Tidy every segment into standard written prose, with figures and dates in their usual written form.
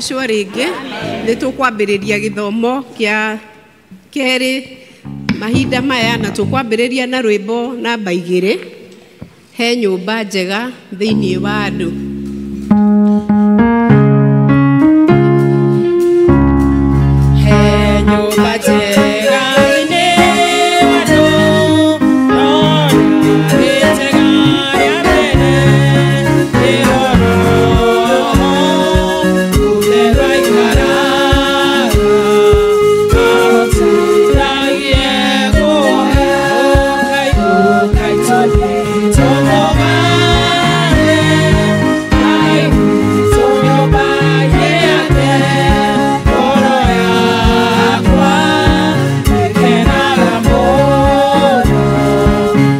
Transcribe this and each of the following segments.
agocwo rĩngĩ. Nĩ tũkwambĩrĩria gĩthomo kĩa kerĩ mahinda maya, na tũkwambĩrĩria na rwĩmbo namba 2, he nyũmba njega thĩinĩ wa andũ. He nyũmba njega thĩinĩ wa andũ, no nĩ njega ya mbere, nĩho Roho Mũtheru aikaraga, ahotithagie kũhe ũkai tũmũgane, Ngai witũ nyũmba-inĩ yake, ngoro yakwa ĩkenaga mũno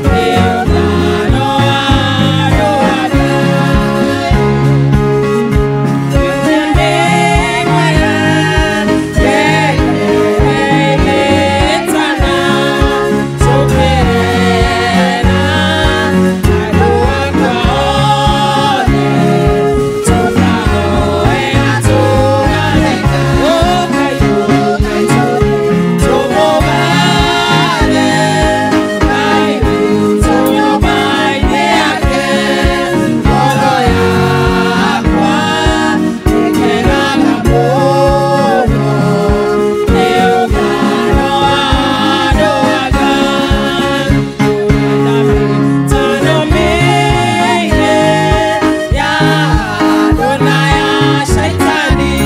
nĩ ũtano wa andũ a Ngai. Nĩ mwega ĩtana tũkĩrena andũ akwa othe, tũkahoe na tũgatheka, ũkai tũmũgane, Ngai witũ nyũmba-inĩ yake, ngoro yakwa ĩkenaga mũno nĩ ũtano wa andũ a Ngai. Mĩtano mĩingĩ ya andũ na ya Shaitani,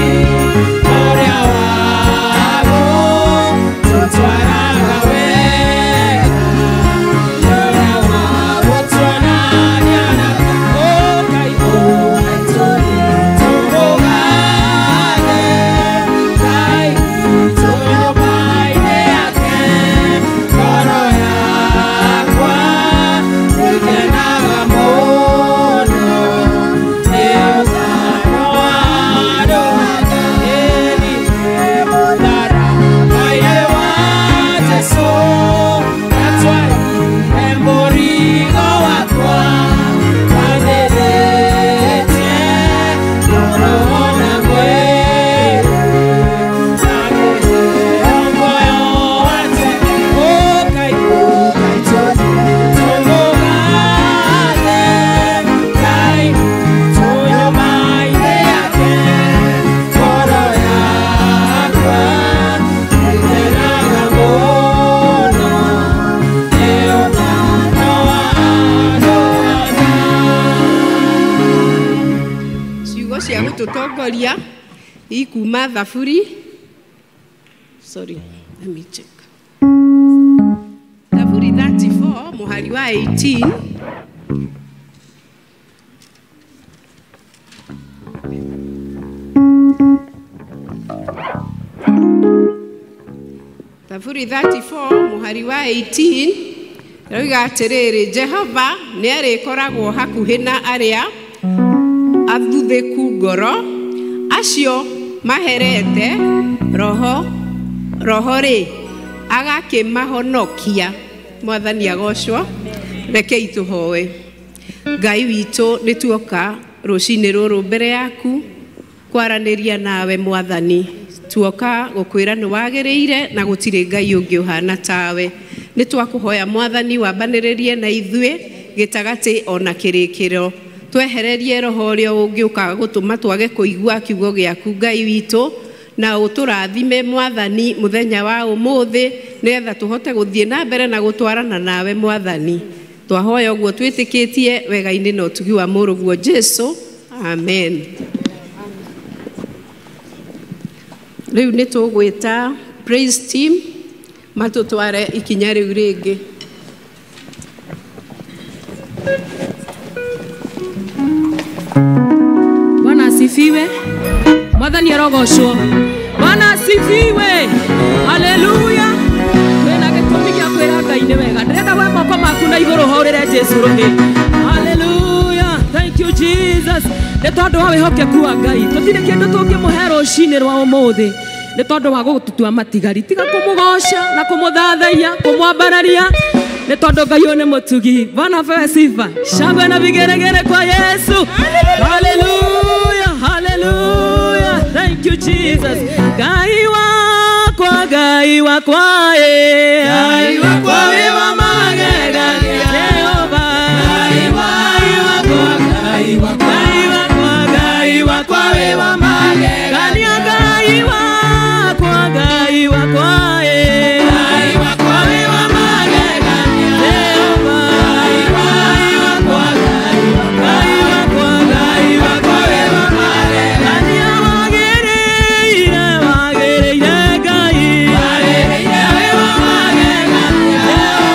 ũrĩa wagũtũtwaraga wega, ũrĩa wagũtuonagia na ũkai tũmũgane, Ngai witũ nyũmba-inĩ yake, ngoro yakwa ĩkenaga mũno nĩ ũtano wa andũ a Ngai. Mũtharaba-inĩ wa Jesũ ndatwarire mũrigo wakwa, wanĩrĩtie ngoro na mwĩrĩ, na kũheo muoyo wa tene. Ũkai tũmũgane, Ngai witũ nyũmba-inĩ yake, ngoro yakwa ĩkenaga mũno nĩ ũtano wa andũ a Ngai. Ciugo cia gũtũtongoria ikuma Thaburi, sorry, let me check. Thaburi 34 mũhari wa 18. Thaburi 34 mũhari wa 18 ĩroiga atĩrĩrĩ, Jehova nĩ arĩkoragwo hakuhĩ na arĩa athuthĩku ngoro, acio maherete roho rĩ, agakĩmahonokia. Mwathani agocwo. Rekei tũhoe. Ngai witũ, nĩ tuoka rũcinĩ rũrũ mbere yaku kwaranĩria nawe Mwathani. Tuoka gũkwĩra nĩ wagĩrĩire na gũtirĩ Ngai ũngĩ ũhana tawe. Nĩ twakũhoya Mwathani wambanĩrĩrie na ithuĩ gĩtagatĩ ona kĩrĩkĩro. Twehererie roho ũrĩa ũngĩũka gũtũma twage kũigua kiugo gĩaku Ngai witũ, na ũtũrathime Mwathani mũthenya wa ũmũthĩ, nĩgetha tũhote gũthiĩ na mbere na gũtwarana nawe Mwathani. Twahoya ũguo twĩtĩkĩtie wega-inĩ na ũtugi wa mũrũguo Jesũ, amen. Rĩu nĩ tũgwĩta praise team matũtware ikinya rĩu rĩngĩ. Bwana asifiwe. Mwathani arogocwo. Bwana asifiwe. Haleluya. Twĩna gĩtũmi gĩa kwĩra Ngai nĩ wega. Ndĩrenda we moko maku na igũrũ hũrĩre Jesũ rũhĩ. Haleluya. Thank you Jesus. Nĩ tondũ wa wĩhokeku wa Ngai. Tũtirĩ kĩndũ tũngĩmũhe rũcinĩ rwa ũmũthĩ. Nĩ tondũ wa gũtũtua matigari. Tiga kũmũgoca na kũmũthathaiya, kũmwambararia. Nĩ tondũ Ngai ũyũ nĩ mũtugi. Bwana apewe sifa. Shangwe na vigeregere kwa Yesu. Haleluya, haleluya. Thank you, Jesus. Ngai wakwa, Ngai wakwa, eh. Ngai wakwa wĩ wa magegania. Jehova. Ngai wakwa, Ngai wakwa, Ngai wakwa, Ngai wakwa wĩ wa magegania. Gania Ngai wakwa, Ngai wakwa, eh. Ngai wakwa wĩ wa magegania. Jehova. Ngai wakwa, Ngai wakwa, Ngai wakwa, Ngai wakwa wĩ wa magegania. Gania wagĩrĩire, wagĩrĩire Ngai. Wagĩrĩire wĩ wa magegania. Jehova.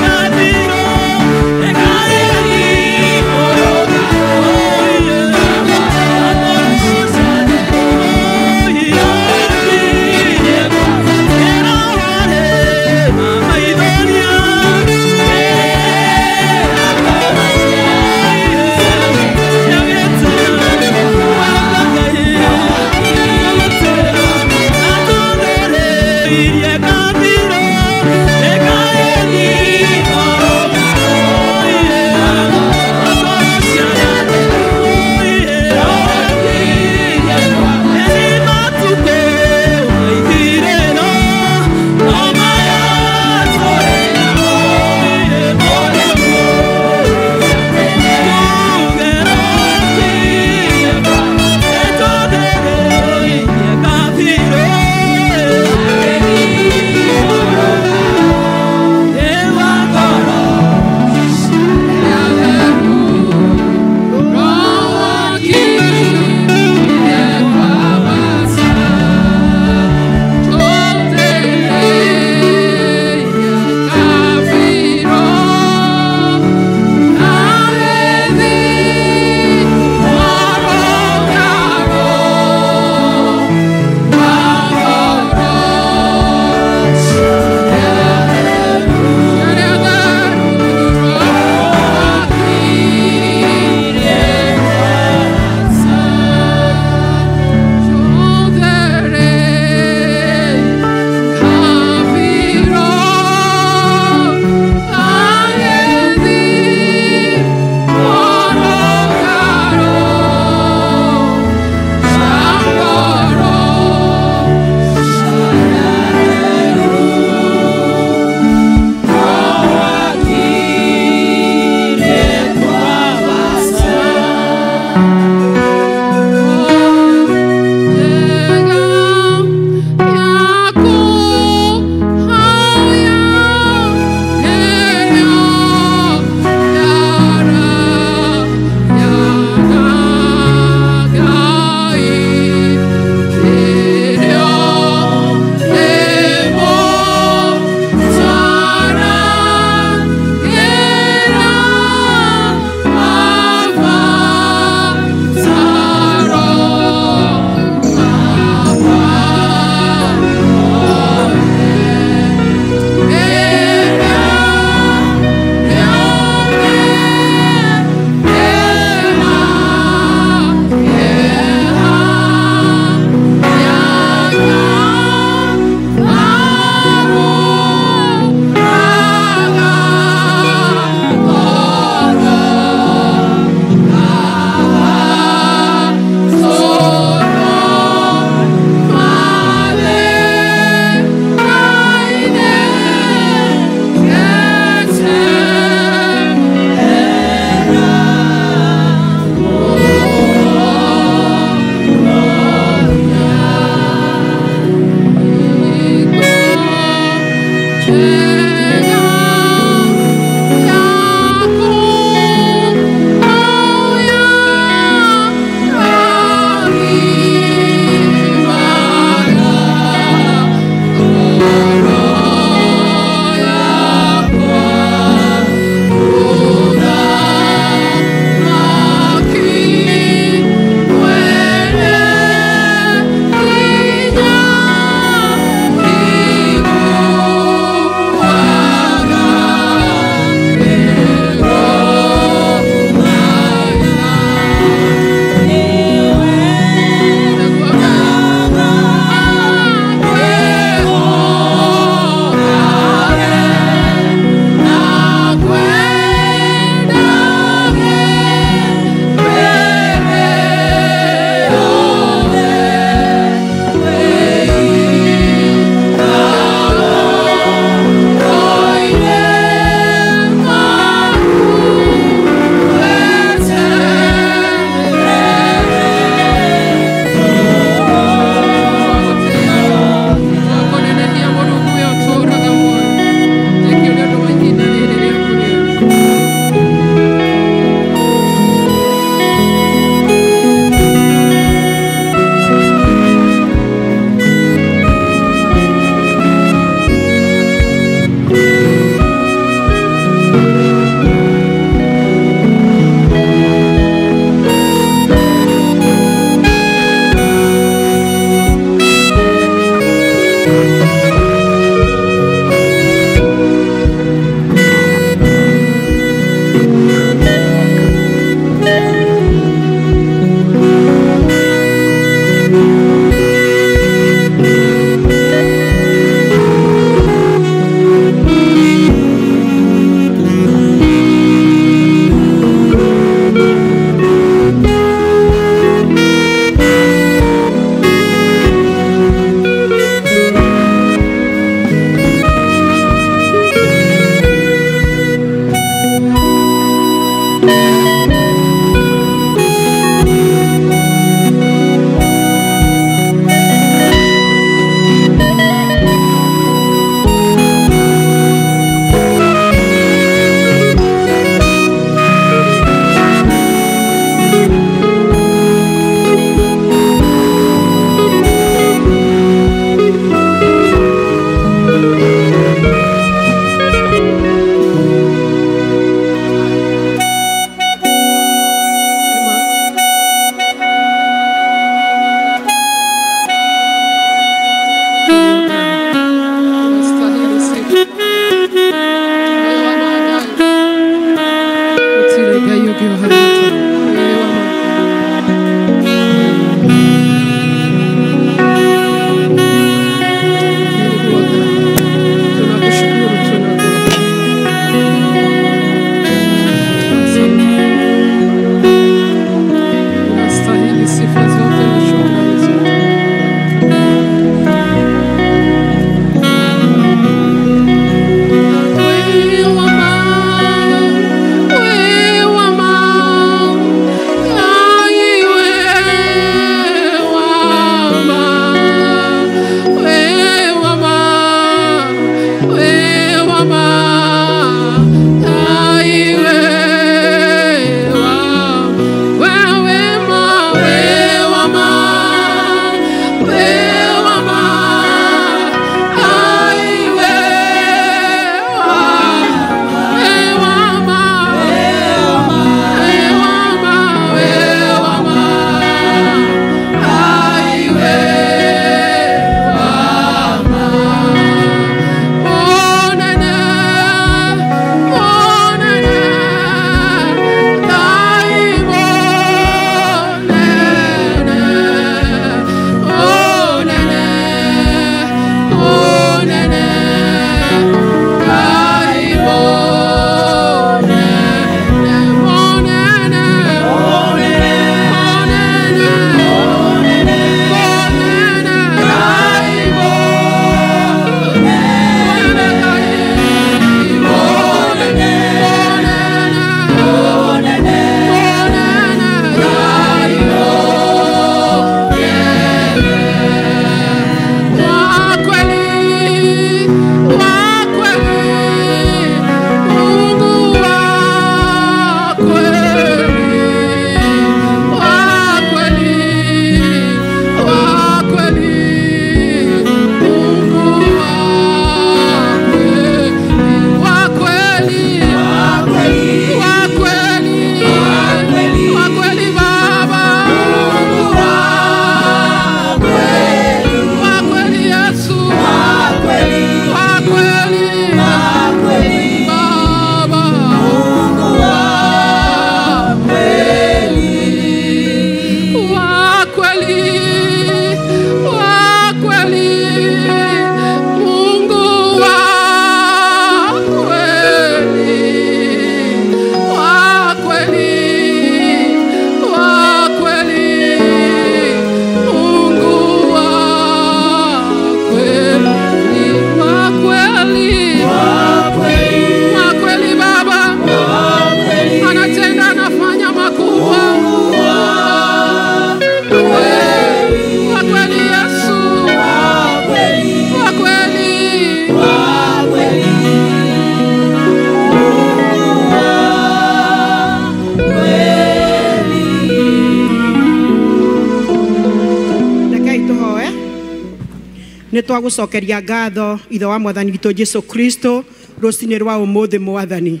Twagũcokeria ngatho ithe wa mwathani witũ Jesu Kristo rũcinĩ rwa ũmũthĩ mwathani.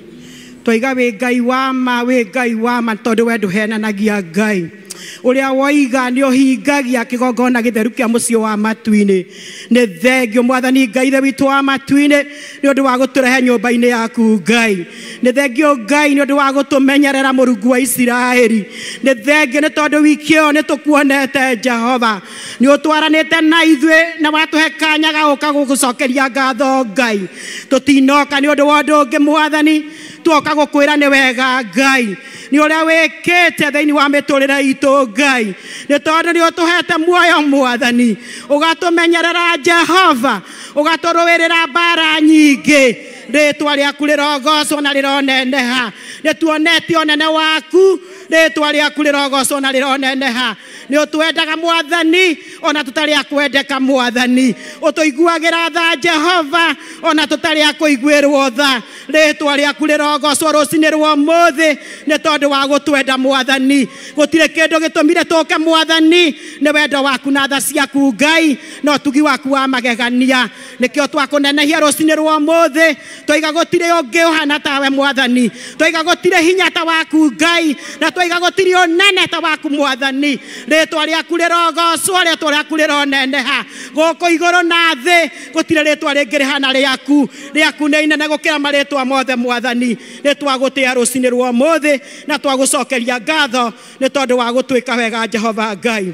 Twaiga wĩ Ngai wa ma, wĩ Ngai wa ma, tondũ we ndũhenanagia Ngai. Ũrĩa woiga nĩ ũhingagia kĩgongona gĩtheru kĩa mũciĩ wa matu-inĩ. Nĩ thengio mwathani Ngai ithe witũ wa matu-inĩ nĩ ũndũ wa gũtũrehe nyũmba-inĩ yaku Ngai. Nĩ thengio Ngai nĩ ũndũ wa gũtũmenyerera Mũrungu wa Isiraeli. Nĩ thengio nĩ tondũ wiki ĩyo nĩ tũkuonete Jehova. Nĩ ũtwaranĩte na ithuĩ na watũhe kanya ga gũka gũgũcokeria ngatho Ngai. Tũtinoka nĩ ũndũ wa ũndũ ũngĩ mwathani, tuoka gũkwĩra nĩ wega Ngai. Nĩ ũrĩa wĩkĩte thĩinĩ wa mĩtũrĩre itũ Ngai. Nĩ tondũ nĩ ũtũhete muoyo mwathani, ũgatũmenyerera Jehova, ũgatũrũĩrĩra mbara nyingĩ. Rĩtwa rĩaku rĩrogocwo na rĩroneneha. Nĩ tuonete ũnene waku, rĩtwa rĩaku rĩrogocwo na rĩroneneha. Nĩ ũtwendaga mwathani ona tũtarĩ a kwendeka mwathani. Ũtũiguagĩra tha Jehova ona tũtarĩ a kũiguĩrwo tha. Rĩtwa rĩaku rĩrogocwo rũcinĩ rwa ũmũthĩ nĩ tondũ wa gũtwenda mwathani. Gũtirĩ kĩndũ gĩtũmire tũke mwathani, nĩ wendo waku na tha ciaku Ngai na ũtugi waku wa magegania. Nĩkĩo twakũnenehia rũcinĩ rwa ũmũthĩ. Twaiga gũtirĩ ũngĩ ũhana tawe mwathani, twaiga gũtirĩ hinya ta waku Ngai, na twaiga gũtirĩ ũnene ta waku mwathani. Rĩtwa rĩaku rĩrogocwo, rĩtwa rĩaku rĩroneneha gũkũ igũrũ na thĩ. Gũtirĩ rĩtwa rĩngĩ rĩhana rĩaku. Rĩaku nĩ inene gũkĩra marĩtwa mothe mwathani. Nĩ twagũtĩa rũcinĩ rwa ũmũthĩ na twagũcokeria ngatho nĩ tondũ wa gũtwĩka wega Jehova Ngai.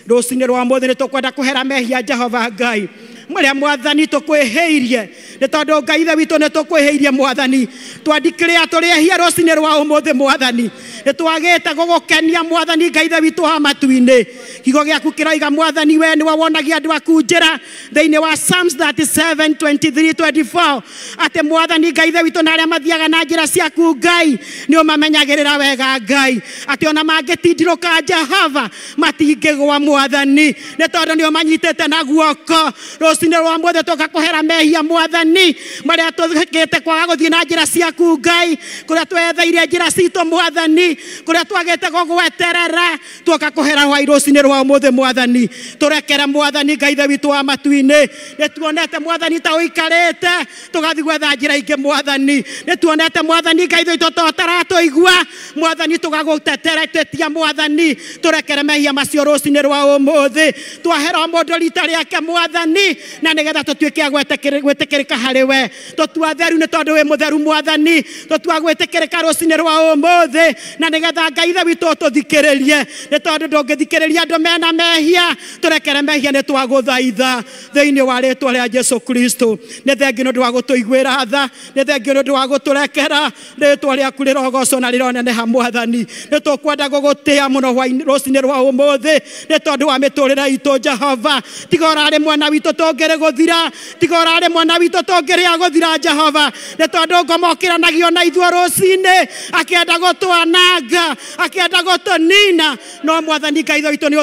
Rũcinĩ rwa ũmũthĩ nĩ tũkwenda kũhera mehia Jehova Ngai marĩa mwathani tũkwĩhĩirie, nĩ tondũ Ngai ithe witũ nĩ tũkwĩhĩirie mwathani. Twandikĩrĩa tũrĩ ehia rũcinĩ rwa ũmũthĩ mwathani. Nĩ twagĩte gũgũkenia mwathani Ngai ithe witũ wa matu-inĩ. Kiugo gĩaku kĩroiga mwathani we nĩwe wonagia andũ aku njĩra thĩinĩ wa Psalms 37 23 24 atĩ mwathani Ngai ithe witũ na arĩa mathiaga na njĩra ciaku Ngai nĩ ũmamenyagĩrĩra wega Ngai, atĩ ona mangĩtindirũka Jehova matingĩgwa mwathani, nĩ tondũ nĩ ũmanyitĩte na guoko. Rũcinĩ rwa ũmũthĩ tũka kũhera mehia mwathani marĩa tũkĩte kwaga gũthiĩ na njĩra ciaku Ngai, kũrĩa twetheire njĩra citũ mwathani, kũrĩa twagĩte gũgweterera, tuoka kũhera hwai rũcinĩ rwa ũmũthĩ mwathani. Tũrekere mwathani Ngai ithe witũ wa matu-inĩ. Nĩ tuonete mwathani ta ũikarĩte tũgathiĩ gwetha njĩra ingĩ mwathani. Nĩ tuonete mwathani Ngai ithe witũ ta ũtaratũigua mwathani, tũgagũtetera twetia mwathani. Tũrekere mehia macio rũcinĩ rwa ũmũthĩ. Twahera mũndũ rita rĩake mwathani, na nĩgetha tũtuĩke a gwĩtĩkĩrĩka harĩ we. Tũtua theru nĩ tondũ wĩ mũtheru mwathani. Tũtua gwĩtĩkĩrĩka rũcinĩ rwa ũmũthĩ, na nĩgetha Ngai ithe witũ ũtũthikĩrĩrie, nĩ tondũ ndũngĩthikĩrĩria andũ mena mehia. Tũrekere mehia nĩ twagũthaitha thĩinĩ wa rĩtwa rĩa Jesu Kristo. Nĩ thengio nĩ ũndũ wa gũtũiguĩra tha, nĩ thengio nĩ ũndũ wa gũtũrekera. Rĩtwa rĩaku rĩrogocwo na rĩroneneha mwathani. Nĩ tũkwenda gũgũtĩa mũno rũcinĩ rwa ũmũthĩ nĩ tondũ wa mĩtũrĩre itũ Jehova. Tiga ũrarĩ mwena witũ tũngĩrĩ gũthira, tiga ũrarĩ mwena witũ tũngĩrĩa gũthira Jehova, nĩ tondũ ngoma ũkĩranagio na ithuĩ rũcinĩ akĩenda gũtwananga, akĩenda gũtũnina, no mwathani Ngai ithe witũ nĩ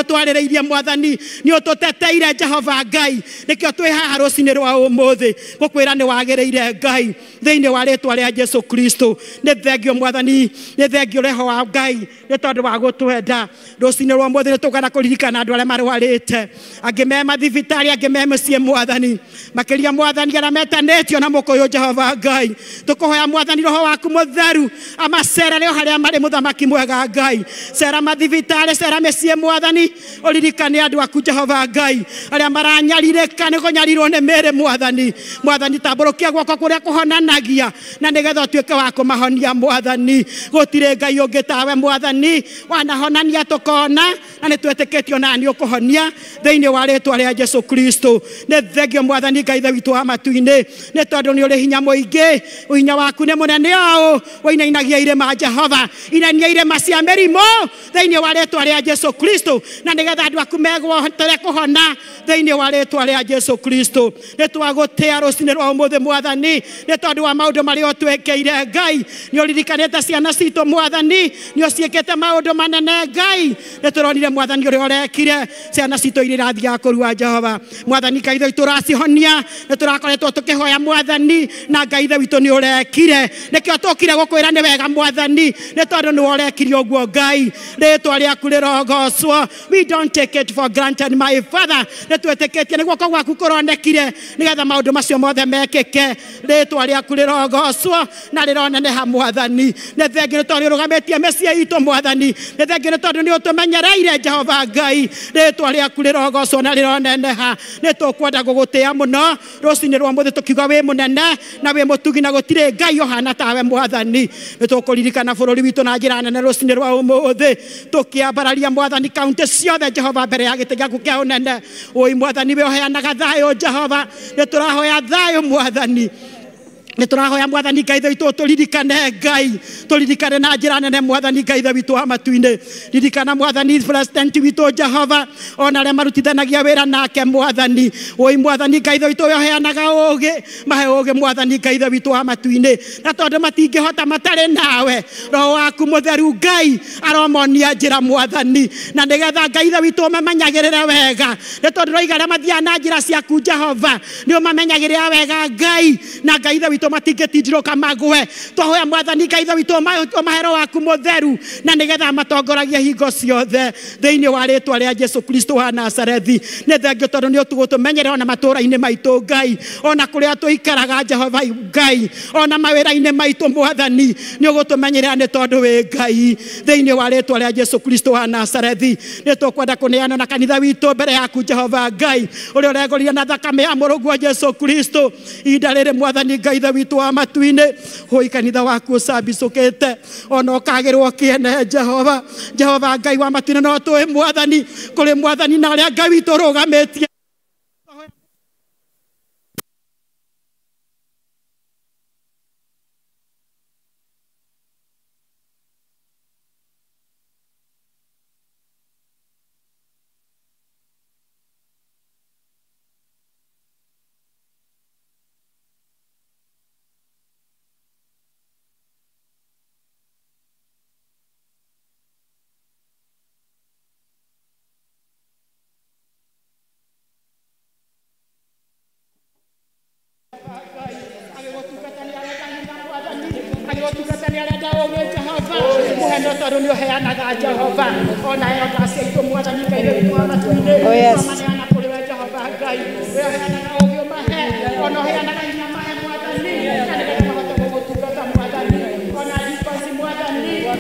ũtwarĩrĩirie mwathani, nĩ ũtũteteire Jehova Ngai. Nĩkĩo twĩ haha rũcinĩ rwa ũmũthĩ gũkwĩra nĩ wagĩrĩire Ngai thĩinĩ wa rĩtwa rĩa Jesu Kristo. Nĩ thengio mwathani, nĩ thengio Roho wa Ngai nĩ tondũ wa gũtwenda. Rũcinĩ rwa ũmũthĩ nĩ tũkwenda kũririkana andũ arĩa marwarĩte, angĩ me mathibitarĩ, angĩ me mũciĩ mwathani, makĩria mwathani arĩa metanĩtio na mũkũyũ Jehova Ngai. Tũkũhoya mwathani Roho waku mũtheru amacerere o harĩa marĩ, mũthamaki mwega Ngai. Cera mathibitarĩ, cera mĩciĩ mwathani, ũririkane andũ aku Jehova Ngai arĩa maranyarirĩka nĩ kũnyarirwo nĩ mĩĩrĩ mwathani. Mwathani tambũrũkia guoko kũrĩa kũhonanagia na nĩgetha ũtuĩke wa kũmahonia mwathani. Gũtirĩ Ngai ũngĩ tawe mwathani, wanahonania tũkona na nĩ twĩtĩkĩtio na nĩ ũkũhonia thĩinĩ wa rĩtwa rĩa Jesu Kristo. Nĩ thengio mwathani Ngai ithe witũ wa matu-inĩ nĩ tondũ nĩ ũrĩ hinya mũingĩ, ũhinya waku nĩ mũnene ũũ, ũinainagia irĩma Jehova, inania irĩma cia mĩrimũ thĩinĩ wa rĩtwa rĩa Jesu Kristo, na nĩgetha andũ aku megwotore kũhona thĩinĩ wa rĩtwa rĩa Jesu Kristo. Nĩ twagũtĩa rũcinĩ rwa ũmũthĩ mwathani nĩ tondũ wa maũndũ marĩa ũtwĩkĩire Ngai. Nĩ ũririkanĩte ciana citũ mwathani, nĩ ũciĩkĩte maũndũ manene Ngai. Nĩ tũronire mwathani ũrĩa ũrekire ciana citũ iria irathiaga kũrua Jehova. Mwathani Ngai witũ ũracihonia nĩ tũrakoretwo tũkĩhoya Mwathani na Ngai witũ nĩ ũrekire nĩkĩo tũkire gũkwĩra nĩ wega Mwathani nĩ tondũ nĩ ũrekire ũguo Ngai rĩtwa rĩaku rĩrogocwo. We don't take it for granted, my Father. Nĩ twĩtĩkĩtie nĩ guoko gwaku kũronekire nĩgetha maũndũ macio mothe mekĩke rĩtwa rĩaku rĩrogocwo na rĩroneneha Mwathani. Nĩ thengiũ nĩ tondũ ũrũgamĩtie mĩciĩ itũ Mwathani, nĩ thengiũ nĩ tondũ nĩ ũtũmenyereire Jehova Ngai rĩtwa rĩaku rĩrogocwo na rĩroneneha. Nĩ tũkwenda gũgũtĩa mũno rũcinĩ rwa mũthĩ tũkiuga wĩ mũnene na wĩ mũtugi na gũtirĩ Ngai ũhana tawe Mwathani. Nĩ tũkũririkana bũrũri witũ na njĩra nene rũcinĩ rwa ũmũthĩ tũkĩambararia Mwathani kaunti ciothe Jehova mbere ya gĩtĩ gĩaku kĩa ũnene. Ũi Mwathani we ũheanaga thayũ Jehova, nĩ tũrahoya thayũ Mwathani. Nĩ tũrahoya Mwathani Ngai witũ tũririkane Ngai tũririkane na njĩra nene Mwathani Ngai witũ wa matu-inĩ. Ririkana Mwathani president witũ Jehova ona arĩa marutithanagia wĩra nake Mwathani. Ũi Mwathani Ngai witũ we ũheanaga ũũgĩ, mahe ũũgĩ Mwathani Ngai witũ wa matu-inĩ, na tondũ matingĩhota matarĩ nawe Roho waku mũtheru Ngai aromonia njĩra Mwathani, na nĩgetha Ngai witũ ũmamenyagĩrĩre wega nĩ tondũ roiga arĩa mathiaga na njĩra ciaku Jehova nĩ ũmamenyagĩrĩra wega Ngai, na Ngai witũ matingĩtindirũka magwe. Twahoya Mwathani Ngai witũ ũmahe Roho waku mũtheru na nĩgetha matongoragie hingo ciothe thĩinĩ wa rĩtwa rĩa Jesu Kristo wa Nazarethi. Nĩ thengio tondũ nĩ ũtũgũtũmenyerera ona matũũra-inĩ maitũ Ngai, ona kũrĩa tũikaraga Jehova Ngai, ona mawĩra-inĩ maitũ Mwathani nĩ ũgũtũmenyerera nĩ tondũ wĩ Ngai thĩinĩ wa rĩtwa rĩa Jesu Kristo wa Nazarethi. Nĩ tũkwenda kũneana na kanitha witũ mbere yaku Jehova Ngai ũrĩa ũregũrire na thakame ya mũrũguo Jesu Kristo. Ihinda rĩrĩ Mwathani Ngai witũ wa matu-inĩ hũi kanitha waku ũcambicũkĩte ona ũkagĩrwo kĩene Jehova. Jehova Ngai wa matu-inĩ no tũĩ Mwathani kũrĩ Mwathani na arĩa Ngai witũ ũrũgamĩtie. Oh, yes.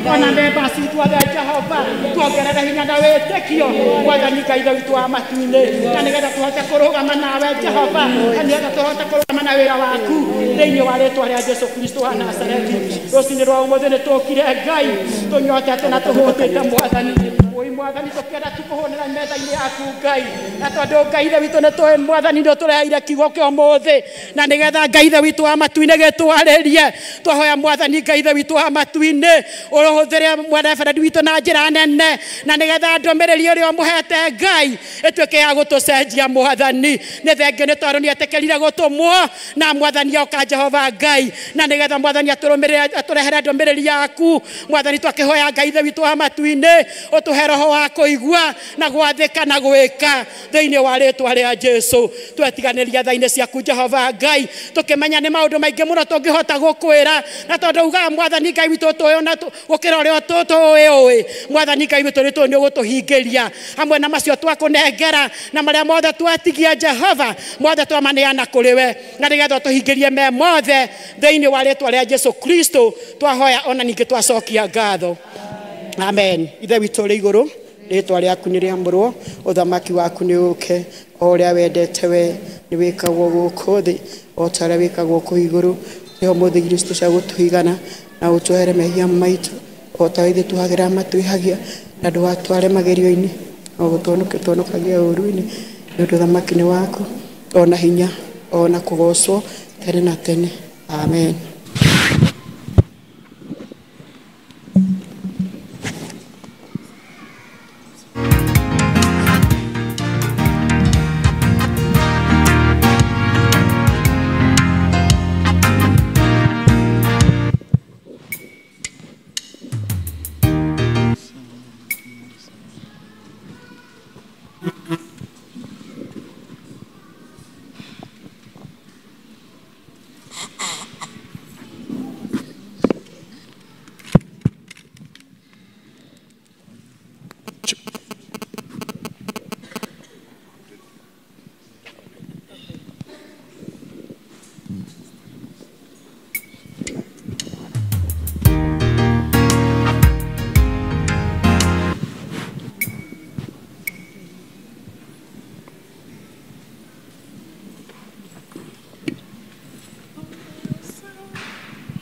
Ona memba citũ othe Jehova tuongerere hinya na wĩtĩkio Mwathani Ngai witũ wa matu-inĩ na nĩgetha tũhote kũrũgama nawe Jehova na nĩgetha tũhote kũrũgama na wĩra waku thĩinĩ wa rĩtwa rĩa Jesu Kristo wa Nazarethi. Rũcinĩ rwa ũmũthĩ nĩ tũkire Ngai tũnyotete na tũhũtĩte Mwathani. Ũi Mwathani tũkĩenda tũkũhũnĩra metha-inĩ yaku Ngai, na tondũ Ngai witũ nĩ tũĩ Mwathani nĩ ũtũreheire kiugo kĩa ũmũthĩ na nĩgetha Ngai witũ wa matu-inĩ gĩtwarĩrie. Twahoya Mwathani Ngai witũ wa matu-inĩ ũhũthĩre mwerebereri witũ na njĩra nene na nĩgetha ndũmĩrĩri ũrĩa ũmũhete Ngai ĩtuĩke ya gũtũcenjia Mwathani. Nĩ thengio nĩ tondũ nĩ etĩkĩrire gũtũmwo na Mwathani oka Jehova Ngai, na nĩgetha Mwathani atũrehere ndũmĩrĩri yaku Mwathani. Twakĩhoya Ngai witũ wa matu-inĩ ũtũhe roho wa kũigua na gwathĩka na gwĩka thĩinĩ wa rĩtwa rĩa Jesu. Twetiganĩria tha-inĩ ciaku Jehova Ngai tũkĩmenya nĩ maũndũ maingĩ mũno tũngĩhota gũkwĩra, na tondũ ugaga Mwathani Ngai witũ tũĩ na gũkĩra ũrĩa tũĩ ũĩ Mwathani Ngai witũ nĩ tũĩ nĩ ũgũtũhingĩria hamwe na macio twakũnengera na marĩa mothe twatigia Jehova mothe twamaneana kũrĩ we na nĩgetha ũtũhingĩrie me mothe thĩinĩ wa rĩtwa rĩa Jesu Kristo. Twahoya ona ningĩ twacokia ngatho. Amen. Ithe witũ ũrĩ igũrũ, rĩtwa rĩaku nĩ rĩamũrwo, ũthamaki waku nĩ ũũke, o ũrĩa wendete we nĩ wĩkagwo gũkũ thĩ o ta ũrĩa wĩkagwo kũu igũrũ. Tũhe ũmũthĩ irio citũ cia gũtũigana na ũtuohere mehia maitũ o ta ithuĩ tuohagĩra matwĩhagia, na ndũgatware magerio-inĩ no gũtũhonokagia ũũru-inĩ, nĩ ũndũ ũthamaki nĩ waku ona hinya ona kũgocwo tene na tene. Amen.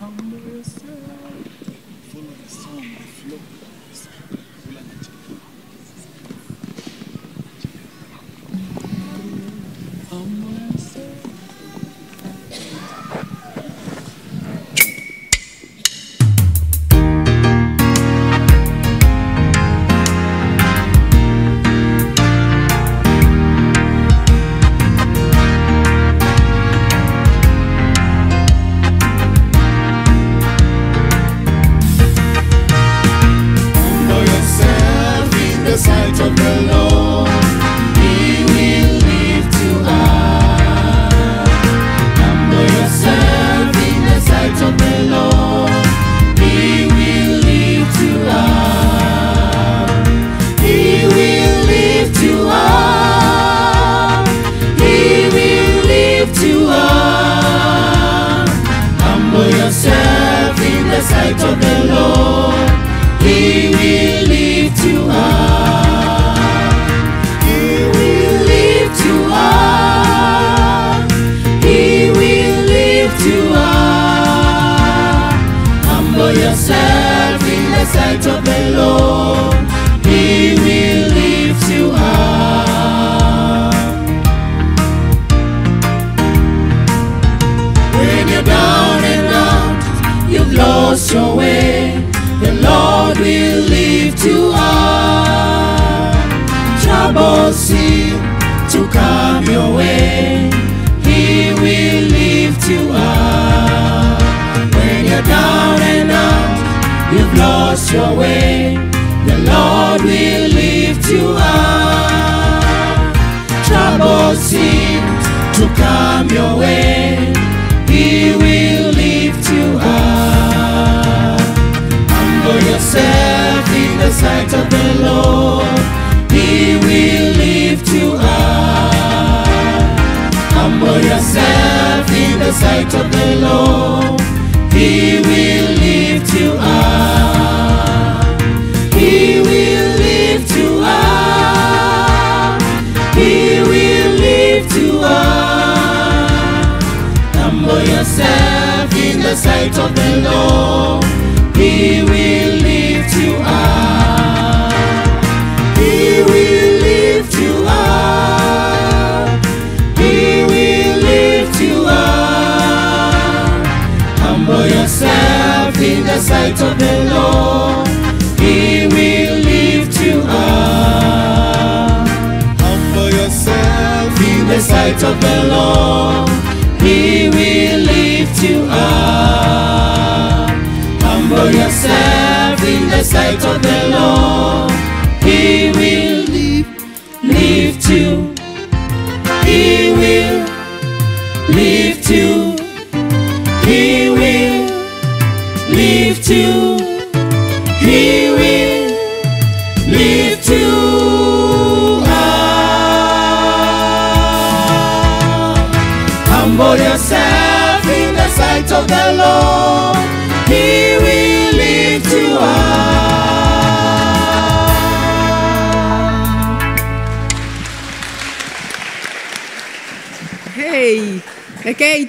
Follow the song, the flow.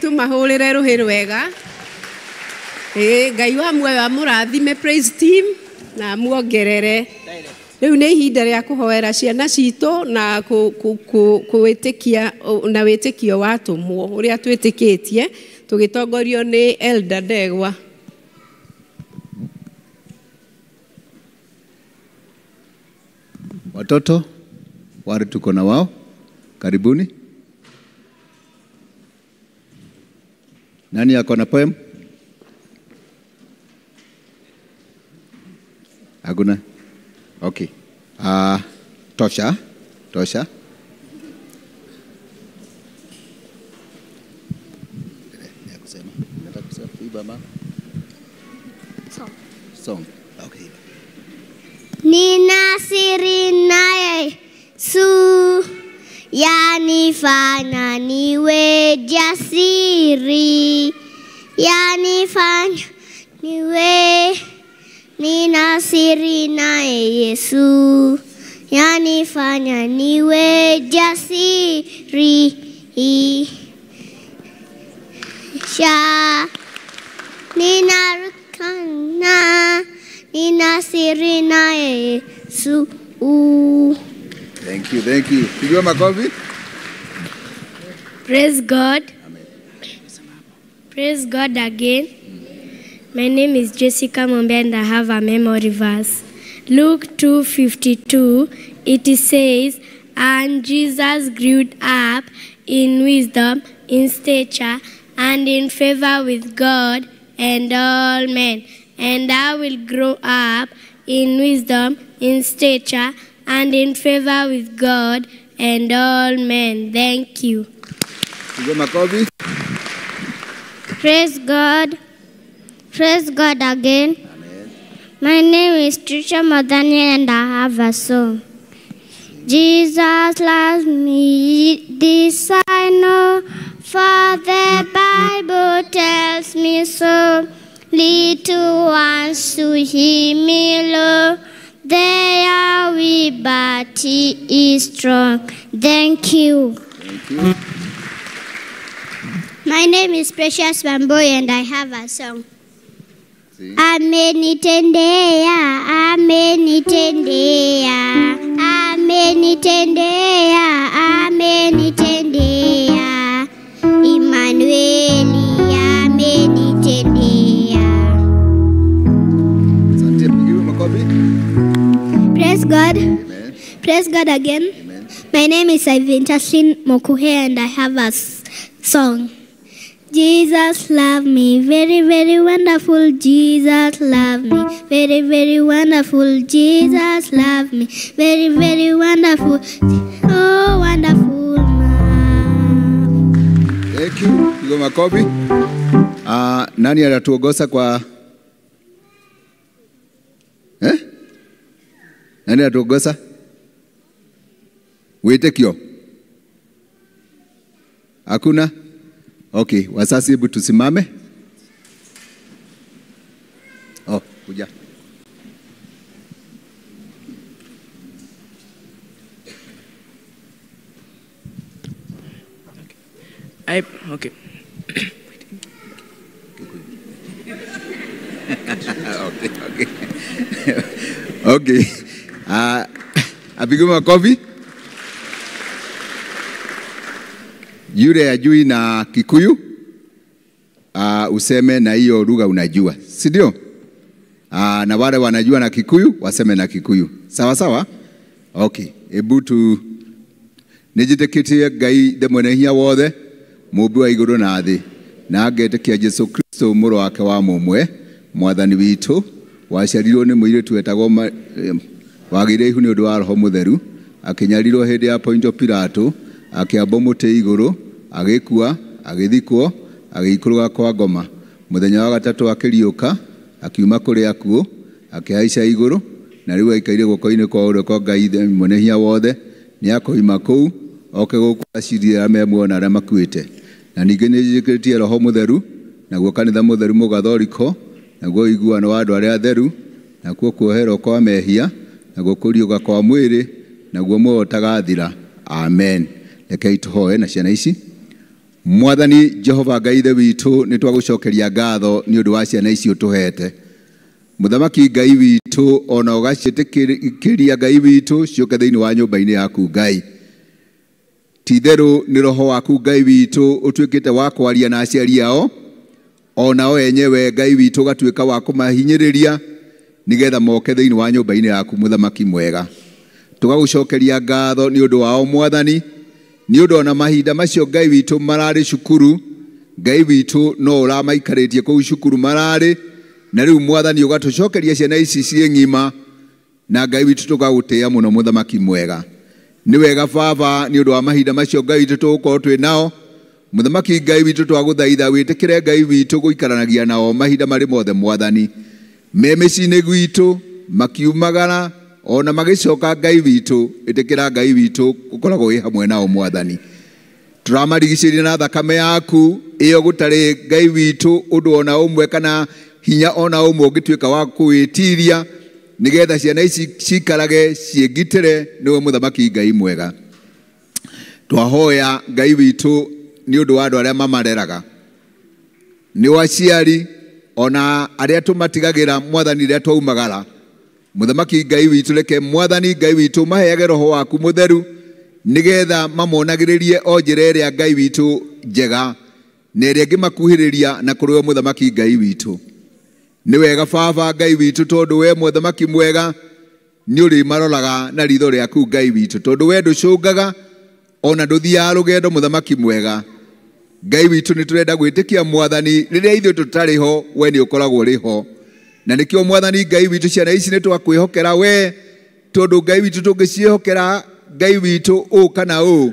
Tumahurire ruhi rwega. Ngai wa muoyo amũrathime praise team na amuongerere. Rĩu nĩ ihinda rĩa kũhoera ciana citũ na kwĩtĩkia na wĩtĩkio wa atũmwo ũrĩa twĩtĩkĩtie tũgĩtongorio nĩ Elder Ndegwa. Watoto wale tuko na wao, karibuni. Nani ako na poem? Hakuna? Okay. Tosha. Tosha. Song. Song. Okay. Nina siri na Yesu yanifanya niwe jasiri, yanifanya niwe. Nina siri na Yesu yanifanya niwe jasiri. Sha Ninaruka nina siri na Yesu. Thank you, thank you. Pigiwa makofi. Praise God. Amen. Praise God again. My name is Jessica Mombe and I have a memory verse. Luke 2:52, it says, and Jesus grew up in wisdom, in stature, and in favor with God and all men. And I will grow up in wisdom, in stature, and in favor with God and all men. Thank you. Praise God. Praise God again. Amen. My name is Trisha Madani and I have a song. Jesus loves me, this I know, for the Bible tells me so. Little ones to hear me low, they are weak, but he is strong. Thank you. Thank you. My name is Precious Bamboy and I have a song. Amenitendea, amenitendea, amenitendea, amenitendea, Emmanueli amenitendea. Asante, pigiwe makofi. Praise God. Amen. Praise God again. Amen. My name is Ivintaslin Mokuhe and I have a song. Jesus love me, very, very wonderful. Jesus love me, very, very wonderful. Jesus love me, very, very wonderful. Oh, wonderful love. Thank you. Pigo makofi. Nani anatuongoza kwa Nani anatuongoza? Witikio. Hakuna? Okay, wasasi hebu tusimame. Oh, kuja. Okay. Okay. Okay. Apigwe makofi. Yule ajui na Kikuyu, useme na hiyo lugha unajua, si ndio? Na wale wanajua na Kikuyu waseme na Kikuyu. Sawa sawa? Okay. Ebu tu nijitekitie Ngai the mwene hinya wothe mumbi wa iguru na thi na ngetekia Jesu Kristo mũrũ wake wa mũmwe mwathani witũ waciarirwo nĩ mũirĩtu wetagwo wagĩire ihu nĩ ũndũ wa Roho Mũtheru akĩnyarirwo hĩndĩ ya Pontio Pilato akĩambwo mũtĩ igũrũ agĩkua agĩthikwo agĩikũrũka kwa ngoma mũthenya wa gatatũ akĩriũka akiuma kũrĩ akuũ akĩhaica igũrũ na rĩu aikaire guoko-inĩ kwa ũrĩo kwa Ngai mwene hinya wothe nĩ akoima kũu oke gũkũ acirie arĩa me muoyo na arĩa makuĩte na ningĩ nĩ njĩtĩkĩtie Roho Mũtheru naguo kanitha mũtheru mũgathoriko naguo ũiguano wa andũ arĩa atheru nakuo kuoherwo kwa mehia naguo kũriũka kwa mwĩrĩ naguo muoyo ũtagathira. Amen. Rekei tũhoe na ciana ici. Mwathani Jehova Ngai Ithe witũ nĩ twagũcokeria ngatho nĩ ũndũ wa ciana ici ũtũhete. Mũthamaki Ngai witũ ona ũgaciĩtĩkĩria Ngai witũ ciũke thĩinĩ wa nyũmba-inĩ yaku Ngai. Ti-itherũ nĩ Roho waku Ngai witũ ũtuĩkĩte wa kwaria na aciari ao onao enyewe Ngai witũ ũgatuĩka wa kũmahinyĩrĩria nĩgetha moke thĩinĩ wa nyũmba-inĩ yaku mũthamaki mwega. Tũgagũcokeria ngatho nĩ ũndũ wao Mwathani nĩ ũndũ ona mahinda macio Ngai witũ mararĩ cukuru Ngai witũ no ũramaikarĩtie kũu cukuru mararĩ na rĩu Mwathani ũgatũcokeria ciana ici ciĩ ng'ima na Ngai witũ tũgagũtĩĩa mũno mũthamaki mwega. Nĩ wega Baba nĩ ũndũ wa mahinda macio Ngai witũ tũgũkorwo twĩ nao mũthamaki Ngai witũ twagũthaitha wĩtĩkĩre Ngai witũ gũikaranagia nao mahinda marĩ mothe Mwathani me mĩciĩ-inĩ gwitũ makiumagara ona magĩcoka Ngai witũ ĩtĩkĩra Ngai witũ gũkoragwo wĩ hamwe nao Mwathani. Tũramarigicĩria na thakame yaku ĩyo gũtarĩ Ngai witũ ũndũ ona ũmwe kana hinya ona ũmwe ũngĩtuĩka wa kũwĩtiria nĩgetha ciana ici ciikarage ciĩngitĩre nĩwe mũthamaki Ngai mwega. Twahoya Ngai witũ nĩ ũndũ wa andũ arĩa mamareraga nĩ aciari Ona arĩa tũmatigagĩra mwathani rĩrĩa twaumagara. Mũthamaki Ngai witũ reke mwathani Ngai witũ maheage roho waku mũtheru nĩgetha mamonagĩrĩrie o njĩra ĩrĩa Ngai witũ njega na ĩrĩa ĩngĩmakuhĩrĩria na kũrĩ we mũthamaki Ngai witũ. Nĩ wega baba Ngai witũ tondũ we mũthamaki mwega nĩ ũrĩmaroraga na ritho rĩaku Ngai witũ tondũ we ndũcũngaga ona ndũthiaga rũgendo mũthamaki mwega. Ngai witũ nĩ tũrenda gwĩtĩkia mwathani rĩrĩa ithuĩ tũtarĩ ho we nĩ ũkoragwo ũrĩ ho. Na nĩkĩo mwathani Ngai witũ ciana ici nĩ twakwĩhokera we tondũ Ngai witũ tũngĩciĩhokera Ngai witũ ũũ kana ũũ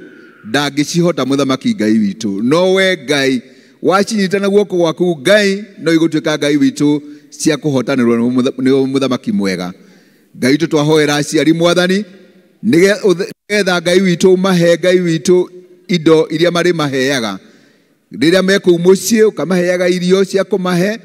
ndangĩcihota mũthamaki Ngai witũ. No we Ngai wacinyita na guoko gwaku Ngai no igũtuĩka Ngai witũ cia kũhotanĩrwo nĩ mũthamaki mwega. Ngai witũ twahoera aciari mwathani nĩgetha Ngai witũ mahe Ngai witũ indo iria marĩ maheaga rĩrĩa me kũu mũciĩ ũkamaheaga irio cia kũmahe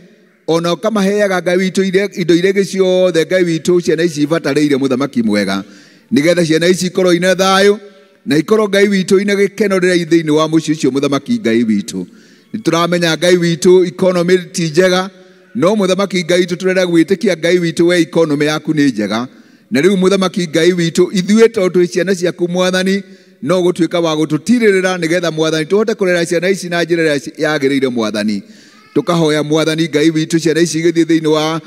ona ũkamaheaga Ngai witũ indo iria ingĩ ciothe Ngai witũ ciana ici ibatarĩire mũthamaki mwega nĩgetha ciana ici ikorwo ina thayũ na ikorwo Ngai witũ ina gĩkeno rĩrĩa thĩinĩ wa mũciĩ ũcio mũthamaki Ngai witũ. Nĩtũramenya Ngai witũ economy ti njega no mũthamaki Ngai witũ tũrenda gwĩtĩkia Ngai witũ we economy yaku nĩ njega. Na rĩu mũthamaki Ngai witũ ithuĩ tondũ twĩ ciana ciaku mwathani no gũtuĩka wa gũtũtirĩrĩra nĩgetha mwathani tũhote kũrera ciana ici na njĩra ĩrĩa yagĩrĩire mwathani. Tũkahoya mwathani Ngai witũ ciana ici igĩthiĩ thĩinĩ wa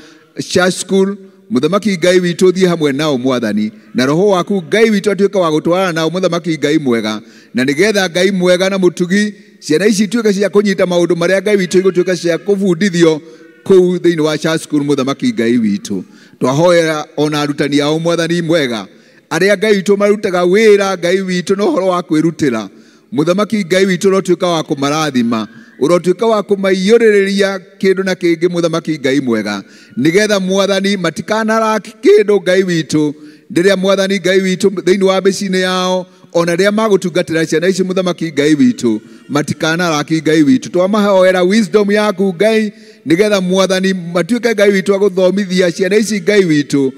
church school mũthamaki Ngai witũ thiĩ hamwe nao mwathani na roho waku Ngai witũ atuĩke wa gũtwarana nao mũthamaki Ngai mwega na nĩgetha Ngai mwega na mũtugi ciana ici ituĩke cia kũnyita maũndũ marĩa Ngai witũ igũtuĩka cia kũbundithio kũu thĩinĩ wa church school mũthamaki Ngai witũ. Twahoera ona arutani ao mwathani mwega arĩa Ngai witũ marutaga wĩra Ngai witũ na ũhoro wa kwĩrutĩra mũthamaki Ngai witũ ũrotuĩka wa kũmarathima ũrotuĩka wa kũmaiyũrĩrĩria kĩndũ na kĩngĩ mũthamaki Ngai mwega nĩgetha mwathani matikanaraki kĩndũ Ngai witũ rĩrĩa mwathani Ngai witũ thĩinĩ wa mĩciĩ-inĩ yao ona rĩrĩa magũtungatĩra ciana ici mũthamaki Ngai witũ matikanaraki Ngai witũ. Twamahoera wisdom yaku Ngai nĩgetha mwathani matuĩke Ngai witũ agũthomithia ciana ici Ngai witũ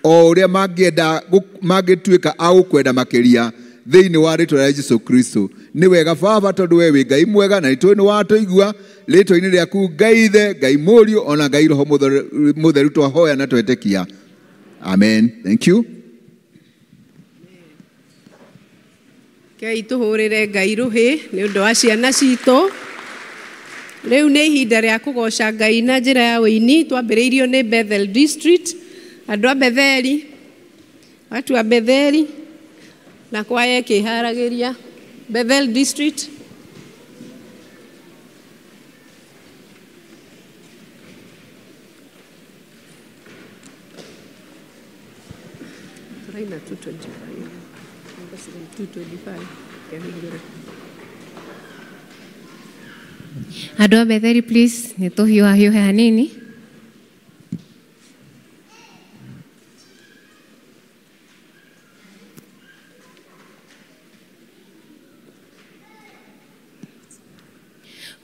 o ũrĩa mangĩenda mangĩtuĩka a gũkwenda makĩria thĩinĩ wa rĩtwa rĩa Jesũ Kristo. Nĩ wega baba tondũ we wĩ Ngai mwega na nĩtũĩ nĩ watũigua rĩtwa-inĩ rĩaku Ngai Ithe Ngai Mũriũ ona Ngai Roho Mũtheru twahoya na twetĩkia. Amen. Thank you. Kei tũhũrĩre Ngai rũhĩ nĩ ũndũ wa ciana citũ. Rĩu nĩ ihinda rĩa kũgoca Ngai na njĩra ya ũini. Twambĩrĩirio nĩ Bethel District, andũ a Betheli, watu a Betheli na kwaya ĩkĩharagĩria Bethel District. Tũraina 225. 225. Andũ a Betheli please nĩ tũhiũhahiũhe hanini.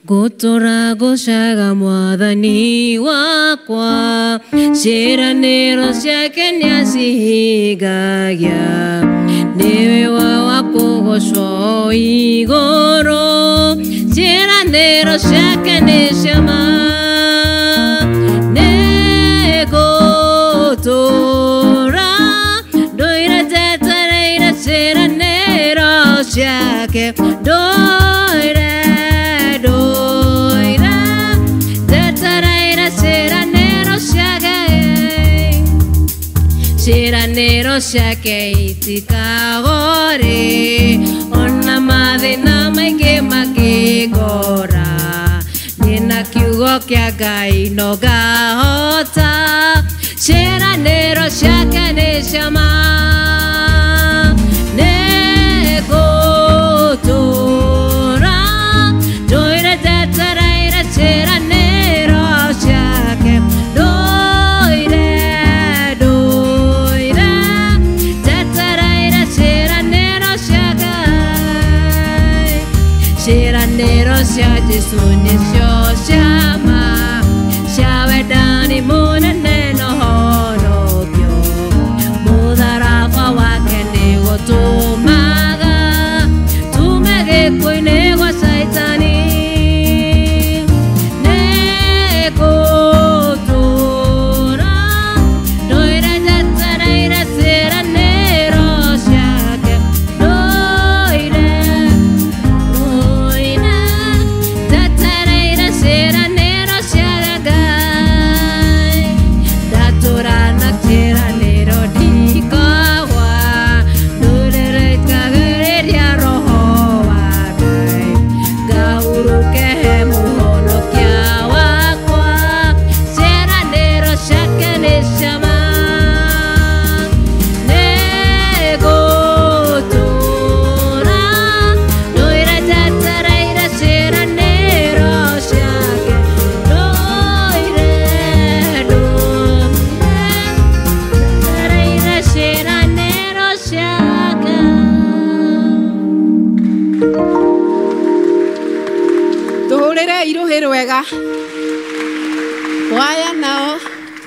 Gũtũra gũcaga mwathani wakwa ciĩranĩro ciake nĩacihingagia nĩwe wa kũgocwo igũrũ ciĩranĩro ciake nĩ cia ma. Nĩngũtũra ndũire njetereire ciĩranĩro ciake ndũire ciĩranĩro ciake itikagore ona mathĩna maingĩ mangĩngora ndĩna kiugo kĩa Ngai no ngahota ciĩranĩro ciake nĩ cia ma. Nĩngũtũra ndũire njetereire ciĩranĩro ciake ndũire ciĩranĩro cia Jesũ nĩcio cia ma cia wendani mũnene na ũhonokio.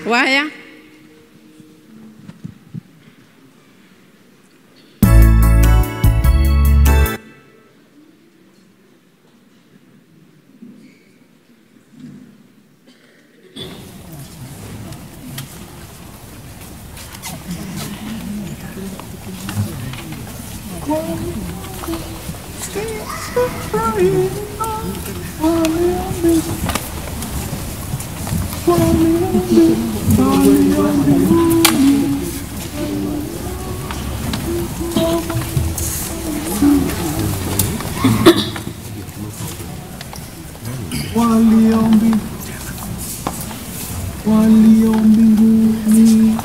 Kwaya. Walio mbinguni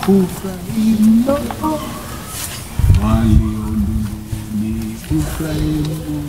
hufurahi mno, walio mbinguni hufurahi mno.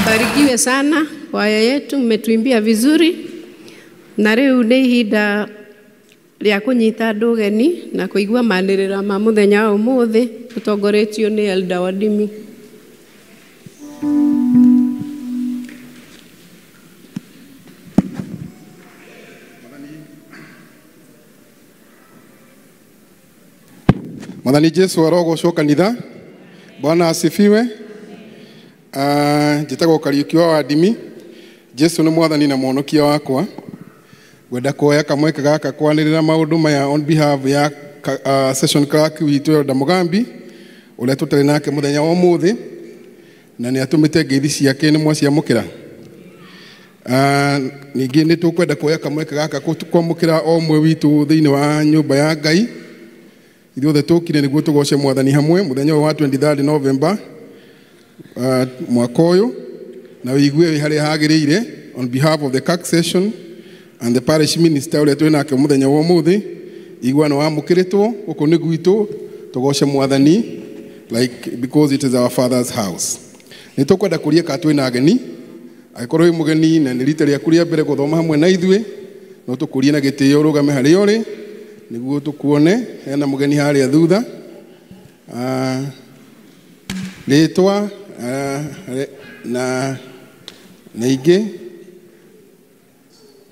Mbarikiwe sana kwaya yetu, mmetuimbia vizuri. Na riu ni ihinda ria kunyita andu ugeni na kuigua manĩrĩra ma muthenya wa umuthi tutongoretio ni Elder Wadimi. Mwathani Jesu arogocwo kanitha. Bwana asifiwe. Njĩtagwo Kariũki wa Wadimi. Jesu nĩ mwathani na mwonokia wakwa. Ngwenda kuoya kamweke gaka kwanĩrĩra maũndũ maya on behalf ya session clerk witũ Elder Mugambi ũrĩa tũtarĩ nake mũthenya wa ũmũthĩ, na nĩ atũmĩte ngeithi ciake nĩ mwaciamũkĩra. Ningĩ nĩ tũkwenda kuoya kamweke gaka kwamũkĩra o ũmwe witũ thĩinĩ wa nyũmba ya Ngai. Ithuothe tũkire nĩguo tũgoce mwathani hamwe mũthenya ũyũ wa 23 November mwaka ũyũ, na wĩigue wĩ harĩa hagĩrĩire. On behalf of the CAC session and the parish minister ũrĩa twĩ nake mũthenya wa ũmũthĩ, igua nĩ wamũkĩrĩtwo gũkũ nĩ gwitũ tũgoce mwathani, like because it is our father's house. Nĩ tũkwenda kũria ka twĩ na ageni. Angĩkorwo wĩ mũgeni na nĩ rita rĩaku rĩa mbere gũthoma hamwe na ithuĩ, no tũkũrie na gĩtĩo ũrũgame harĩa ũrĩ nĩguo tũkuone. Hena mũgeni harĩa thutha. Rĩtwa na ingĩ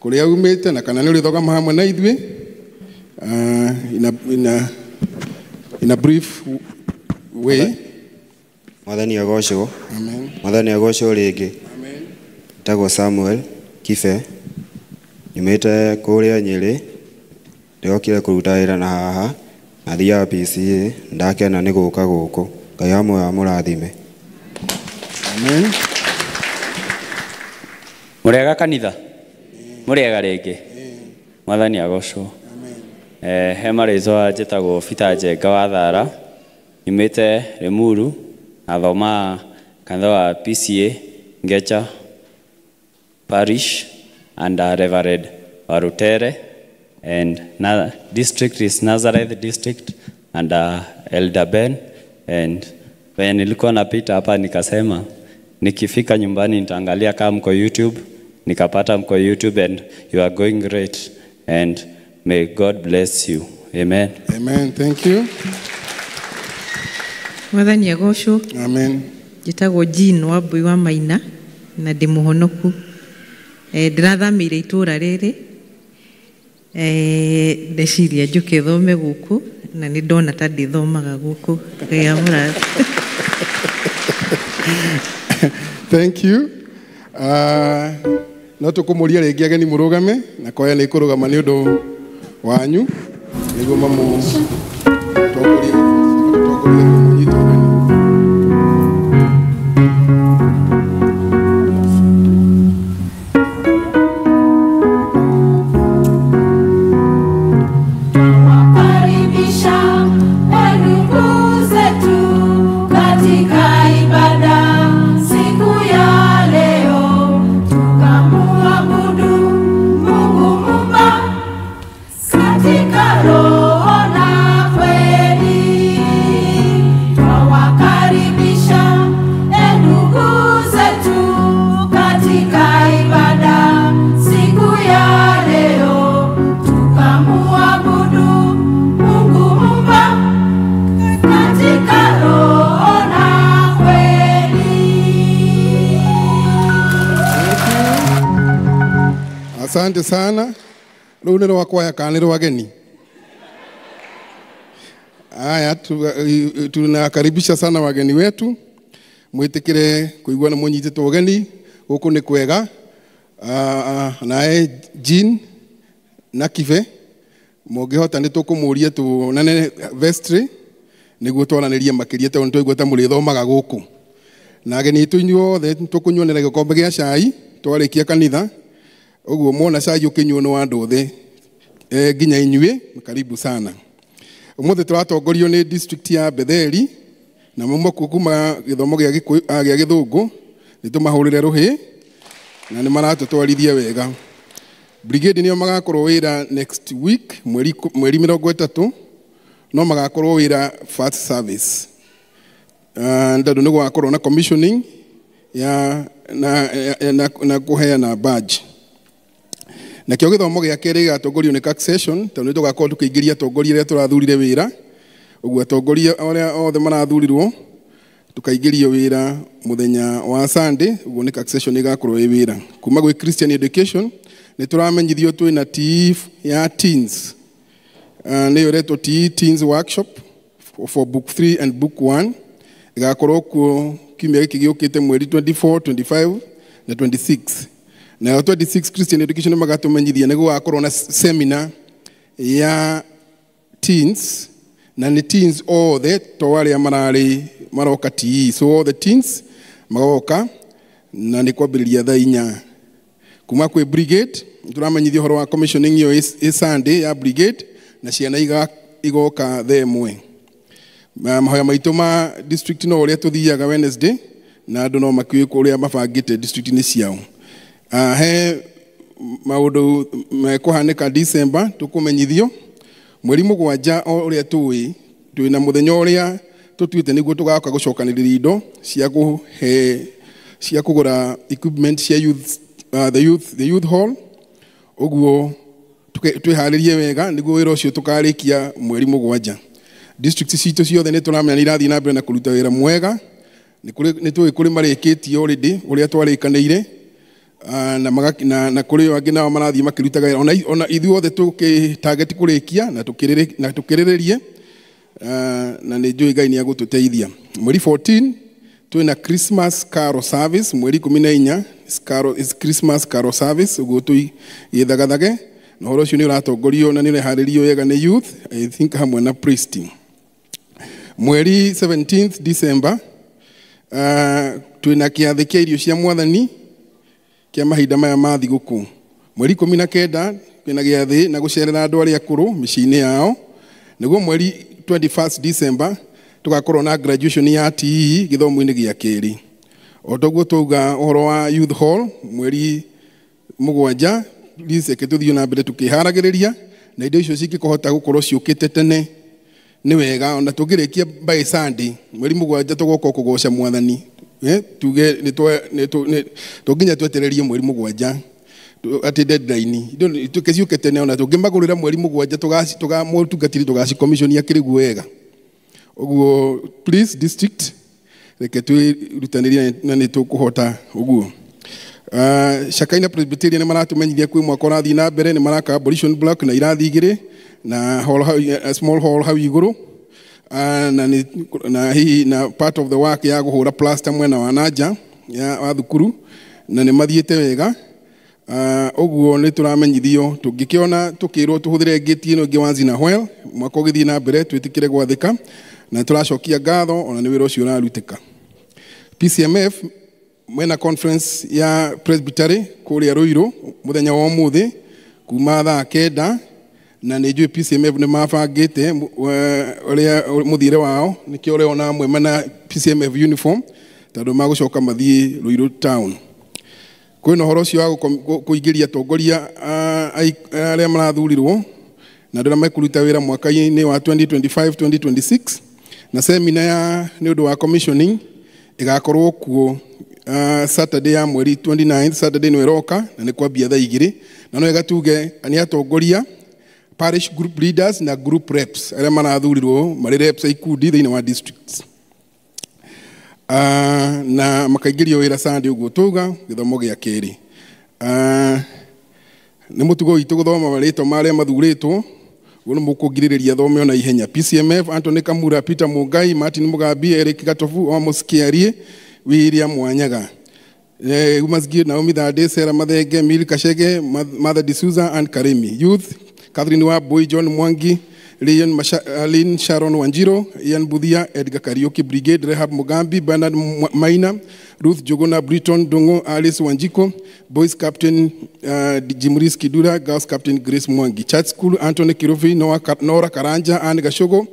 kũrĩa umĩte na kana nĩ ũrĩthogama hamwe na ithuĩ in a brief way. Mwathani agocwo. Amen. Mwathani agocwo rĩngĩ. Amen. Njĩtagwo Samuel Kibe, nyumĩte kũrĩa Nyĩrĩ, ndĩrokire kũruta wĩra na haha na thiaga PCA. Ndakena nĩ gũka gũkũ. Ngai wa muoyo amũrathime. Amen. Mũrĩega kanitha? Mũrĩega rĩngĩ? Mwathani agocwo. He marĩtwa njĩtagwo Peter Njenga wa Thara, nyumĩte Limuru, nathomaga kanitha wa PCA Ngecha Parish under Reverend Warutere, and district is Nazareth district under Elder Ben. And when nilikuwa napita hapa nikasema nikifika nyumbani nitaangalia kama mko YouTube, nikapata mko YouTube, and you are going great, and may God bless you. Amen. Amen. Thank you. Mwathani agocwo. Amen. Njĩtagwo Jean Wambui wa Maina na ndĩ mũhonoku. Ndĩrathamĩire itũũra rĩrĩ, ndeciria njũke thome gũkũ na nĩ ndona ta ndĩthomaga gũkũ. Ngai amũrathime. Thank you. No tũkũmũria rĩngĩ ageni mũrũgame, na kwaya nĩ ĩkũrũgama nĩ ũndũ wanyu nĩguo mamũtongorie mũnyite ũgeni. Karibisha ndugu zetu katika ibada siku ya leo, tukamuabudu Mungu Muumba katika roho na kweli. Twawakaribisha ndugu zetu katika ibada siku ya leo, tukamuabudu Mungu Muumba katika roho na kweli. Asante sana. Rũu nĩ rwa kwaya kana nĩ rwa ageni? Aya, tunakaribisha sana wageni wetu, mwĩtĩkĩre kũigua nĩ mũnyitĩtwo ũgeni gũkũ nĩ kwega. Nae Jean na Kibe mũngĩhota nĩ tũkũmũria tuonane vestry nĩguo twaranĩrie makĩria, tondũ nĩ twaigua ta mũrĩthomaga gũkũ. Na ageni aitũ inyuothe tũkũnyuanĩra gĩkombe gĩa cai twarĩkia kanitha, ũguo mwona cai ũkĩnyuo nĩ wa andũ othe, nginya inyuĩ, karibu sana. Ũmũthĩ tũratongorio nĩ district ya Betheli na mauma kuma gĩthomo gĩa Gĩkũyũ gĩa Gĩthũngũ, nĩ tũmahũrĩre rũhĩ na nĩ maratũtwarithia wega. Brigade nĩo magakorwo wĩra next week mweri 30, no magakorwo wĩra first service. Tondũ nĩ gũgakorwo na commissioning ya na kũheana badge. Nakĩo gĩthomo gĩa kerĩ gĩgatongorio nĩ CAC session, tondũ nĩ tũgakorwo tũkĩingĩria atongoria arĩa tũrathurire wĩra. Ũguo atongoria arĩa othe marathurirwo tukaingĩrio wĩra mũthenya wa Sunday, ũguo nĩ CAC session ĩgakorwo ĩ wĩra. Kuma gwĩ Christian Education nĩ tũramenyithio twĩna TE ya teens, nĩyo ĩretwo TE Teens Workshop for book 3 and book 1, ĩgakorwo kuo kiumia gĩkĩ gĩũkĩte mweri 24, 25 na 26. Nayo 26 Christian Education magatũmenyithia nĩ gũgakorwo na seminar ya teens, na nĩ teens othe to arĩa mararĩ maroka TE, so all the teens magoka, na nĩ kwambĩrĩria thaa 4. Kuma kwĩ brigade tũramenyithia ũhoro wa commissioning ĩyo ĩ Sunday ya brigade, na ciana igoka thaa 1. Mahoya maitũ ma district no ũrĩa tũthiaga Wednesday na andũ no makiũĩ kũrĩa mabangĩte district-inĩ ciao. He maũndũ mekũhanĩka December tũkũmenyithio mweri 7 o ũrĩa tũĩ twĩna mũthenya ũrĩa tũtuĩte nĩguo tũgaka gũcokanĩrĩria indo cia kũhe cia kũgũra equipment cia youth, the youth hall ũguo twĩharĩrie wega nĩguo wĩra ũcio tũkarĩkia mweri 7. District citũ ciothe nĩ tũramenya nĩ irathiĩ na mbere na kũruta wĩra mwega, nĩ tũĩ kũrĩ marĩkĩtie already ũrĩa twarĩkanĩire, na kũrĩ angĩ nao marathiĩ makĩrutaga wĩra ona ithuothe tũkĩ target kũrĩkia na tũkĩrĩrĩrie, na nĩ njũĩ Ngai nĩ agũtũteithia. Mweri 14 twĩna Christmas Carol Service, mweri 14 is Christmas Carol Service ũguo tũgĩthagathage na ũhoro ũcio nĩ ũratongorio na nĩ ũreharĩrio wega nĩ youth, I think hamwe na priest. Mweri 17th December twĩna kĩathĩ kĩa irio cia mwathani kĩa mahinda maya ma thigũkũ. Mweri 19 twĩna gĩathĩ na gũcerera andũ arĩa akũrũ mĩciĩ-inĩ yao. Nĩguo mweri 21st December tũgakorwo na graduation ya TE gĩthomo-inĩ gĩa kerĩ. O toguo twauga ũhoro wa youth hall mweri 7, please reke tũthiĩ na mbere tũkĩharagĩrĩria na indo icio cingĩkũhota gũkorwo ciũkĩte tene nĩ wega, ona tũngĩrĩkia by Sunday mweri 7 tũgoka kũgoca mwathani, tuge tũnginya twetererie mweri 7 atĩ deadline indo tũkĩciũke tene, ona tũngĩmagũrĩra mweri 7 tũgamũtungatĩri tũgacicommissioni akĩrĩ wega. Ũguo please district reke twĩrutanĩrie na nĩ tũkũhota ũguo. Shakaina Presbyterian nĩ maratũmenyithia kwĩ mwaka ũrathiĩ na mbere, nĩ maraka abolition block na irathi 2 na hall hau, small hall hau igũrũ, na hihi na part of the work ya kũhũra plaster mwena wa nanja ya wa thukuru na nĩ mathiĩte wega. Ũguo nĩ tũramenyithio tũngĩkĩona tũkĩrwo tũhũthĩre ngĩti ĩno ĩngĩ once in a while mwaka ũgĩthiĩ na mbere twĩtĩkĩre gwathĩka na tũracokia ngatho ona nĩ wĩra ũcio ũrarutĩka. PCMF mwena conference ya Presbytery kũrĩa Ruiru mũthenya wa ũmũthĩ kuma thaa 9, na nĩ njũĩ PCMF nĩ mabangĩte ũrĩa mũthiĩre wao, nĩkĩo ũrĩona amwe mena PCMF uniform tondũ magũcoka mathiĩ Ruiru town. Kwĩna ũhoro ũcio wa kũingĩria atongoria arĩa marathurirwo na andũ arĩa mekũruta wĩra mwaka-inĩ wa 2025-2026, na semina ya nĩ ũndũ wa commissioning ĩgakorwo kuo Saturday ya mweri 29, Saturday nĩ ĩroka na nĩ kwambia thaa 2, na no ĩgatuge nĩ atongoria parish group leaders na group reps arĩa marathurirwo marĩ reps a ikundi thĩinĩ wa districts, na makaingĩrio wĩra Sunday ũguo tauga gĩthomo gĩa kerĩ. Nĩ mũtugo witũ gũthoma marĩtwa ma arĩa mathurĩtwo, ũguo nĩ mũkũngirĩrĩria thome ona ihenya. PCMF Anthony Kamura, Peter Mungai, Martin Mugambi, Eric Gatofu, Amos Kiarie, William Wanyaga, Umasgi, Naomi Thande, Sarah Mathenge, Mili Kashege, Mother D'Souza and Karimi. Youth Catherine Wabui, John Mwangi, Lynn Sharon Wanjiro, Ian Budia, Edgar Kariuki Brigade, Rehab Mugambi, Bernard Maina, Ruth Jogona, Britton Dongo, Alice Wanjiko, Boys Captain Jimris Kidura, Girls Captain Grace Mwangi. Church School Anthony Kirofi, Nora Karanja, Anne Gashogo,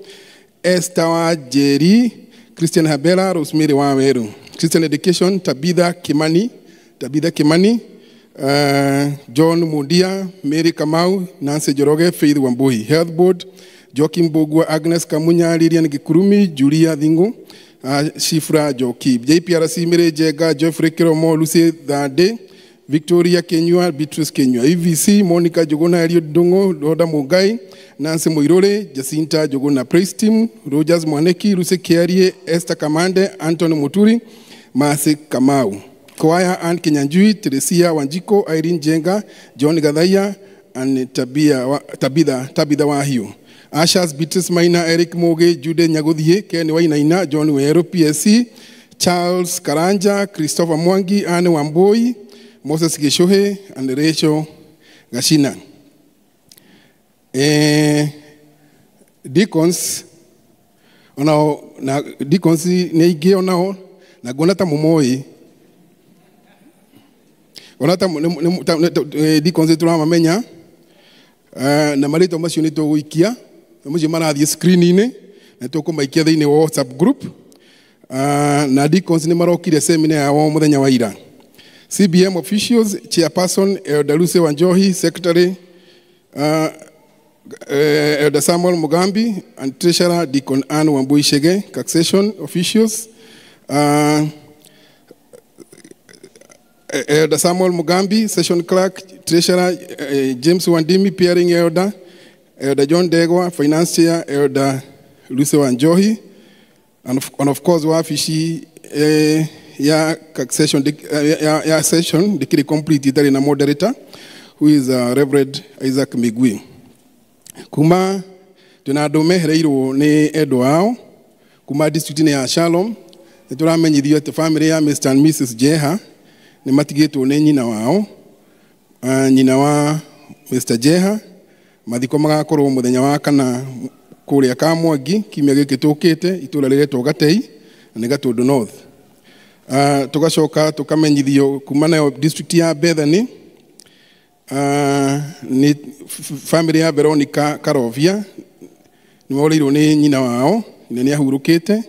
Esther Jerry, Christian Habela, Rosemary Waweru. Christian Education Tabitha Kimani, John Mundia, Mary Kamau, Nancy Joroge, Faith Wambui. Health Board Joaquim Bogwa, Agnes Kamunya, Lilian Gikurumi, Julia Thingu, Shifra Joki. JPRC Mary Jega, Geoffrey Kiromo, Lucy Thande, Victoria Kenyua, Beatrice Kenyua. EVC Monica Jogona, Eliud Dongo, Roda Mugai, Nancy Muirore, Jacinta Jogona. Praise Team Rogers Mwaneki, Lucy Kiarie, Esther Kamande, Anthony Muturi, Masi Kamau. Choir Ann Kinyanjui, Teresia Wanjiko, Irene Jenga, John Gathaiya, and Tabitha Wahiu. Ashas Beatrice Maina, Eric Moge, Jude Nyaguthie, Ken Wainaina, John Wero, PSC, Charles Karanja, Christopher Mwangi, Anne Wamboi, Moses Gishohe, and Rachel Gashina. Deacons, onao na deacons nĩ aingĩ onao, na nguona ta mũmoĩ. Ona ta deacons tũramamenya, na marĩtwa macio nĩ tũgũikia Macio marathiĩ screen-inĩ na tũkũmaikia thĩinĩ wa WhatsApp group. Na deacons nĩ marokire seminar yao mũthenya wa ira. CBM officials, chairperson Elder Lucy Wanjohi, secretary Elder Samuel Mugambi, and treasurer Deacon Anne Wambui Shege, taxation officials, Elder Samuel Mugambi, session clerk, treasurer James Wandimi, peering elder, Elder John Degwa, finance chair, Elder Lucy Wanjohi, and of course wabici ya session ya session ndikiri complete itari na moderator who is Reverend Isaac Migwi. Kuma twina andu mehereirwo ni endwa ao kuma district ya Shalom, ni turamenyithio ati family ya Mr and Mrs Jeha ni matigitwo ni nyina wao, nyina wa Mr Jeha. Mathiko magakorwo muthenya wa kana kuria Kamwangi kiumia giki tukite itura riretwo Gatei na ni Gatundu North. Tugacoka tukamenyithio kuma nayo district ya Bethany, ni family ya Veronica Karovia ni morirwo ni nyina wao na ni ahurukite,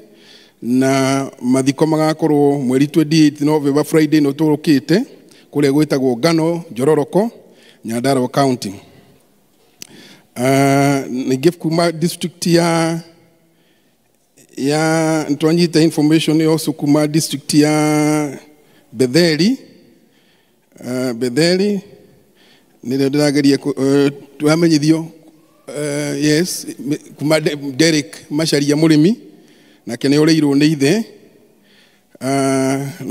na mathiko magakorwo mweri 28 November Friday no turukite kuria gwitagwo Ngano Njororoko Nyandarua County. Ningĩ kuma district ya ntwanyita information also kuma district ya Betheli, Betheli nĩrĩo ndĩrageria twamenyithio, yes, kuma Derek Macharia mũrĩmi nake nĩ ũrĩirwo nĩ ithe,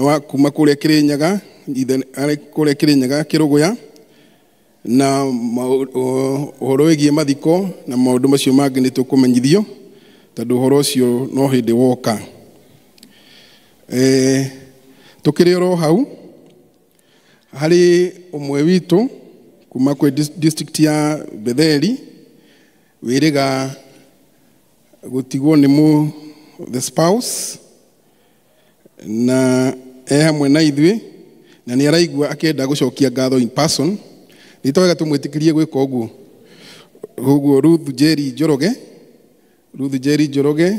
wa kuma kũrĩa Kĩrĩnyaga, ithe arĩ kũrĩa Kĩrĩnyaga Kĩrũgũya, na ũhoro wĩgiĩ mathiko na maũndũ macio mangĩ nĩ tũkũmenyithio tondũ ũhoro ũcio no hĩndĩ woka. Tũkĩrĩ oro hau harĩ ũmwe witũ kuma kwĩ district ya Betheli wĩrĩga gũtigwo nĩ mũ the spouse na e hamwe na ithuĩ na nĩ araigua akĩenda gũcokia ngatho in person. Nĩ twega tũmwĩtĩkĩrie gwĩka ũguo. Ũguo Ruth Jerry Njoroge, Ruth Jerry Njoroge,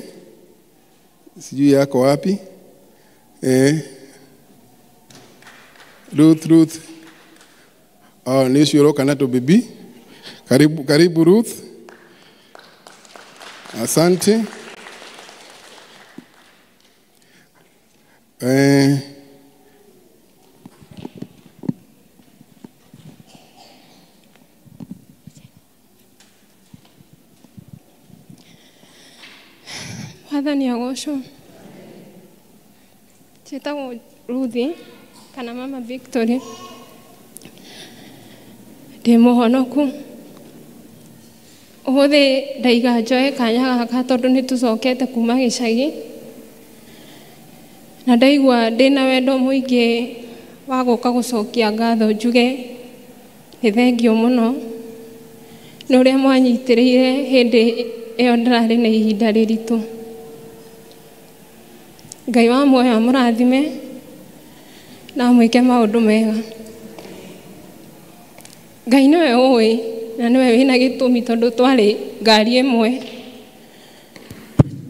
sijui yako wapi? Ruth, Ruth. Nĩ ũcio ũroka na tũbibi. Karibu, karibu Ruth. Asante. Mwathani agocwo. Njĩtagwo Ruthi kana Mama Victory. Ndĩ mũhonoku. Ũmũthĩ ndaiga njoe kanya gaka tondũ nĩ tũcokete kuma gĩcagi. Na ndaigua ndĩna wendo mũingĩ wa gũka gũcokia ngatho njuge nĩ thengio mũno nĩ ũrĩa mwanyitĩrĩire hĩndĩ ĩyo ndĩrarĩ na ihinda rĩritũ. Ngai wa muoyo amũrathime na amwĩke maũndũ mega. Ngai nĩwe ũĩ na nĩwe wĩna gĩtũmi tondũ twarĩ ngari ĩmwe,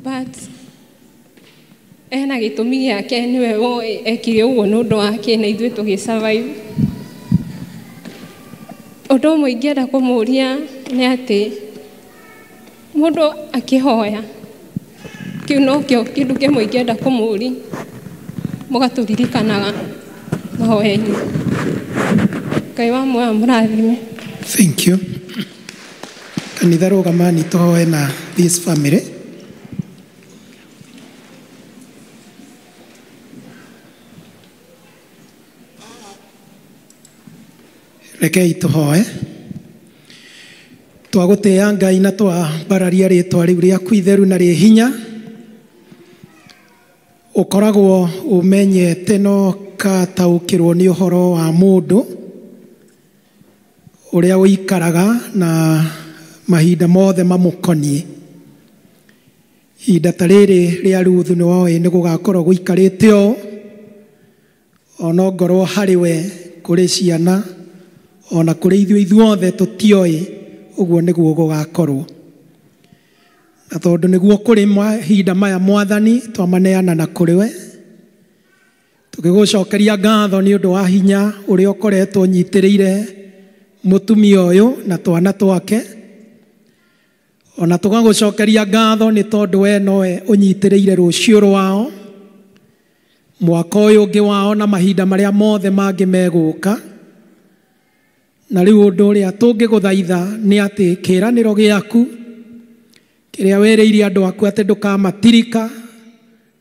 but ena gĩtũmi gĩake, nĩwe ũĩ ekire ũguo nĩ ũndũ wake na ithuĩ tũgĩ survive. Ũndũ ũmwe ingĩenda kũmũria nĩ atĩ mũndũ akĩhoya, kĩu nokĩo kĩndũ kĩmwe ingĩenda kũmũria, mũgatũririkanaga mahoya-inĩ. Ngai wa muoyo amũrathime. Thank you. Kanitha rũgamani tũhoe na this family. Rekei tũhoe. Twagũtĩĩa Ngai na twambararia rĩtwa rĩu rĩaku itheru na rĩ hinya. Ũkoragwo ũmenyete no ũkataũkĩrwo nĩ ũhoro wa mũndũ ũrĩa ũikaraga na mahinda mothe mamũkoniĩ. Ihinda ta rĩrĩ rĩa Ruthu nĩ woĩ nĩ gũgakorwo gũikarĩte ũũ, ona ngorwo harĩ we kũrĩ ciana ona kũrĩ ithuĩ ithuothe tũtioĩ ũguo nĩguo gũgakorwo. Na tondũ nĩguo kũrĩ mahinda maya Mwathani twamaneana na kũrĩ we, tũgĩgũcokeria ngatho nĩ ũndũ wa hinya ũrĩa ũkoretwo ũnyitĩrĩire mũtumia ũyũ na twana twake. Ona tũgagũcokeria ngatho nĩ tondũ we nowe ũnyitĩrĩire rũciũ rwao, mwaka ũyũ ũngĩ wao na mahinda marĩa mothe mangĩ megũka. Na rĩu ũndũ ũrĩa tũngĩgũthaitha nĩ atĩ kĩĩranĩro gĩaku kĩrĩa wĩrĩire andũ aku atĩ ndũkamatirika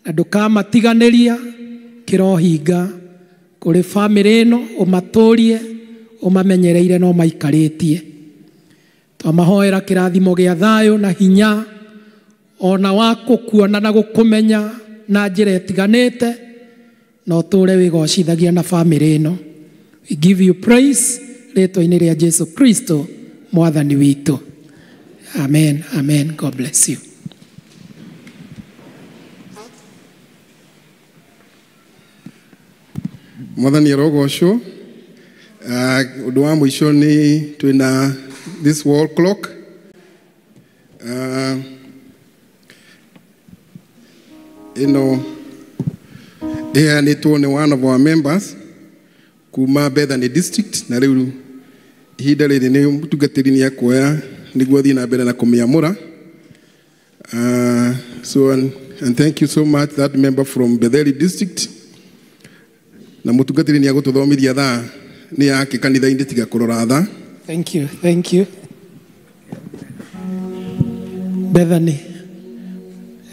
na ndũkamatiganĩria kĩrohinga kũrĩ bamĩrĩ ĩno, ũmatũrie ũmamenyereire na ũmaikarĩtie. Twamahoera kĩrathimo gĩa thayũ na hinya ona wa gũkuona na gũkũmenya na njĩra ĩtiganĩte, na ũtũũre wĩgocithagia na bamĩrĩ ĩno. We give you praise rĩtwa-inĩ rĩa Jesu Kristo Mwathani witũ. Amen, amen. God bless you. Mwathani arogocwo. Ũndũ wa mũico nĩ twĩna this wall clock. Ĩno ĩheanĩtwo nĩ one of our members kuma Bethany district, na rĩu ihinda rĩrĩ nĩ mũtungatĩri nĩ ekuoya nĩguo athiĩ na mbere na kũmĩamũra. So and thank you so much that member from Bethany district. Na mũtungatĩri nĩ egũtũthomithia thaa nĩ yake kanitha-inĩ tiga kũrora thaa. Thank you, thank you. Bethany,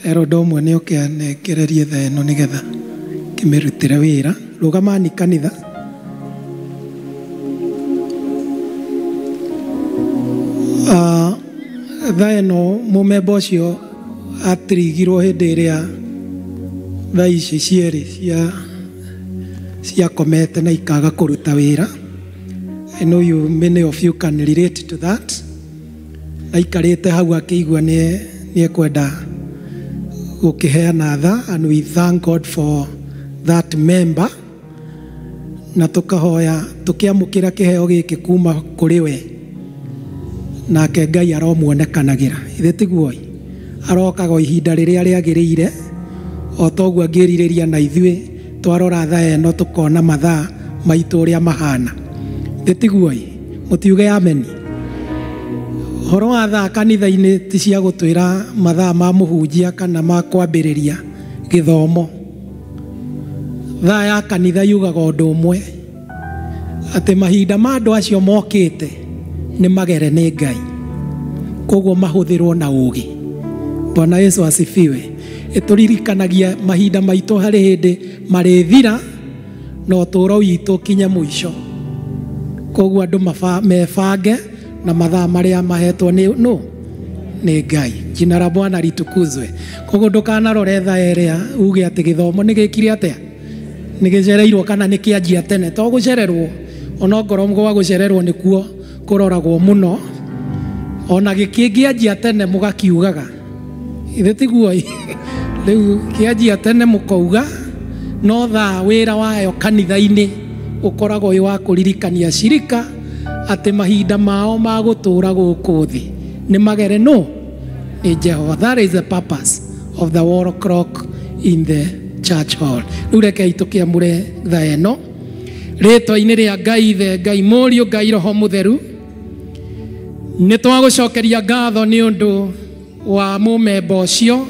Erodo ũmwe nĩ oke anengererie thaa ĩno nĩgetha kĩmĩrutĩre wĩra. Rũgamani kanitha. Thaa ĩno mũmemba ũcio atirigirwo hĩndĩ ĩrĩa thaa ici cierĩ ciakomete na ikaga kũruta wĩra. I know you, many of you can relate to that. Aikarĩte hau akĩigua nĩ ekwenda gũkĩheana tha, and we thank God for that member. Na tũkahoya tũkĩamũkĩra kĩheo gĩkĩ kuma kũrĩ we, nake Ngai aromuonekanagĩra. Ithe tiguo arokaga o ihinda rĩrĩa rĩagĩrĩire, o toguo angĩrirĩria na ithuĩ twarora thaa ĩno tũkona mathaa maitũ ũrĩa mahana. Ithe tiguo mũtiuge ameni. Ũhoro wa thaa kanitha-inĩ ti cia gũtwĩra mathaa ma mũhunjia kana ma kwambĩrĩria gĩthomo. Thaa ya kanitha yugaga ũndũ ũmwe, atĩ mahinda ma andũ acio mokĩte nĩ magere nĩ Ngai, koguo mahũthĩrwo na ũũgĩ. Bwana Yesu asifiwe. Ĩtũririkanagia mahinda maitũ harĩ hĩndĩ marĩthira na ũtũũro witũ kinya mũico. Koguo andũ mebange na mathaa marĩa mahetwo nĩ nũ? Nĩ Ngai. Jina la Bwana litukuzwe. Koguo ndũkanarore thaa ĩrĩa uge atĩ gĩthomo nĩ gĩkire atĩa, nĩ gĩcereirwo kana nĩ kĩanjia tene. To gũcererwo, onongorwo gwa gũcererwo nĩkuo kũroragwo mũno. Ona gĩkĩngĩanjia tene mũgakiugaga, ithe tiguo rĩu kĩanjia tene mũkauga, no thaa wĩra wayo kanitha-inĩ ũkoragwo wĩ wa kũririkania cirika atĩ mahinda mao ma gũtũũra gũkũ thĩ nĩ magere nũ? Nĩ Jehova. That is the purpose of the wall clock in the church hall. Rĩu rekei tũkĩamũre thaa ĩno rĩtwa-inĩ rĩa Ngai Ithe, Ngai Mũriũ, Ngai Roho Mũtheru. Nĩ twagũcokeria ngatho nĩ ũndũ wa mũmemba ũcio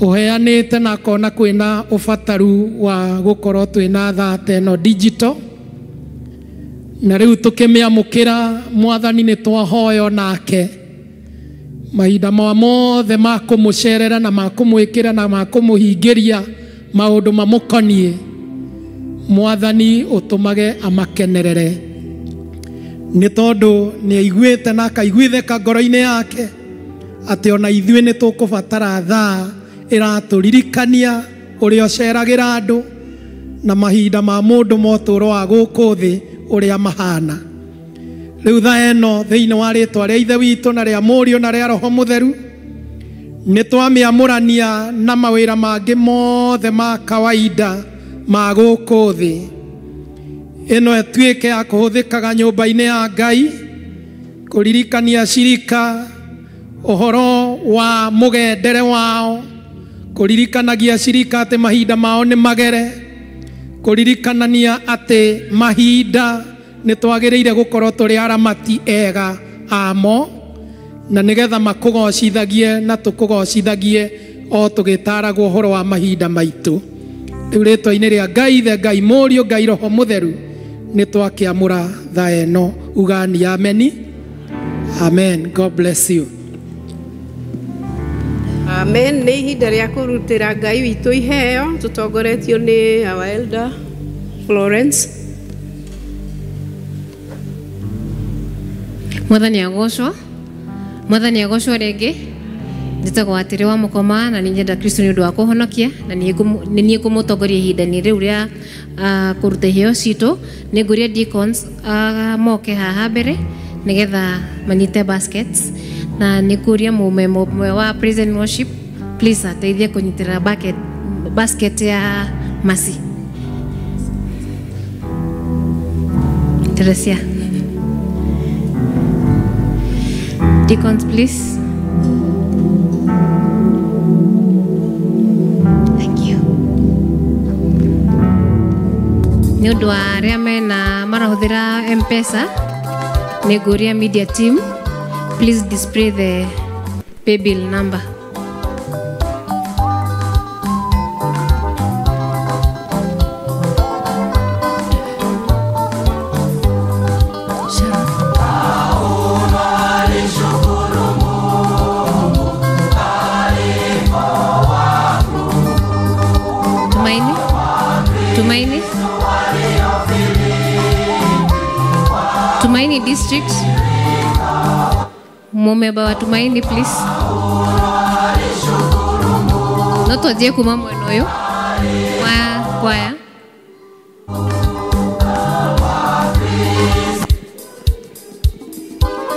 ũheanĩte na akona kwĩna ũbataru wa gũkorwo twĩna thaa ta ĩno digital. Na rĩu tũkĩmĩamũkĩra Mwathani nĩ twahoyo nake mahinda ma mothe ma kũmũcerera na ma kũmwĩkĩra na ma kũmũhingĩria maũndũ mamũkoniĩ. Mwathani ũtũmage amakenerere, nĩ tondũ nĩ aiguĩte na akaiguithĩka ngoro-inĩ yake atĩ ona ithuĩ nĩ tũkũbatara thaa ĩratũririkania ũrĩa ũceragĩra andũ na mahinda ma mũndũ ma ũtũũro wa gũkũ thĩ ũrĩa mahana. Rĩu thaa ĩno thĩinĩ wa rĩtwa rĩa Ithe witũ na rĩa Mũriũ na rĩa Roho Mũtheru nĩ twamĩamũrania na mawĩra mangĩ mothe ma kawaida ma gũkũ thĩ. Ĩno ĩtuĩke ya kũhũthĩkaga nyũmba-inĩ ya Ngai kũririkania cirika ũhoro wa mũgendere wao, kũririkanagia cirika atĩ mahinda mao nĩ magere, kũririkanania atĩ mahinda nĩ twagĩrĩire gũkorwo tũrĩ aramati ega amo, na nĩgetha makũgocithagie na tũkũgocithagie o tũgĩtaragwo ũhoro wa mahinda maitũ. Rĩu rĩtwa-inĩ rĩa Ngai Ithe, Ngai Mũriũ, Ngai Roho Mũtheru, nĩ twakĩamũra thaa ĩno. Ugani ameni. Amen. God bless you. Amen. Nĩ ihinda rĩa kũrutĩra Ngai witũ iheo tũtongoretio nĩ our elder Florence. Mwathani agocwo, Mwathani agocwo rĩngĩ. Njĩtagwo atĩrĩ wa Mũkoma na nĩ nyenda Kristo nĩ ũndũ wa kũhonokia, na nĩ niĩ ngũmũtongoria ihinda-inĩ rĩu rĩa kũruta iheo citũ. Nĩ ngũria deacons moke haha mbere nĩgetha manyite baskets, na nĩ ngũria mũme ũmwe wa praise and worship please ateithie kũnyitĩrĩra basket ya Mercy. Teresia. Deacons please. Thank you. Nĩ ũndũ wa arĩa mena marahũthĩra M-Pesa, nĩ ngũria media team please display the paybill number. Tumaini, Tumaini, Tumaini district. Mumeba wa Tumaini please. No twanjie kuma mwena ũyũ wa kwaya.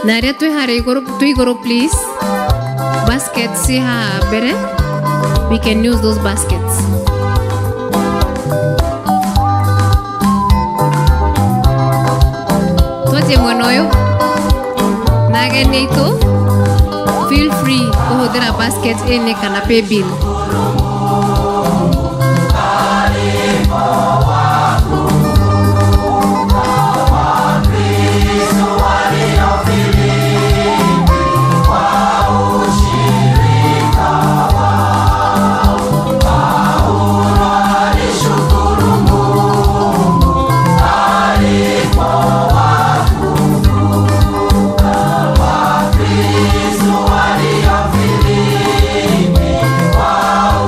Na arĩa twĩ harĩa igũrũ, twĩ igũrũ please. Baskets ci haha mbere. We can use those baskets. Twanjie mwena ũyũ. Na ageni aitũ, feel free kũhũthĩra basket ĩnĩ kana paybill. Wow.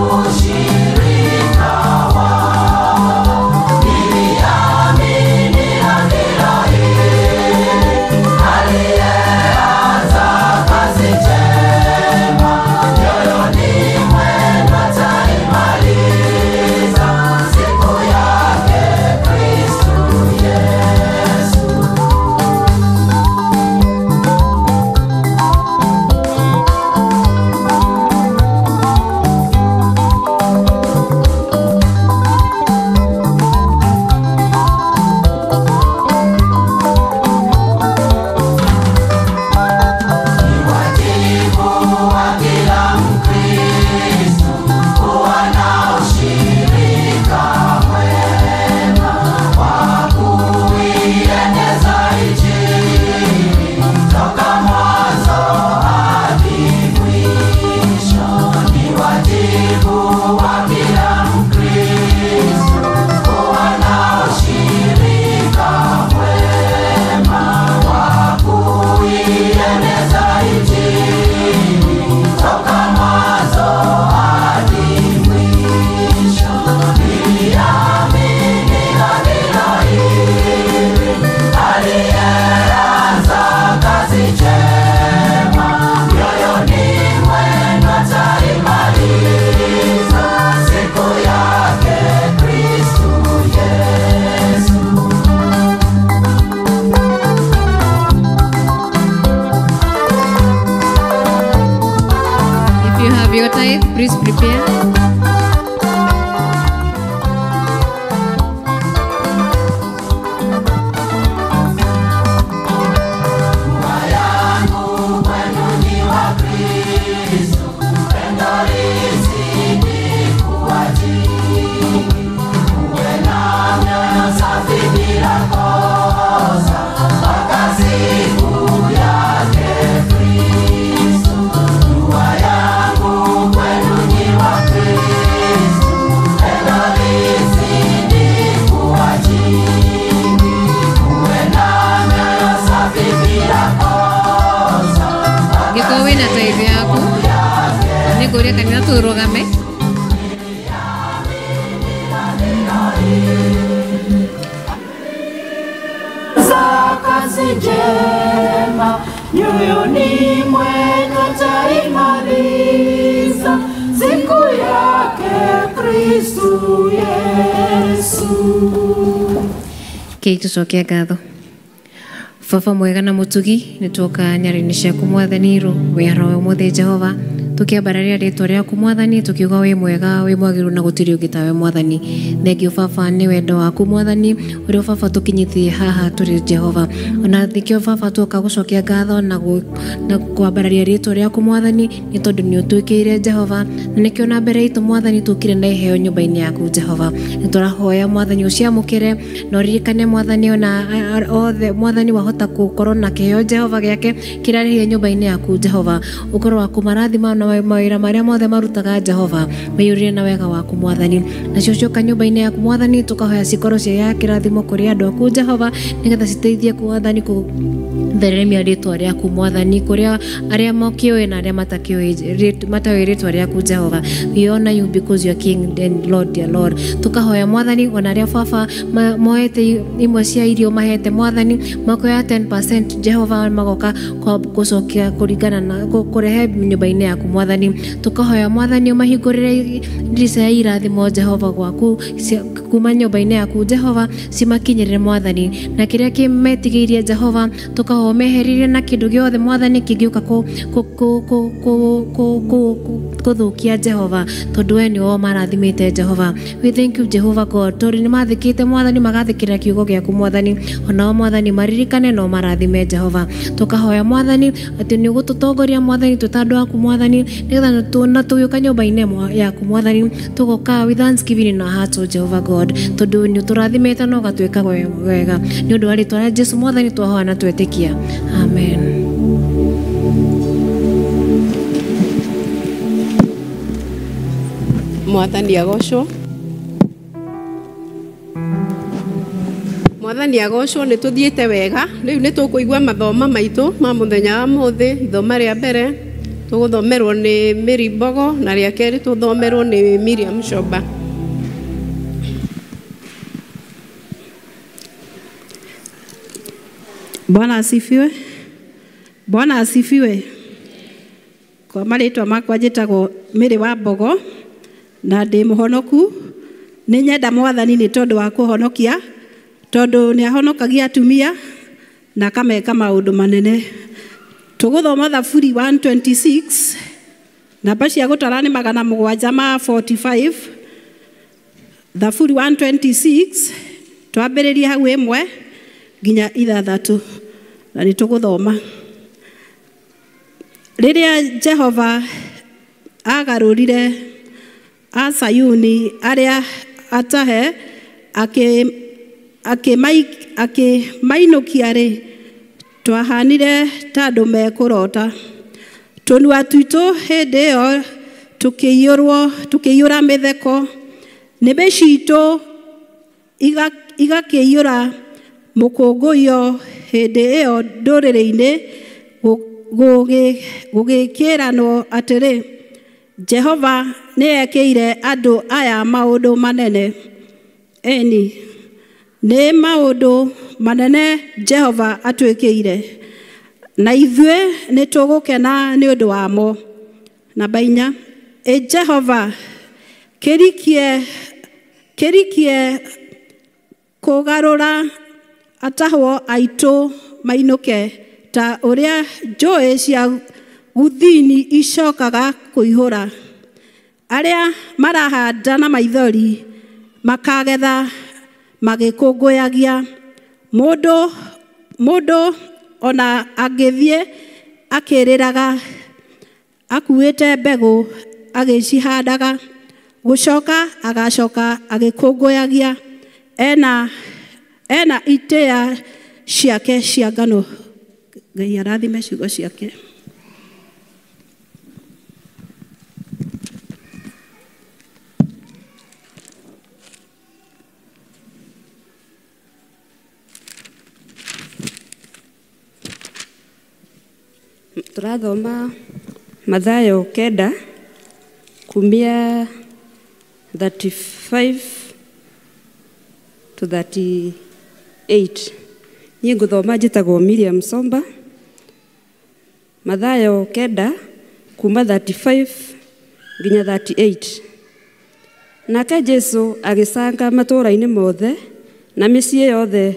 Tũcoke kanitha tũrũgame. Za kazi njema nyoyoni mwenu ataimaliza siku yake Kristu Yesu. Kei tũcoke ngatho. Baba mwega na mũtugi, nĩ tuoka nyarĩinĩ ciaku Mwathani wĩra wa ũmũthĩ Jehova, tukiambararia rĩtwa rĩaku Mwathani, tukiuga wĩ mwega, wĩ mwagĩrĩru na gũtirĩ ũngĩ tawe Mwathani. Thengiũ Baba nĩ wendo waku Mwathani ũrĩa Baba tũkinyĩtie haha tũrĩ Jehova. Ona nĩkĩo Baba tuoka gũcokia ngatho na kwambararia rĩtwa rĩaku Mwathani, nĩ tondũ nĩ ũtwĩkĩire Jehova, na nĩkĩo na mbere itũ Mwathani tũkire na iheo nyũmba-inĩ yaku Jehova. Nĩ tũrahoya Mwathani ũciamũkĩre na ũririkane Mwathani ona othe Mwathani wahota gũkorwo na kĩheo Jehova gĩake kĩrĩa arĩhire nyũmba-inĩ yaku Jehova, ũkorwo wa kũmarathima na mawĩra marĩa mothe marutaga Jehova, maiyũrire na wega waku Mwathani. Nacio cioka nyũmba-inĩ yaku Mwathani, tũkahoya cikorwo cia ya kĩrathimo kũrĩ andũ aku Jehova, nĩgetha citeithie Mwathani kũtheremia rĩtwa rĩaku Mwathani kũrĩa arĩa mokĩũĩ na arĩa mataũĩ rĩtwa rĩaku Jehova. We honor you because you are King and Lord, dear Lord. Tũkahoya Mwathani ona arĩa Baba moete imwe cia irio mahete Mwathani, makoya 10% Jehova magoka gũcokia kũringana na kũrehe nyũmba-inĩ yaku Mwathani. Tũkahoya Mwathani ũmahingũrĩre ndirica ya irathimo Jehova gwaku kuma nyũmba-inĩ yaku Jehova, cimakinyĩrĩre Mwathani, na kĩrĩa kĩmetigĩirie Jehova tũkahoya ũmeheririe na kĩndũ gĩothe Mwathani kĩngĩũka kũthũkia Jehova, tondũ we nĩwe ũmarathimĩte Jehova. We thank you Jehovah God, tondũ nĩmathĩkĩte Mwathani, magathĩkĩra kiugo gĩaku Mwathani, onao Mwathani maririkane na ũmarathime Jehova. Tũkahoya Mwathani atĩ nĩ ũgũtũtongoria Mwathani twĩ ta andũ aku Mwathani, nĩgetha na tũgĩũka nyũmba-inĩ yaku Mwathani tũgoka with thanksgiving in our hearts, O Jehovah God, tondũ nĩ ũtũrathimĩte na ũgatwĩka wega. Nĩ ũndũ wa rĩtwa rĩa Jesu Mwathani twahoya na twetĩkia, amen. Mwathani agocwo. Mwathani agocwo. Nĩ tũthiĩte wega. Rĩu nĩ tũkũigua mathoma maitũ ma mũthenya wa mũthĩ. Ithoma rĩa mbere tũgũthomerwo nĩ Mary Mbogo, na rĩa kerĩ tũthomerwo nĩ Miriam Shoba. Bwana asifiwe. Bwana asifiwe. Kwa marĩtwa makwa njĩtagwo Mary wa Mbogo na ndĩ mũhonoku. Nĩ nyenda Mwathani nĩ tondũ wa kũhonokia, tondũ nĩ ahonokagia atumia na akameka maũndũ manene. Tũgũthoma Thaburi 126, namba cia gũtara nĩ 745. Thaburi 126 twambĩrĩrie hau 1 nginya 6, na nĩ tũgũthoma. Rĩrĩa Jehova agarũrire a Sayuni arĩa atahe akĩmainũkia rĩ, twahanire ta andũ mekũrota. Tũnua twitũ hĩndĩ ĩyo tũkĩiyũra mĩtheko, nĩmĩ citũ igakĩiyũra mũkũngũiyo hĩndĩ ĩyo ndũrĩrĩ-inĩ gũgĩkĩranwo atĩrĩ, Jehova nĩekĩire andũ aya maũndũ manene. Ĩni, nĩ maũndũ manene Jehova atwĩkĩire, na ithuĩ nĩ tũgũkena nĩ ũndũ wamo. Namba 4, ĩ Jehova kĩrikie kũgarũra atahwo aitũ mainũke ta ũrĩa njũĩ cia gũthini icokaga kũihũra. Arĩa marahanda na maithori makagetha magĩkũngũyagia. Mũndũ ona angĩthiĩ akĩrĩraga akuĩte mbegũ agĩcihandaga, gũcoka agacoka agĩkũngũyagia ena itĩa ciake cia ngano. Ngai arathime ciugo ciake. Tũrathoma Mathayo 9 Kumia 35 to 38. Niĩ ngũthoma njĩtagwo Miriam Somba. Mathayo 9 kuma 35 nginya 38. Nake Jesu agĩcanga matũũra-inĩ mothe na mĩciĩ yothe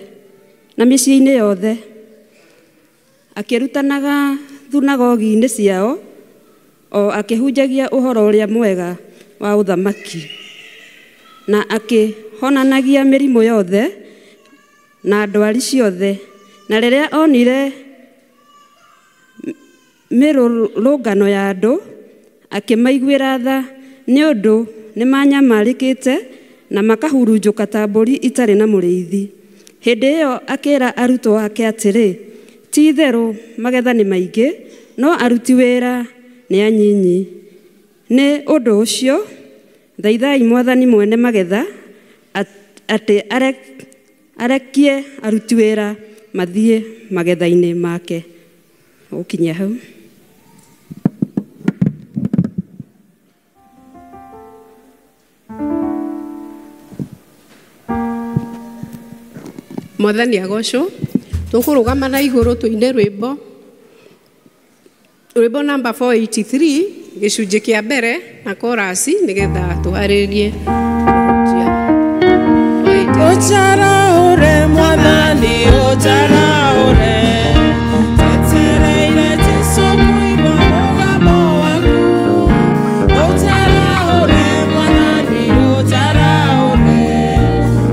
na mĩciĩ-inĩ yothe, akĩrutanaga thunagogi-inĩ ciao o akĩhunjagia ũhoro ũrĩa mwega wa ũthamaki, na akĩhonanagia mĩrimũ yothe na ndwari ciothe. Na rĩrĩa onire mĩrũrũngano ya andũ, akĩmaiguĩra tha nĩ ũndũ nĩmanyamarĩkĩte na makahurunjũka ta mbũri itarĩ na mũrĩithi. Hĩndĩ ĩyo akĩra arutwo ake atĩrĩ, ti-itherũ magetha nĩ maingĩ, no aruti wĩra nĩ anyinyi. Nĩ ũndũ ũcio thaithai Mwathani mwene magetha atĩ arekie aruti wĩra mathiĩ magetha-inĩ make. Ũkinyia hau. Mwathani agocwo. Tũkũrũgama na igũrũ tũine rwĩmbo rwĩmbo namba 483 gĩcunjĩ kĩa mbere na korasi nĩgetha tũharĩrie. Ũcaraũre Mwathani, ũcaraũre, tetereire Jesu kũigua mũgambo waku. Ũcaraũre Mwathani, ũcaraũre,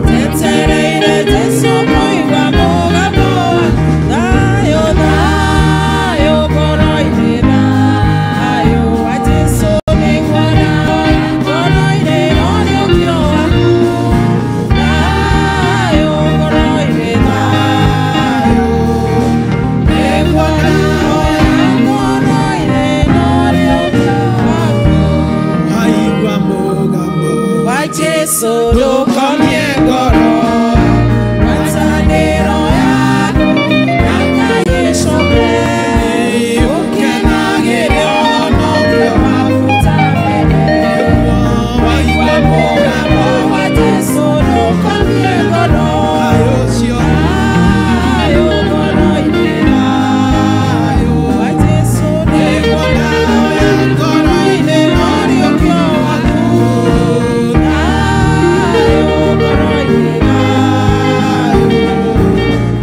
tetereire Jesu kũigua mũgambo waku. Thayũ, thayũ ngoro-inĩ, thayũ wa Jesu nĩguo ngoro-inĩ ũriũkio waku. Thayũ ngoro-inĩ, thayũ nĩguo ngoro-inĩ ũriũkio waku. Waigua mũgambo wa Jesu ndũkomie ngoro, ngwatanĩro yaku na Ngai ĩcoke, ũkenagĩre ũhonokio waku ta mbere. Waigua mũgambo wa Jesu ndũkomie ngoro, thayũ ngoro-inĩ, thayũ wa Jesu nĩguo ngoro-inĩ ũriũkio waku. Thayũ ngoro-inĩ, thayũ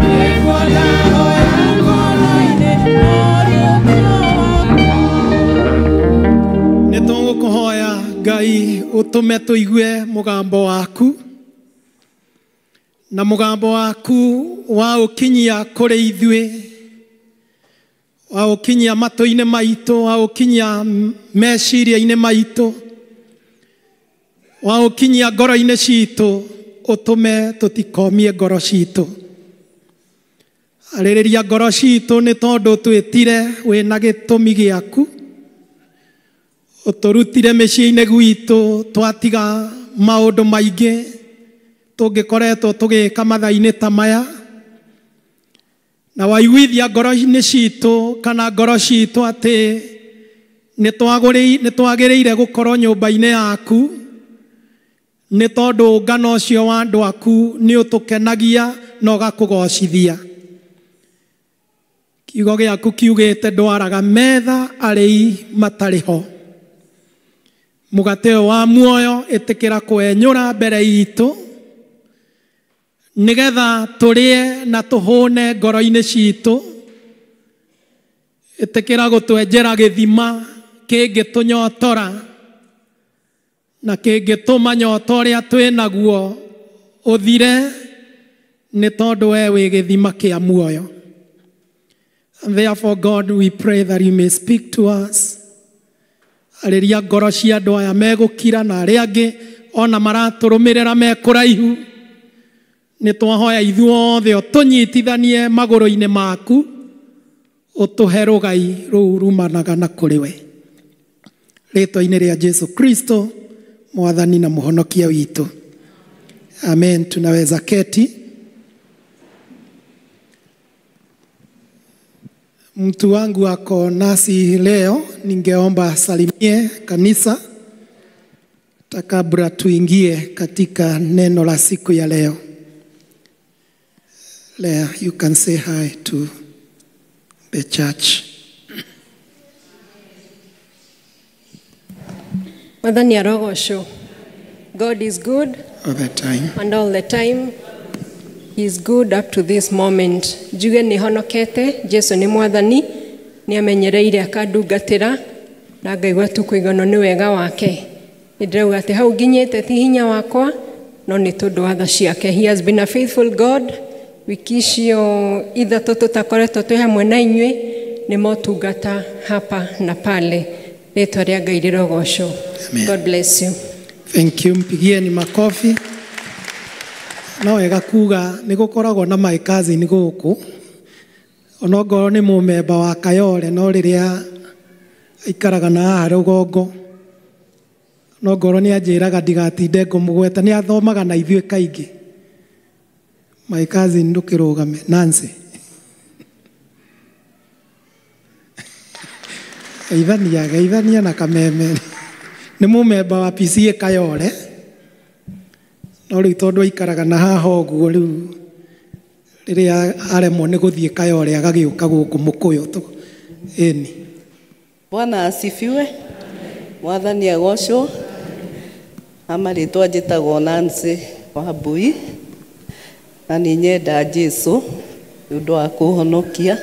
nĩguo ndahoya ngoro-inĩ ũriũkio waku. Nĩ tũgũkũhoya Ngai ũtũme tũigue mũgambo waku, na mũgambo waku wa ũkinyia kũrĩ ithuĩ, wa ũkinyia matũ-inĩ maitũ, wa ũkinyia meciria-inĩ maitũ, wa ũkinyia ngoro-inĩ citũ, ũtũme tũtikomie ngoro citũ. Arĩrĩria ngoro citũ nĩ tondũ twĩtire wĩna gĩtũmi gĩaku. Ũtũrutire mĩciĩ-inĩ gwitũ twatiga maũndũ maingĩ tũngĩkoretwo tũgĩka mathaa-inĩ ta maya, na waiguithia ngoro-inĩ citũ kana ngoro citũ atĩ nĩ twagĩrĩire gũkorwo nyũmba-inĩ yaku, nĩ tondũ ũngano ũcio wa andũ aku nĩ ũtũkenagia na ũgakũgocithia. Kiugo gĩaku kiugĩte ndwaraga metha arĩi matarĩ ho. Mũgate ũyũ wa muoyo ĩtĩkĩra kwenyũra mbere itũ nĩgetha tũrĩe na tũhũne ngoro-inĩ citũ. Ĩtĩkĩra gũtwenjera gĩthima kĩngĩtũnyotora na kĩngĩtũma nyota ũrĩa twĩnaguo ũthire, nĩ tondũ we wĩ gĩthima kĩa muoyo. And therefore, God, we pray that you may speak to us. Arĩria ngoro cia andũ aya megũkira na arĩa angĩ ona maratũrũmĩrĩra me kũraihu. Nĩ twahoya ithuothe ũtũnyitithanie magũrũ-inĩ maku, ũtũhe rũgai rũu rumanaga na kũrĩ we. Rĩtwa-inĩ rĩa Jesu Kristo, Mwathani na Mũhonokia witũ. Amen. Tunaweza keti. Mtu wangu ako nasi leo, ningeomba asalimie kanisa. Hata kabla tuingie katika neno la siku ya leo. Lea, you can say hi to the church. Mwathani arogocwo. God is good all the time. And all the time. He is good up to this moment. Njuge nĩ honokete, Jesu nĩ mwathani, nĩ amenyereire akandungatĩra na ngaigua tu kũiganwo nĩ wega wake. Nĩ ndĩrauga atĩ hau nginyĩte ti hinya wakwa, no nĩ tondũ wa tha ciake. He has been a faithful God. Wiki icio ithatũ tũtakoretwo twĩ hamwe na inyuĩ, nĩ motungata hapa na pale. Rĩtwa rĩa Ngai rĩrogocwo. God bless you. Thank you. Mpigieni makofi. No wega kuga nĩ gũkoragwo na my cousin gũkũ, onongorwo nĩ mũmemba wa Kayole, no rĩrĩa aikaraga na haha rũgongo, no ngorwo nĩ anjĩraga ndigatinde ngũmũgweta, nĩ athomaga na ithuĩ kaingĩ. My cousin, ndũkĩrũgame. Nancy. Geithania, geithania na kameme. Nĩ mũmemba wa PCA Kayole, no rĩu tondũ aikaraga na haha ũguo, rĩu rĩrĩa aremwo nĩ gũthiĩ Kayole agagĩũka gũkũ Mũkũyũ. Ĩni. Bwana asifiwe. Mwathani agocwo. Ama rĩtwa njĩtagwo Nancy Wambui, na nĩ nyenda Jesu nĩ ũndũ wa kũhonokia.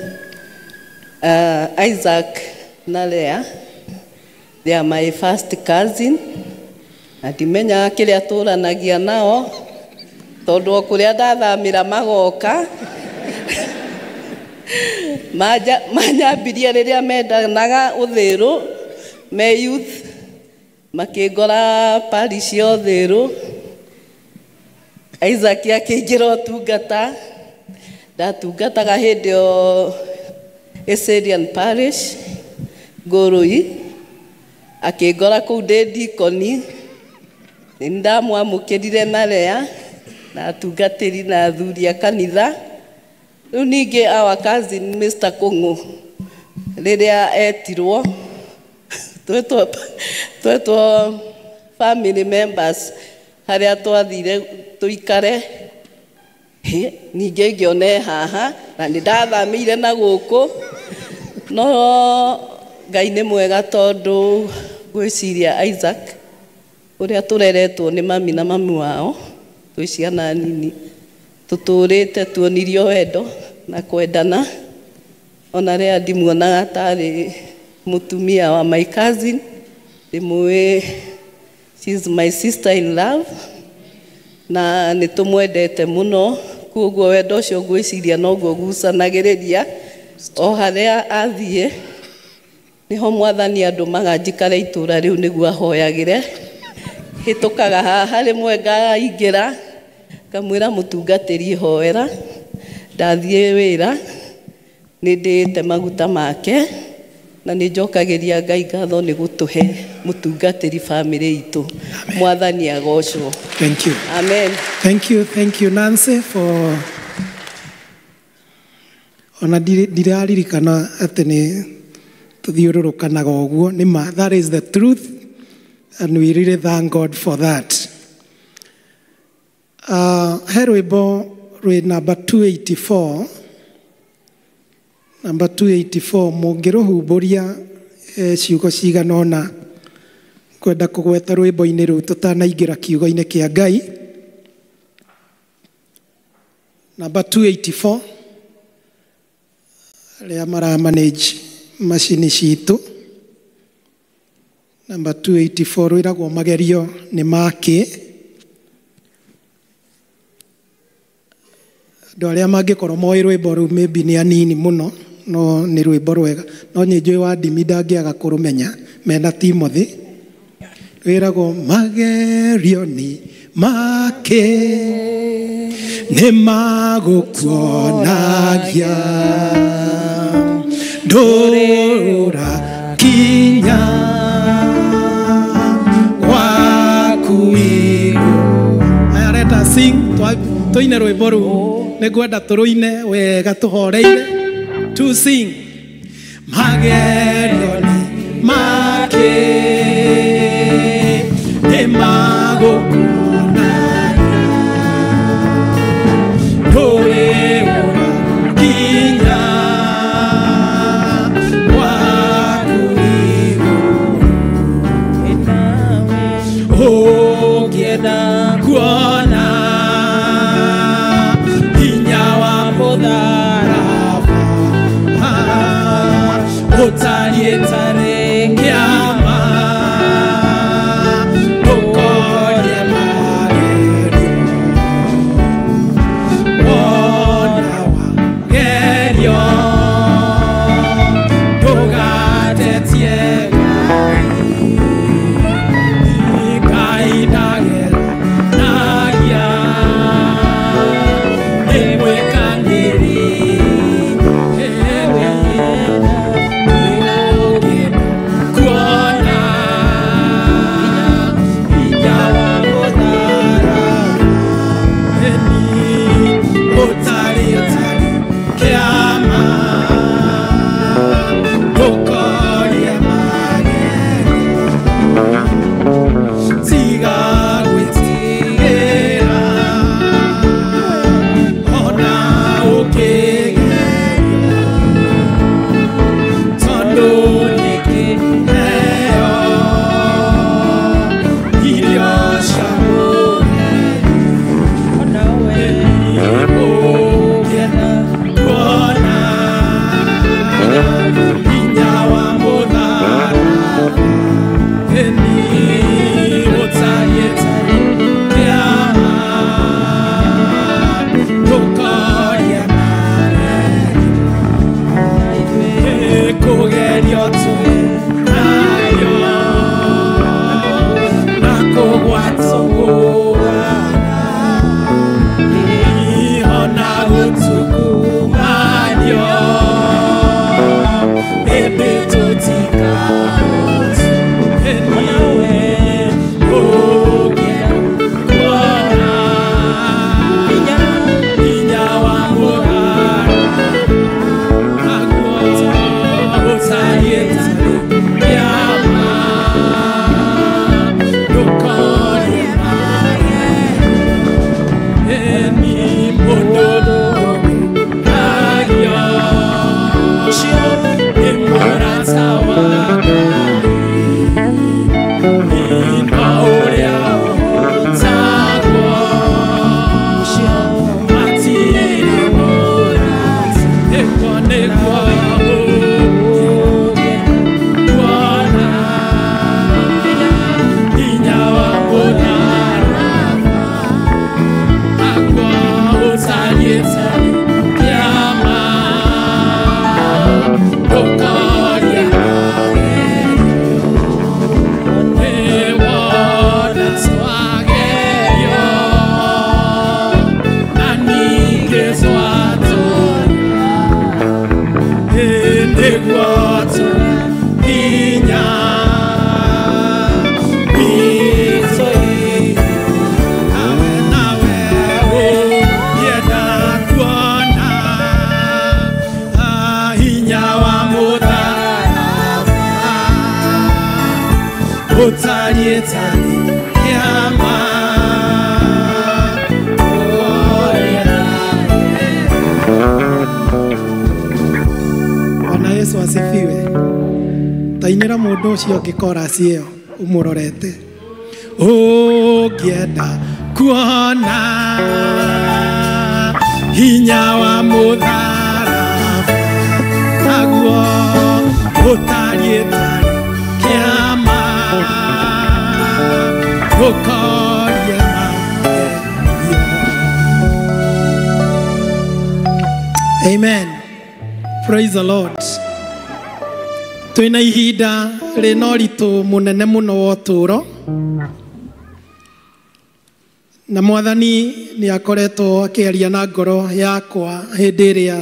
Isaac na Lea, they are my first cousin, na ndimenyaga kĩrĩa tũranagia nao, tondũ o kũrĩa ndathamĩra magoka. Manyambirie rĩrĩa mendanaga ũthĩrũ me youth, makĩngora parish ya ũthĩrũ. Isaac akĩingĩra ũtungata, ndatungataga hĩndĩ ĩyo Assyrian Parish Ngũrũi, akĩngora kũu ndĩ dikoni. Nĩ ndamwamũkĩrire na Lea na atungatĩri na athuri a kanitha. Rĩu ningĩ our cousin Mr. Kũng'ũ rĩrĩa etirwo, twetwo family members harĩa twathire tũikare, ningĩ ngĩone haha na nĩ ndathamĩire na gũkũ. No Ngai nĩ mwega tondũ ngwĩciria Isaac ũrĩa tũreretwo nĩ mami na mami wao twĩ ciana nini, tũtũrĩte tuonirio wendo na kwendana. Ona rĩrĩa ndimuonaga tarĩ mũtumia wa my cousin, ndĩmũĩ she is my sister in love, na nĩ tũmwendete mũno. Koguo wendo ũcio ngwĩciria noguo gucanagĩrĩria o harĩa athiĩ, nĩho mwathani andũmaga njikare itũra rĩu nĩguo ahoyagĩre. Hĩtũkaga haha rĩmwe ngaingĩra ngamwĩra mũtungatĩri hoera, ndathiĩ wĩra nĩ ndĩĩte maguta make, na nĩ njokagĩria Ngai ngatho nĩ gũtũhe mũtungatĩri famĩlĩ itũ. Mwathani agocwo. Thank you. Amen. Thank you Nancy for ona ndiraririkana atĩ nĩ tũthiũrũrũkanaga ũguo. Nĩ ma, that is the truth, and we really thank God for that. He rwĩmbo rwĩ number 284. Number 284 mũngĩrũhumbũria ciugo cigana ũna kwenda kũgweta rwĩmbo-inĩ rũu tũtanaingĩra kiugo-inĩ kĩa Ngai. Number 284, arĩa mara manage macini citũ. Number 284 rwĩragwo magerio nĩ makĩ. Andũ arĩa mangĩkorwo moĩ rwĩmbo rũu maybe nĩ anini mũno, no nĩ rwĩmbo rwega. No nĩ njũĩ wa ndimi ndangĩaga kũrũmenya mena Timothy. Rwĩragwo magerio nĩ makĩ, nĩ magũkuonagia ndũra kinya gwaku igũrũ. Aya, let us sing. Tũine rwĩmbo rũu, nĩ ngwenda tũrũine wega tũhoreire. To sing. Magerio nĩ makĩ, nĩ kuona hinya wa mũtharaba ũtariĩ tarĩ kĩama ndũkorie magerio wona wagerio ndũgatetie Ngai ndageranagia nĩ mwĩkanĩri kuona hinya wa mũtharaba ũtariĩ tarĩ kĩama ndũkorie magerio tiga gwĩtigĩra ona ũkĩgerio tondũ nĩ kĩheo irio cia ũngĩenda kuona hinya wa mũtharaba ũtariĩ tarĩ kĩama ndũkorie magerio kũgerio twĩ nayo na kũgwatwo ona gũtukumanio ĩndĩ tũtikahotwo ũngĩenda kuona hinya wa mũtharaba naguo ũtariĩ tarĩ kĩama ndũkorie magerio ni mũndũ ũngĩagio nĩ mũrata wa Ngai no ũrĩa ũhotagwo matirĩ mũrata nĩguo nĩguo ũngĩkuona hinya wa mũtharaba naguo ũtariĩ tarĩ kĩama ndũkorie magerio wona twagerio na ningĩ twatũra nĩguo tũhinya witũ nawe nawe ũngĩenda kuona hinya wa mũtharaba ũtariĩ tarĩ kĩama Bwana Yesu asifiwe. Tainĩra mũndũ ũcio ũngĩ chorus ĩyo ũmũrorete. Ũngĩenda kuona hinya wa mũtharaba naguo ũtariĩ tarĩ kĩama ndũkorie magerio. Amen. Praise the Lord. Twĩna ihinda rĩna ũritũ mũnene mũno wa ũtũũro na mwathani nĩ akoretwo akĩaria na ngoro yakwa hĩndĩ ĩrĩa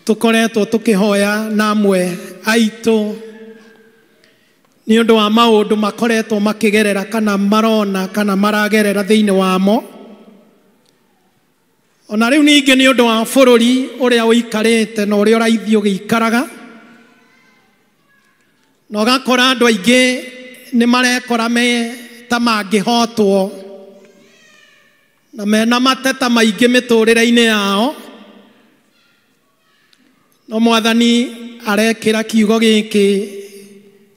tũkoretwo tũkĩhoya na amwe aitũ nĩ ũndũ wa maũndũ makoretwo makĩgerera kana marona kana maragerera thĩinĩ wamo. Ona rĩu ningĩ nĩ ũndũ wa bũrũri ũrĩa ũikarĩte na ũrĩa ũraithiĩ ũgĩikaraga na ũgakora andũ aingĩ nĩ marekora me ta mangĩhotwo na mena mateta maingĩ mĩtũrĩre-inĩ yao. No mwathani arekĩra kiugo gĩkĩ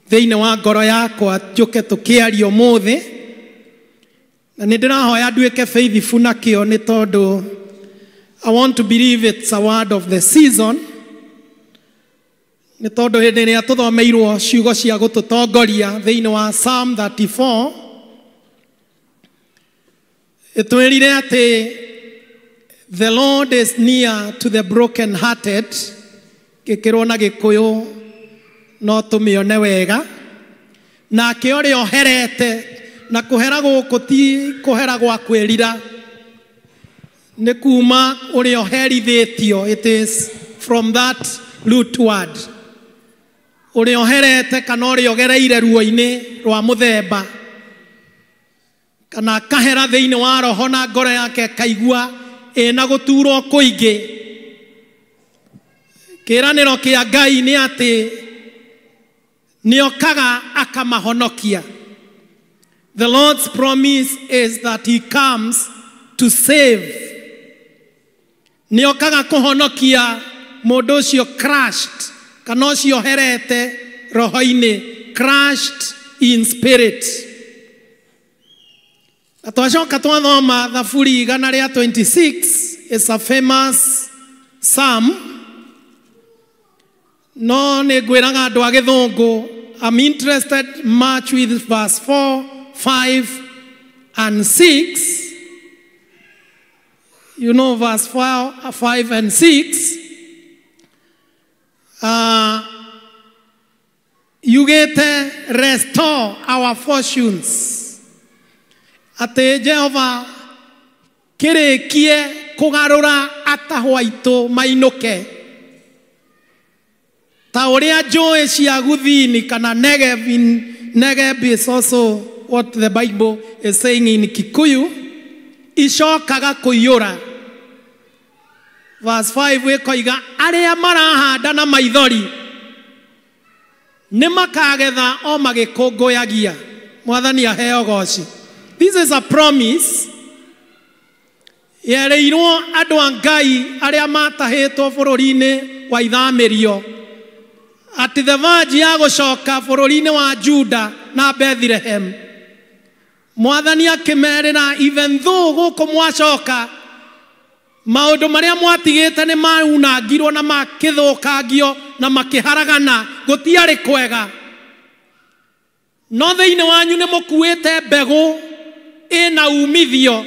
Thĩinĩ wa ngoro yakwa njũke tũkĩaria ũmũthĩ na nĩ ndĩrahoya nduĩke faithful nakĩo nĩ tondũ I want to believe it's a word of the season nĩ tondũ hĩndĩ ĩrĩa tũthomeirwo ciugo cia gũtũtongoria thĩinĩ wa Psalm 34 ĩtwĩrire atĩ the Lord is near to the broken hearted gĩkĩrwo na Gĩkũyũ no tũmĩone wega nake ũrĩa ũherete na kũhera gũkũ ti kũhera gwa kwĩrira nĩ kuma ũrĩa ũherithĩtio, it is from that root word ũrĩa ũherete kana ũrĩa ũgereire ruo-inĩ rwa mũthemba kana akahera thĩinĩ wa roho na ngoro yake kaigua ĩna gũturwo kũingĩ. Kĩĩranĩro kĩa Ngai nĩ atĩ nĩokaga akamahonokia. The Lord's promise is that he comes to save. Nĩokaga kũhonokia mũndũ ũcio crushed kana ũcio herete roho-inĩ, crushed in spirit. Na twacoka twathoma Thaburi 126, is a famous psalm. No nĩ ngwĩraga andũ a Gĩthũngũ, I'm interested much with verse 4, 5 and 6. You know verse 4, 5 and 6. You get restore our fortunes. Ate Jehova kĩrĩkie kũgarũra atahwo aitũ mainũke ta ũrĩa njũĩ cia Gũthini kana Negev. In Negev is also what the Bible is saying in Kikuyu, icokaga kũiyũra. Verse 5 ĩkoiga arĩa marahanda na maithori nĩ makagetha o magĩkũngũyagia. Mwathani aheo goci. This is a promise yerĩirwo andũ a Ngai arĩa matahĩtwo bũrũri-inĩ wa ithamĩrio atĩ thabanji ya gũcoka bũrũri-inĩ wa Juda na Bethlehem. Mwathani akĩmerĩra even though gũkũ mwacoka maũndũ marĩa mwatigĩte nĩ maunangirwo na makĩthũkangio na makĩharagana, gũtiarĩ kwega, no thĩinĩ wanyu nĩ mũkuĩte mbegũ ĩna umithio.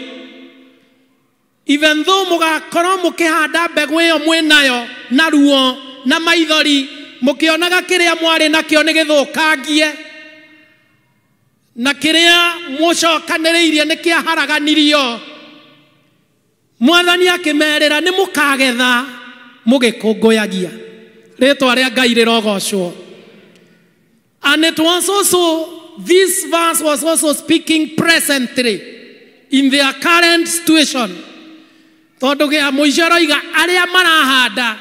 Even though mũgakorwo mũkĩhanda mbegũ ĩyo mwĩnayo na ruo na maithori, mũkĩonaga kĩrĩa mwarĩ nakĩo nĩ gĩthũkangie na kĩrĩa mũcokanĩrĩirie nĩ kĩaharaganirio, Mwathani akĩmerĩra nĩ mũkagetha mũgĩkũngũyagia. Rĩtwa rĩa Ngai rĩrogocwo. And it was also, this verse was also speaking presently in their current situation. Tondũ gĩa mũico aroiga arĩa marahanda,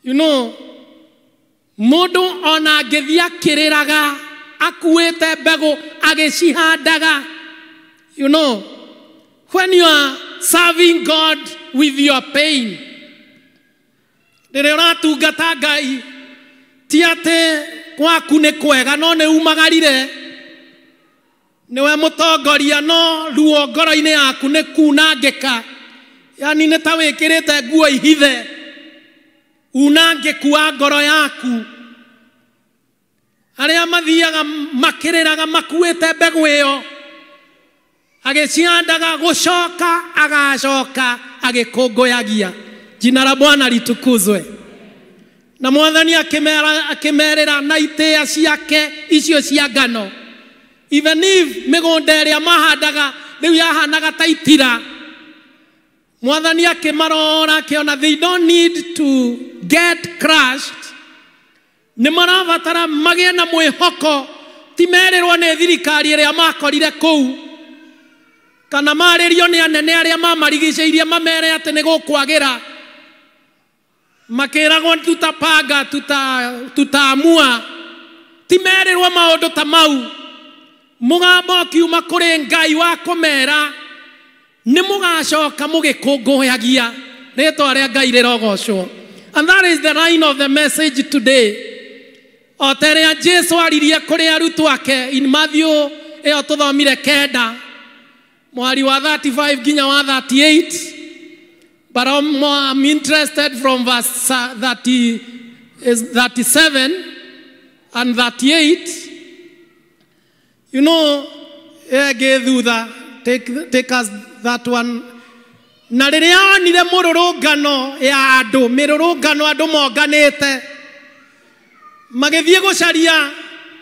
you know, mũndũ ona angĩthiĩ akĩrĩraga akuĩte mbegũ agĩcihandaga, you know, when you are serving God with your pain, rĩrĩa ũratungata Ngai ti atĩ gwaku nĩ kwega no nĩ umagarire, nĩwe mũtongoria, no ruo ngoro-inĩ yaku nĩ kunangĩka, yani nĩ ta wĩkĩrĩte nguo ihithe, unangĩku wa ngoro yaku. Arĩa mathiaga makĩrĩraga makuĩte mbegũ ĩyo agĩcihandaga, gũcoka agacoka agĩkũngũyagia. Jina la Bwana litukuzwe. Na Mwathani akĩmerĩra na itĩĩa ciake icio cia ngano, even if mĩgũnda ĩrĩa mahandaga rĩu yahanaga ta itira, Mwathani akĩmarora akĩona they don't need to get crushed. Nĩ marabatara magĩe na mwĩhoko, ti merĩrwo nĩ thirikari ĩrĩa makorire kũu kana marĩrio nĩ anene arĩa mamarigicĩirie mamere atĩ nĩ gũkwagĩra, makĩragwo tutapanga tutaamua. Ti merĩrwo maũndũ ta mau. Mũgambo ũkiuma kũrĩ Ngai wa kũmera nĩ mũgacoka mũgĩkũngũyagia. Rĩtwa rĩa Ngai rĩrogocwo. And that is the line of the message today. O ta ĩrĩa Jesu aririe kũrĩ arutwo ake in Matthew ĩyo tũthomire 9 mwari wa 35 nginya wa 38. But I'm interested from verse 30, 37 and 38. You know, thutha, take us that one. Na rĩrĩa onire mũrũrũngano ya andũ, mĩrũrũngano andũ monganĩte, magĩthiĩ gũcaria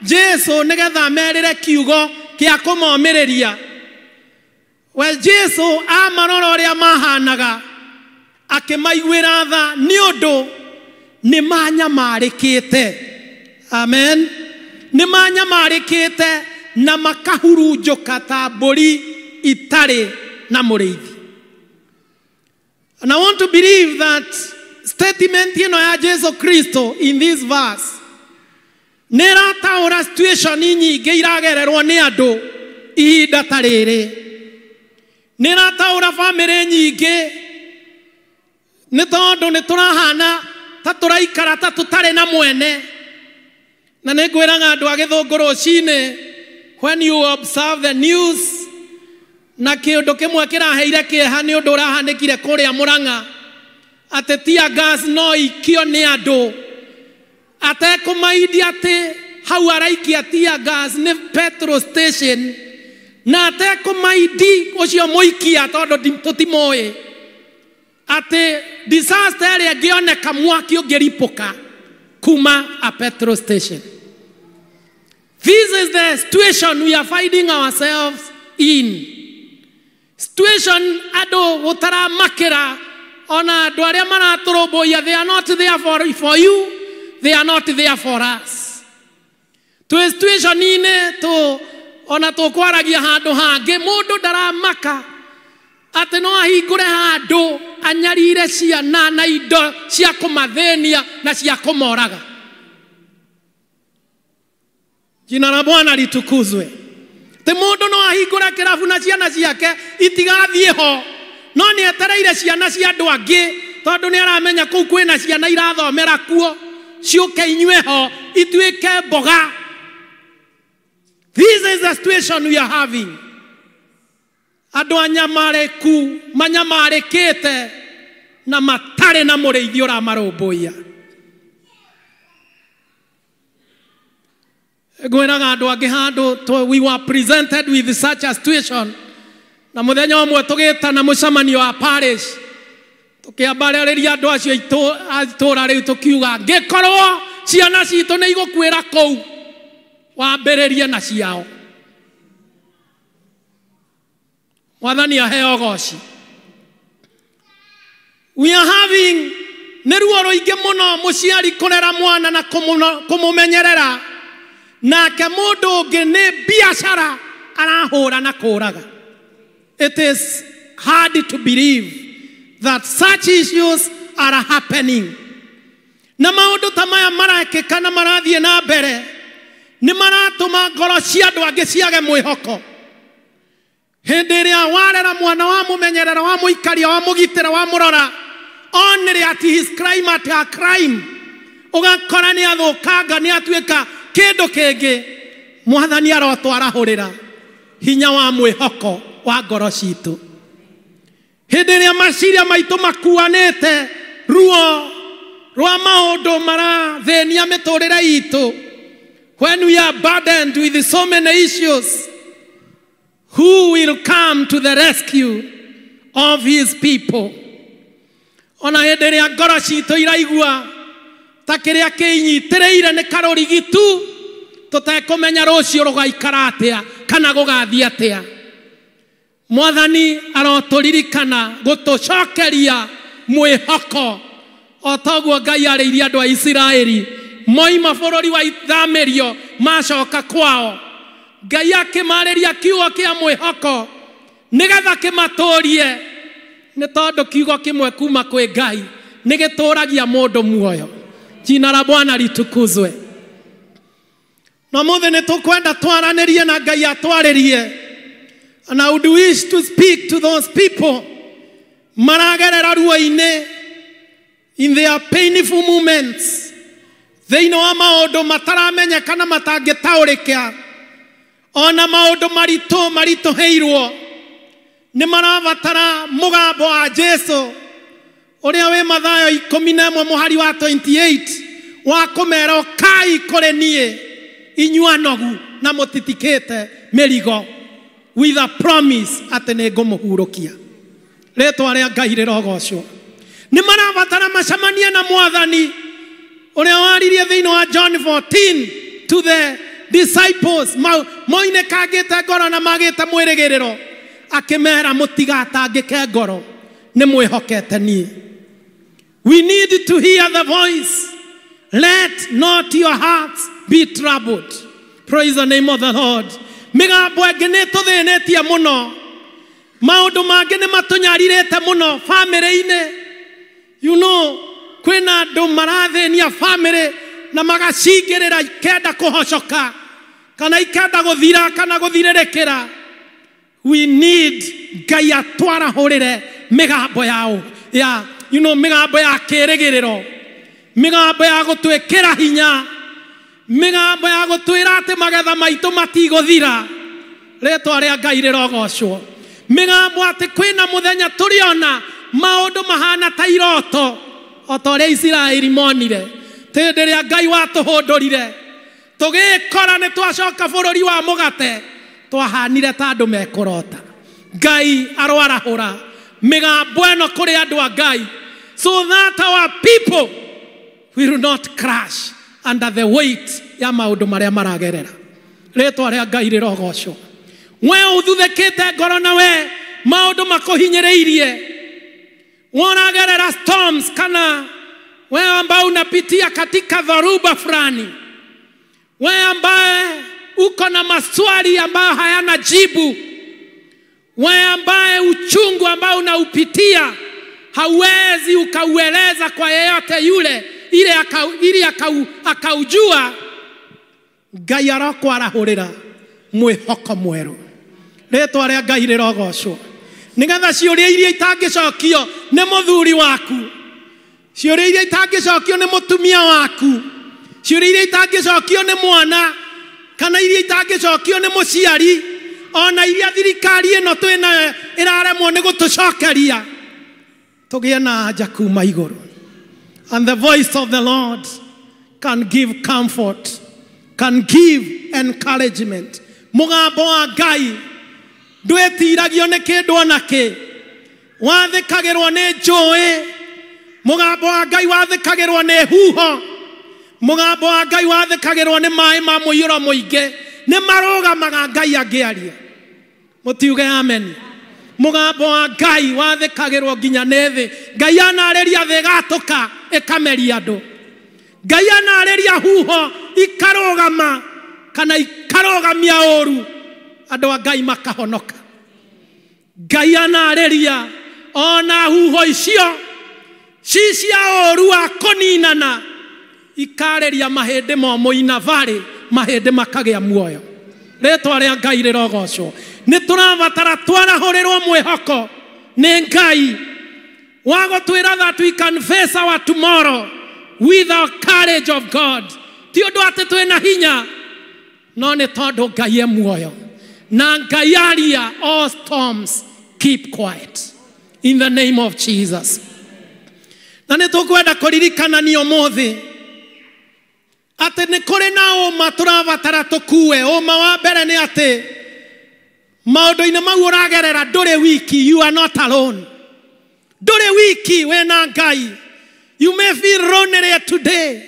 Jesu nĩgetha merĩre kiugo kĩa kũmomĩrĩria. We Jesu amarora ũrĩa mahanaga, akĩmaiguĩra tha nĩ ũndũ nĩ manyamarĩkĩte. Amen. Nĩ manyamarĩkĩte na makahurunjũka ta mbũri itarĩ na mũrĩithi. And I want to believe that statement ĩno ya Jesu Kristo in this verse nĩ ĩrataũra situation nyingĩ iragererwo nĩ andũ ihinda ta rĩrĩ. Nĩ ĩrataũra bamĩrĩ nyingĩ nĩ tondũ nĩ tũrahana ta tũraikara ta tũtarĩ na mwene. Na nĩ ngwĩraga andũ a Gĩthũngũ rũcinĩ, when you observe the news, na kĩũndũ kĩmwe kĩraheire kĩeha nĩ ũndũ ũrahanĩkire kũrĩa Mũrang'a, atĩ tear gas no ikio nĩ andũ atekũmaidia atĩ hau araikia tear gas nĩ petrol station, na atekũmaidi ũcio mũikia tondũ tũtimũĩ atĩ disaster ĩrĩa ĩngĩoneka mwaki ũngĩripũka kuma a petrol station. This is the situation we are finding ourselves in. Situation andũ gũtaramakĩra ona andũ arĩa maratũrũmbũiya, they are not there for you, they are not there for us. Twĩ situation-inĩ tũ ona tũkwaragia handũ hangĩ, mũndũ ndaramaka atĩ no ahingũre handũ anyarire ciana na indo cia kũmathĩnia na cia kũmoraga. Jina la Bwana litukuzwe. Te mũndũ no ahingũre kĩrabu na ciana ciake itigathiĩ ho, no nĩ etereire ciana cia andũ angĩ tondũ nĩ aramenya kũu kwĩna ciana irathomera kuo, ciũke inyue ho ituĩke mboga. This is the situation we are having. Andũ anyamarĩku manyamarĩkĩte na matarĩ na mũrĩithi ũramarũmbũiya. Ngwĩraga andũ angĩ handũ, we were presented with such a situation, na mũthenya ũmwe tũgĩtana mũcemanio wa parish, tũkĩambarĩrĩria andũ acio a itũũra rĩu tũkiuga ngĩkorwo ciana citũ nĩ igũkuĩra kũu, wambĩrĩrie na ciao. Mwathani aheo goci. We are having nĩ ruo rũingĩ mũno mũciari kũrera mwana na kũmũmenyerera, nake mũndũ ũngĩ nĩ biacara arahũra na kũraga. It is hard to believe that such issues are happening. Na maũndũ ta maya marekĩka na marathiĩ na mbere nĩ maratũma ngoro cia andũ angĩ ciage mwĩhoko. Hĩndĩ ĩrĩa warera mwana wamũmenyerera, wamũikaria, wamũgitĩra, wamũrora, onere at his crime, at her crime, ũgakora nĩ athũkanga, nĩ atuĩka kĩndũ kĩngĩ. Mwathani arotwarahũrĩra hinya wa mwĩhoko wa ngoro citũ. Hĩndĩ ĩrĩa maciria maitũ makuanĩte ruo rwa maũndũ marathĩnia mĩtũrĩre itũ, when we are burdened with so many issues, who will come to the rescue of his people? Ona hĩndĩ ĩrĩa ngoro citũ iraigua ta kĩrĩa kĩinyitĩrĩire nĩ karũrigi tu, tũtekũmenya rũciũ rũgaikara atĩa kana gũgathiĩ atĩa, Mwathani arotũririkana gũtũcokeria mwĩhoko o toguo Ngai arĩirie andũ a Isiraeli moima bũrũri wa ithamĩrio macoka kwao. Ngai akĩmarĩria kiugo kĩa mwĩhoko nĩgetha kĩmatũrie, nĩ tondũ kiugo kĩmwe kuma kwĩ Ngai nĩ gĩtũragia mũndũ muoyo. Jina la Bwana litukuzwe. Na mũthĩ nĩ tũkwenda twaranĩrie na Ngai atwarĩrie. And I would wish to speak to those people maragerera ruo-inĩ in their painful moments. Thĩinĩ wa maũndũ mataramenyeka na matangĩtaũrĩka, ona maũndũ maritũ maritũhĩirwo, nĩ marabatara mũgambo wa Jesu ũrĩa wĩ Mathayo 11 mũhari wa 28 wa kũmera ũkai kũrĩ niĩ inyuĩ anogu na mũtitikĩte mĩrigo, with a promise atĩ nĩ ngũmũhurũkia. Rĩtwa rĩa Ngai rĩrogocwo. Nĩ marabatara macemanie na Mwathani ũrĩa waririe thĩinĩ wa John 14 to the disciples moinĩkangĩte ngoro na magĩte mwĩrĩgĩrĩro, akĩmera mũtigatangĩke ngoro, nĩ mwĩhokete niĩ. We need to hear the voice. Let not your hearts be troubled. Praise the name of the Lord. Mĩgambo ĩngĩ nĩ tũthĩnĩtie mũno, maũndũ mangĩ nĩ matũnyarirĩte mũno bamĩrĩ-inĩ. You know, kwĩna andũ marathĩnia bamĩrĩ na magacingĩrĩra ikenda kũhocoka kana ikenda gũthira kana gũthirĩrĩkĩra. We need Ngai atwarahũrĩre mĩgambo yao ya, you know, mĩgambo ya kĩĩrĩgĩrĩro, mĩgambo ya gũtwĩkĩra hinya, mĩgambo ya gũtwĩra atĩ magetha maitũ matigũthira. Rĩtwa rĩa Ngai rĩrogocwo. Mĩgambo atĩ kwĩna mũthenya tũrĩona maũndũ mahana ta iroto, o ta ũrĩa Isiraeli monire hĩndĩ ĩrĩa Ngai watũhũndũrire tũgĩkora nĩ twacoka bũrũri wa mũgate, twahanire ta andũ mekũrota. Ngai arwarahũra mĩgambo ĩno kũrĩ andũ a Ngai, so that our people will not crash under the weight ya maũndũ marĩa maragerera. Rĩtwa rĩa Ngai rĩrogocwo. We ũthuthĩkĩte ngoro na we maũndũ makũhinyĩrĩirie, ũragerera storms, kana wewe ambao unapitia katika dhoruba fulani, wewe ambaye uko na maswali ambayo hayana jibu, wewe ambaye uchungu ambao unaupitia hauwezi ukaueleza kwa yeyote yule ili akaujua, Ngai arokwarahũrĩra mwĩhoko mwerũ. Rĩtwa rĩa Ngai rĩrogocwo. Nĩgetha ciũria iria itangĩcokio nĩ mũthuri waku, ciũria iria itangĩcokio nĩ mũtumia waku, ciũria iria itangĩcokio nĩ mwana, kana iria itangĩcokio nĩ mũciari, ona iria thirikari ĩno twĩnayo ĩraremwo nĩ gũtũcokeria, tũgĩe na anja kuma igũrũ. And the voice of the Lord can give comfort, can give encouragement. Mũgambo wa Ngai ndwĩtiragio nĩ kĩndũ ona kĩ, wathĩkagĩrwo nĩ njũĩ. Mũgambo wa Ngai wathĩkagĩrwo nĩ huho. Mũgambo wa Ngai wathĩkagĩrwo nĩ maĩ ma mũiyũro mũingĩ, nĩ marũgamaga Ngai angĩaria. Mũtiuge amen. Mũgambo wa Ngai wathĩkagĩrwo nginya nĩ thĩ. Ngai anarĩria thĩ ĩgatũka ĩkameria andũ. Ngai anarĩria huho ikarũgama kana ikarũgamia ũru, andũ a Ngai makahonoka. Ngai anarĩria ona huho icio ci cia ũru wa kũninana ikarĩria mahĩndĩ momũ inabarĩ, mahĩndĩ makagĩa muoyo. Rĩtwa rĩa Ngai rĩrogocwo. Nĩ tũrabatara twarahũrĩrwo mwĩhoko nĩ Ngai wa gũtwĩra that we can face our tomorrow with the courage of God. Ti ũndũ atĩ twĩna hinya, no nĩ tondũ Ngai e muoyo. Na Ngai aria, all storms keep quiet in the name of Jesus. Na nĩ tũkwenda kũririkanania ũmũthĩ atĩ nĩ kũrĩ na ũma tũrabatara tũkue. Ũma wa mbere nĩ atĩ maũndũ-inĩ mau ũragerera ndũrĩ wiki. You are not alone. Ndũrĩ wiki, wĩna Ngai. You may feel lonely today,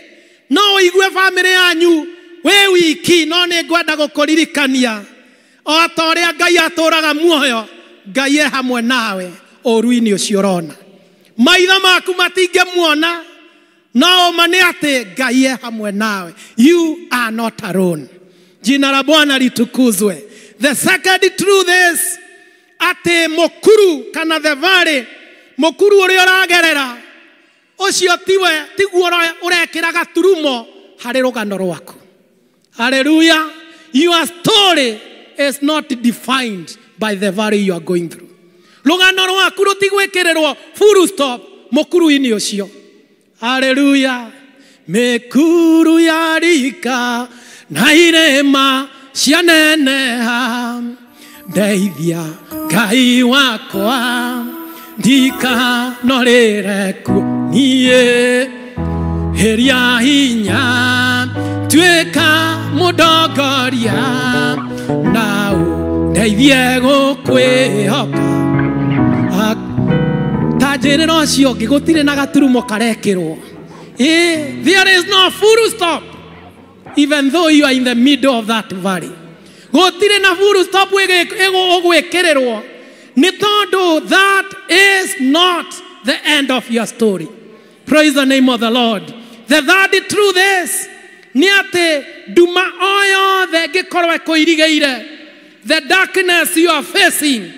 no ũigue bamĩrĩ yanyu wĩ wiki, no nĩ ngwenda gũkũririkania o ta ũrĩa Ngai atũraga muoyo, Ngai e hamwe nawe ũru-inĩ ũcio ũrona. Maitho maku matingĩmuona, no ũma nĩ atĩ Ngai e hamwe nawe. You are not alone. Jina la Bwana litukuzwe. The second truth is atĩ mũkuru kana the valley, mũkuru ũrĩa ũragerera ũcio tiwe, tiguo ũrekĩra gaturumo harĩ rũgano rwaku. Hallelujah. Your story is not defined by the valley you are going through. Rũgano rwaku rũtigwĩkĩrĩrwo full stop mũkuru-inĩ ũcio. Hallelujah. Mĩkuru ya rika na irĩma cianeneha, ndeithia Ngai wakwa ndikanorĩre kuo niĩ. Hĩria hinya tuĩka mũndongoria, na ũndeithie gũkwĩhoka. Ta njĩrĩra ũcio ũngĩ gũtirĩ na gaturumo karekĩrwo. There is no full stop even though you are in the middle of that valley. Gũtirĩ na full stop ũgwĩkĩrĩrwo nĩ tondũ that is not the end of your story. Praise the name of the Lord. The third truth is nĩ atĩ nduma o yothe ĩngĩkorwo ĩkũirigĩire, the darkness you are facing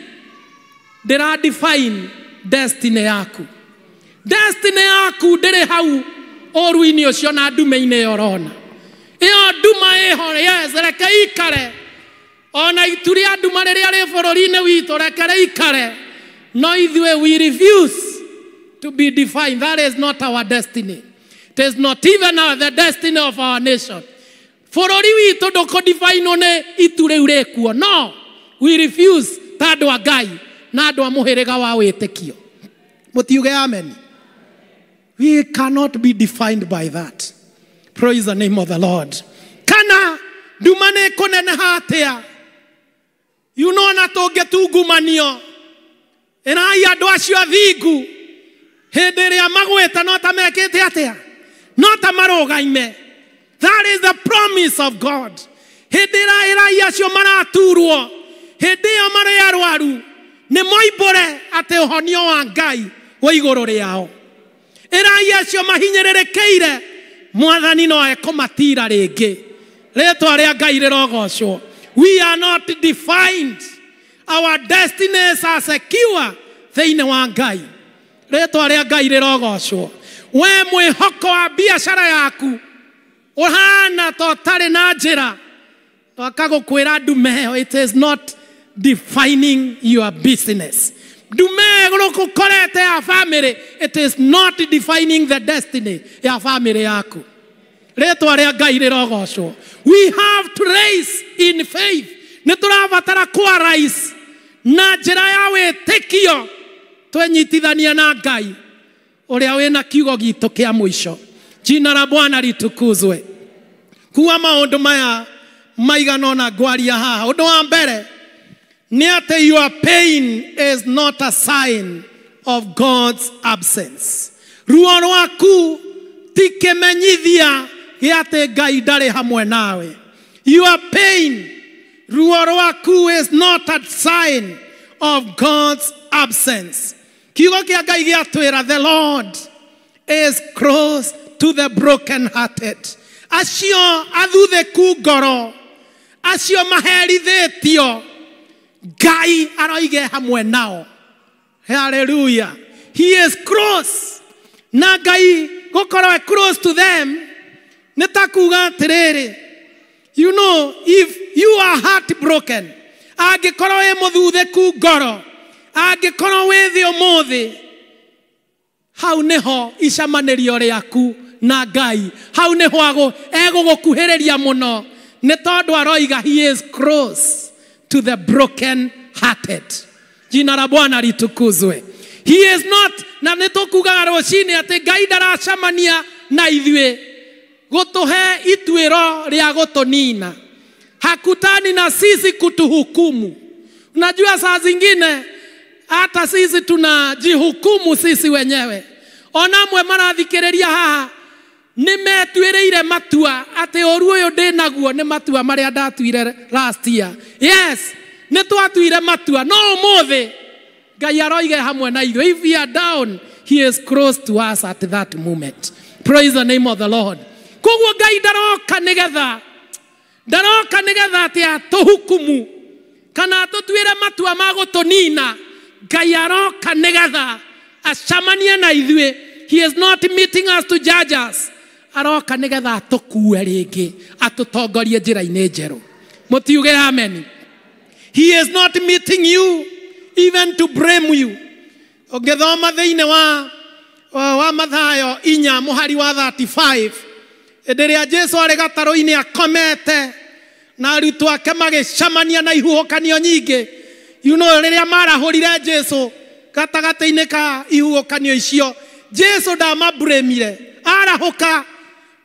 ndĩra define destiny yaku. Destiny yaku ndĩrĩ hau ũru-inĩ ũcio na ndume-inĩ ĩyo ũrona. Ĩyo nduma ĩho, yes, reke ikare. Ona itu rĩa nduma rĩrĩa rĩ bũrũri-inĩ witũ, reke rĩikare. No ithuĩ we refuse to be defined. That is not our destiny. It is not even the destiny of our nation. Bũrũri witũ ndũkũdefinwo nĩ itu rĩu rĩkuo. No, we refuse ta andũ a Ngai na andũ a mũhĩrĩga wa wĩtĩkio. Mũtiuge amen. We cannot be defined by that. Praise the name of the Lord. Kana nduma nĩ ĩkũneneha atĩa? You know na tũngĩtungumanio. Ĩrai andũ acio athingu hĩndĩ ĩrĩa magwĩte no ta mekĩte atĩa? No ta marũgaime. That is the promise of God. Hĩndĩ ĩrĩa ĩrai acio maraturwo, hĩndĩ ĩyo marĩ arwaru, nĩ moimbũre atĩ ũhonio wa Ngai wĩ igũrũ rĩao. Ĩrai acio mahinyĩrĩrĩkĩire, Mwathani no ekũmatira rĩngĩ. Rĩtwa rĩa Ngai rĩrogocwo. We are not defined. Our destinies are secure thĩinĩ wa Ngai. Rĩtwa rĩa Ngai rĩrogocwo. We mwĩhoko wa biacara yaku ũhana ta ũtarĩ na njĩra, akagũkwĩra ndume ĩyo, it is not defining your business. Ndume ĩgũkorete ya family, it is not defining the destiny ya family yaku. Rĩtwa rĩa Ngai rĩrogocwo. We have to raise in faith. Nĩ tũrabatara kwa rise na njĩra ya wĩtĩkio, twenyitithania na Ngai ũrĩa wĩna kiugo gitũ kĩa mũico. Jina la Bwana litukuzwe. Kuwa maũndũ maya maigana ũna ngwaria haha. Ũndũ wa mbere nĩ atĩ your pain is not a sign of God's absence. Ruo rwaku ti kĩmenyithia gĩa atĩ Ngai ndarĩ hamwe nawe. Your pain, ruo rwaku is not a sign of God's absence. Kiugo kĩa Ngai gĩatwĩra, the Lord is close to the broken-hearted. Acio athuthĩku ngoro, acio maherithĩtio, Ngai aroige hamwe nao. Hallelujah. He is close. Na Ngai gũkorwo e close to them nĩ ta kuga atĩrĩrĩ, you know, if you are heartbroken, angĩkorwo wĩ mũthuthĩku ngoro, angĩkorwo wĩ thĩ ũmũthĩ, hau nĩho icamanĩrio rĩaku na Ngai, hau nĩho egũgũkuhĩrĩria mũno, nĩ tondũ aroiga he is close to the broken hearted. Jina la Bwana litukuzwe. He is not, na nĩ tũkugaga rũcinĩ atĩ Ngai ndaracemania na ithuĩ gũtũhe ituĩro rĩa gũtũnina. Hakutani na sisi kutuhukumu. Unajua saa zingine hata sisi tunajihukumu sisi wenyewe. Ona amwe marathikĩrĩria haha nĩ metuĩrĩire matua atĩ ũru ũyũ ndĩ naguo nĩ matua marĩa ndatuire last year. Yes, nĩ twatuire matua, no ũmũthĩ Ngai aroige hamwe na ithuĩ. If we are down, he is close to us at that moment. Praise the name of the Lord. Koguo Ngai ndaroka nĩgetha, ndaroka nĩgetha atĩ atũhukumu kana atũtuĩre matua ma gũtũnina. Ngai aroka nĩgetha acamanie na ithuĩ. He is not meeting us to judge us. Aroka nĩgetha atũkue rĩngĩ, atũtongorie njĩra-inĩ njerũ. Mũtiuge amen. He is not meeting you even to blame you. Ũngĩthoma thĩinĩ wa Mathayo 4 mũhari wa 35, Hĩndĩ ĩrĩa Jesu arĩ gatarũ-inĩ akomete na arutwo ake magĩcemania na ihuhũkanio nyingĩ. You know, rĩrĩa marahũrire Jesu gatagatĩ-inĩ ka ihuhũkanio icio, Jesu ndamaburĩmire, arahũka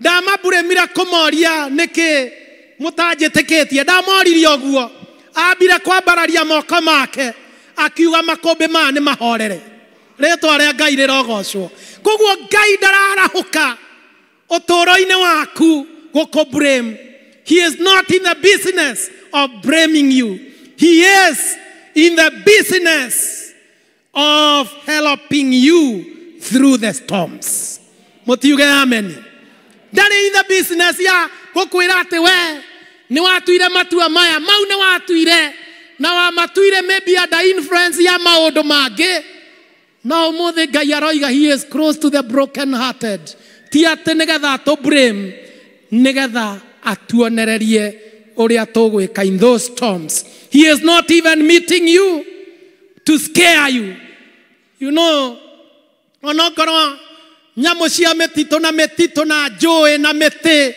ndamaburĩmire kũmoria nĩkĩ mũtanjĩtĩkĩtie, ndamoririe ũguo. Ambire kwambararia moko make akiuga makũmbĩ maya nĩ mahorere. Rĩtwa rĩa Ngai rĩrogocwo. Koguo Ngai ndararahũka ũtũũro-inĩ waku gũkũ blame. He is not in the business of blaming you. He is in the business of helping you through the storms. Mũtiuge amen. Ndarĩ in the business ya gũkwĩra atĩ we nĩ watuire matua maya, mau nĩ watuire na wamatuire maybe under influence ya maũndũ mangĩ. No ũmũthĩ Ngai aroiga he is close to the broken hearted. Ti atĩ nĩgetha atũ blame, nĩgetha atuonererie ũrĩa tũgwĩka in those storms. He is not even meeting you to scare you. You know, onokorwo nyamũ cia mĩtitũ na mĩtitũ na njũĩ na mĩtĩ,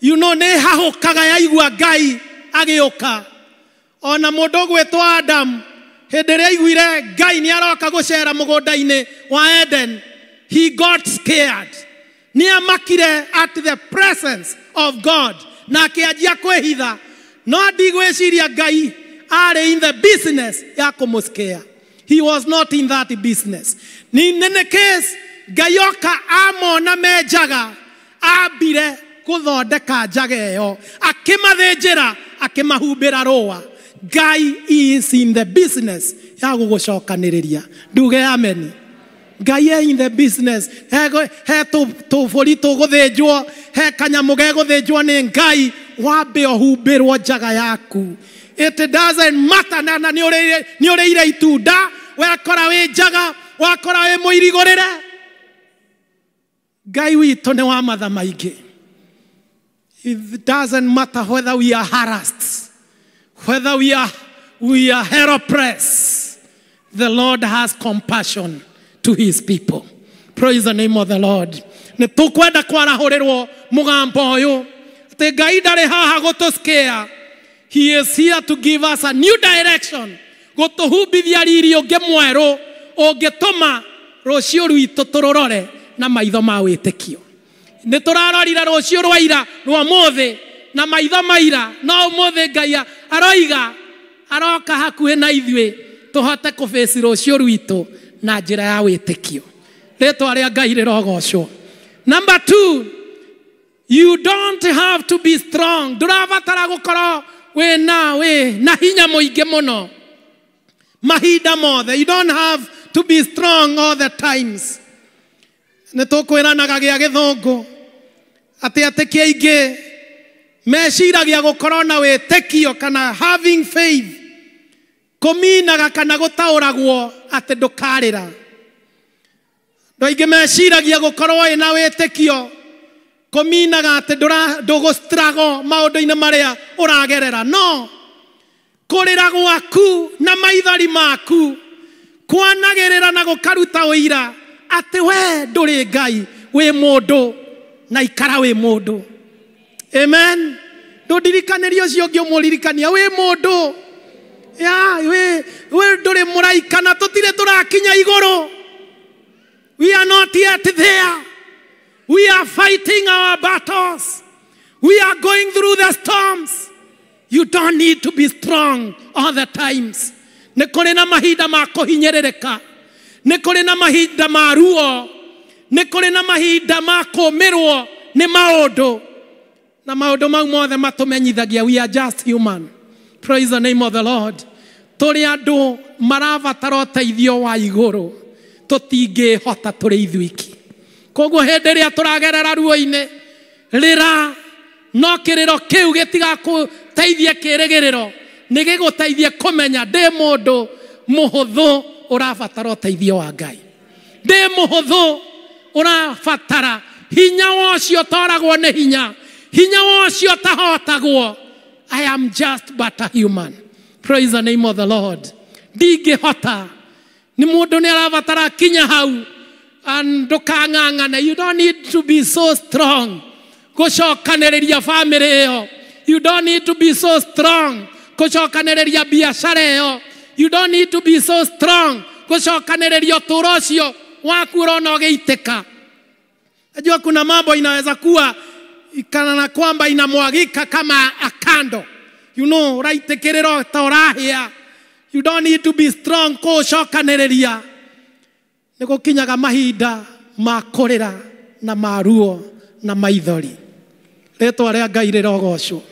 you know, nĩ hahũkaga yaigua Ngai agĩũka. Ona mũndũ ũgwĩtwo Adam, hĩndĩ ĩrĩa aiguire Ngai nĩ aroka gũcera mũgũnda-inĩ wa Eden, he got scared. Nĩ amakire at the presence of God na akĩanjia kwĩhitha. No ndigwĩciria Ngai arĩ in the business ya kũmũscare. He was not in that business. In any case, Ngai oka amona me njaga, ambire gũthondeka njaga ĩyo, akĩmathĩnjĩra, akĩmahumbĩra rũa. Ngai is in the business ya gũgũcokanĩrĩria. Nduge amen. Ngai e in the business. He tũbũri tũgũthĩnjwo, he kanyamũ gegũthĩnjwo nĩ Ngai, wambe ũhumbĩrwo njaga yaku. It doesn't matter na nĩ ũrĩire itunda, wekora wĩ njaga, wakora wĩ mũirigũrĩre. Ngai witũ nĩ wa matha maingĩ. It doesn't matter whether we are harassed, whether we are helpless. The Lord has compassion to his people. Praise the name of the Lord. Nĩ tũkwenda kwarahũrĩrwo mũgambo ũyũ atĩ Ngai ndarĩ haha gũtũscare. He is here to give us a new direction, gũtũhumbithia riri ũngĩ mwerũ ũngĩtũma rũciũ rwitũ tũrũrore na maitho ma wĩtĩkio. Nĩ tũrarorire rũciũ rwa ira rwa ũmũthĩ na maitho ma ira, no ũmũthĩ Ngai aroiga aroka hakuhĩ na ithuĩ tũhote kũbĩci rũciũ rwitũ na njĩra ya wĩtĩkio. Rĩtwa rĩa Ngai rĩrogocwo. Number 2, you don't have to be strong. Ndũrabatara gũkorwo wĩ na hinya mũingĩ mũno mahinda mothe. You don't have to be strong all the times. Nĩ tũkwĩranaga gĩa gĩthũngũ atĩ atĩki aingĩ meciragia gũkorwo na wĩtĩkio kana having faith kũminaga kana gũtaũragwo atĩ ndũkarĩra. Andũ aingĩ meciragia gũkorwo wĩna wĩtĩkio kũminaga atĩ ndũgũ-struggle maũndũ-inĩ marĩa ũragerera. No kũrĩra gwaku na maithori maku kwanagĩrĩra na gũkaruta ũira atĩ we ndũrĩ Ngai, wĩ mũndũ na ikara wĩ mũndũ. Amen. Ndũndirikanĩrie ũcio ũngĩ ũmũririkania wĩ mũndũ. Ya, we ndũrĩ mũraika na tũtirĩ tũrakinya igũrũ. We are not yet there. We are fighting our battles. We are going through the storms. You don't need to be strong all the times. Nĩ kũrĩ na mahinda ma kũhinyĩrĩrĩka. Nĩ kũrĩ na mahinda ma ruo. Nĩ kũrĩ na mahinda ma kũmĩrwo nĩ maũndũ. Na maũndũ mau mothe matũmenyithagia we are just human. Praise the name of the Lord. Tũrĩ andũ marabatara ũteithio wa igũrũ. Tũtingĩhota tũrĩ ithuiki. Koguo hĩndĩ ĩrĩa tũragerera ruo-inĩ, rĩra, no kĩrĩro kĩu gĩtigakũteithie kĩrĩgĩrĩro, nĩ gĩgũteithie kũmenya ndĩ mũndũ mũhũthũ ũrabatara ũteithio wa Ngai. Ndĩ mũhũthũ ũrabatara hinya wocio ũtoragwo nĩ hinya, hinya wocio ũtahotagwo. I am just but a human. Praise the name of the Lord. Ndingĩhota. Nĩ mũndũ nĩ arabatara kinya hau. And ndũkang'ang'ane. You don't need to be so strong. Gũcokanĩrĩria family ĩyo. You don't need to be so strong gũcokanĩrĩria biacara ĩyo. You don't need to be so strong gũcokanĩrĩria ũtũũro ũcio waku ũrona ũgĩitĩka. Najua kuna mambo inaweza kuwa kana kwamba inamwagika kama akando. You know, ũraitĩkĩrĩra ta ũrahĩa. You don't need to be strong gũcokanĩrĩria. Nĩ gũkinyaga mahinda ma kũrĩra na ma ruo na maithori. Rĩtwa rĩa Ngai rĩrogocwo.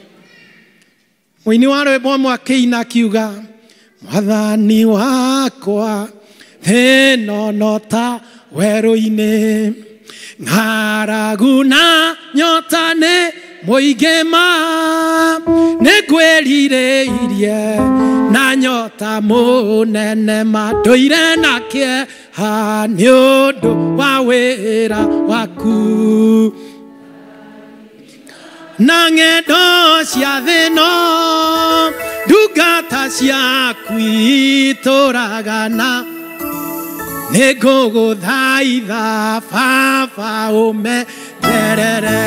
Mũini wa rwĩmbo ũmwe akĩina akiuga, Mwathani wakwa thĩno no ta werũ-inĩ, ng'aragu na nyota nĩ mũingĩ ma, nĩngwĩrirĩirie na nyota mũnene ma, ndũire na kĩeha nĩ ũndũ wa wĩra waku. Na ng'endo cia thĩno ndungata ciaku itũraga na nĩngũgũthaitha baba ũmenyerere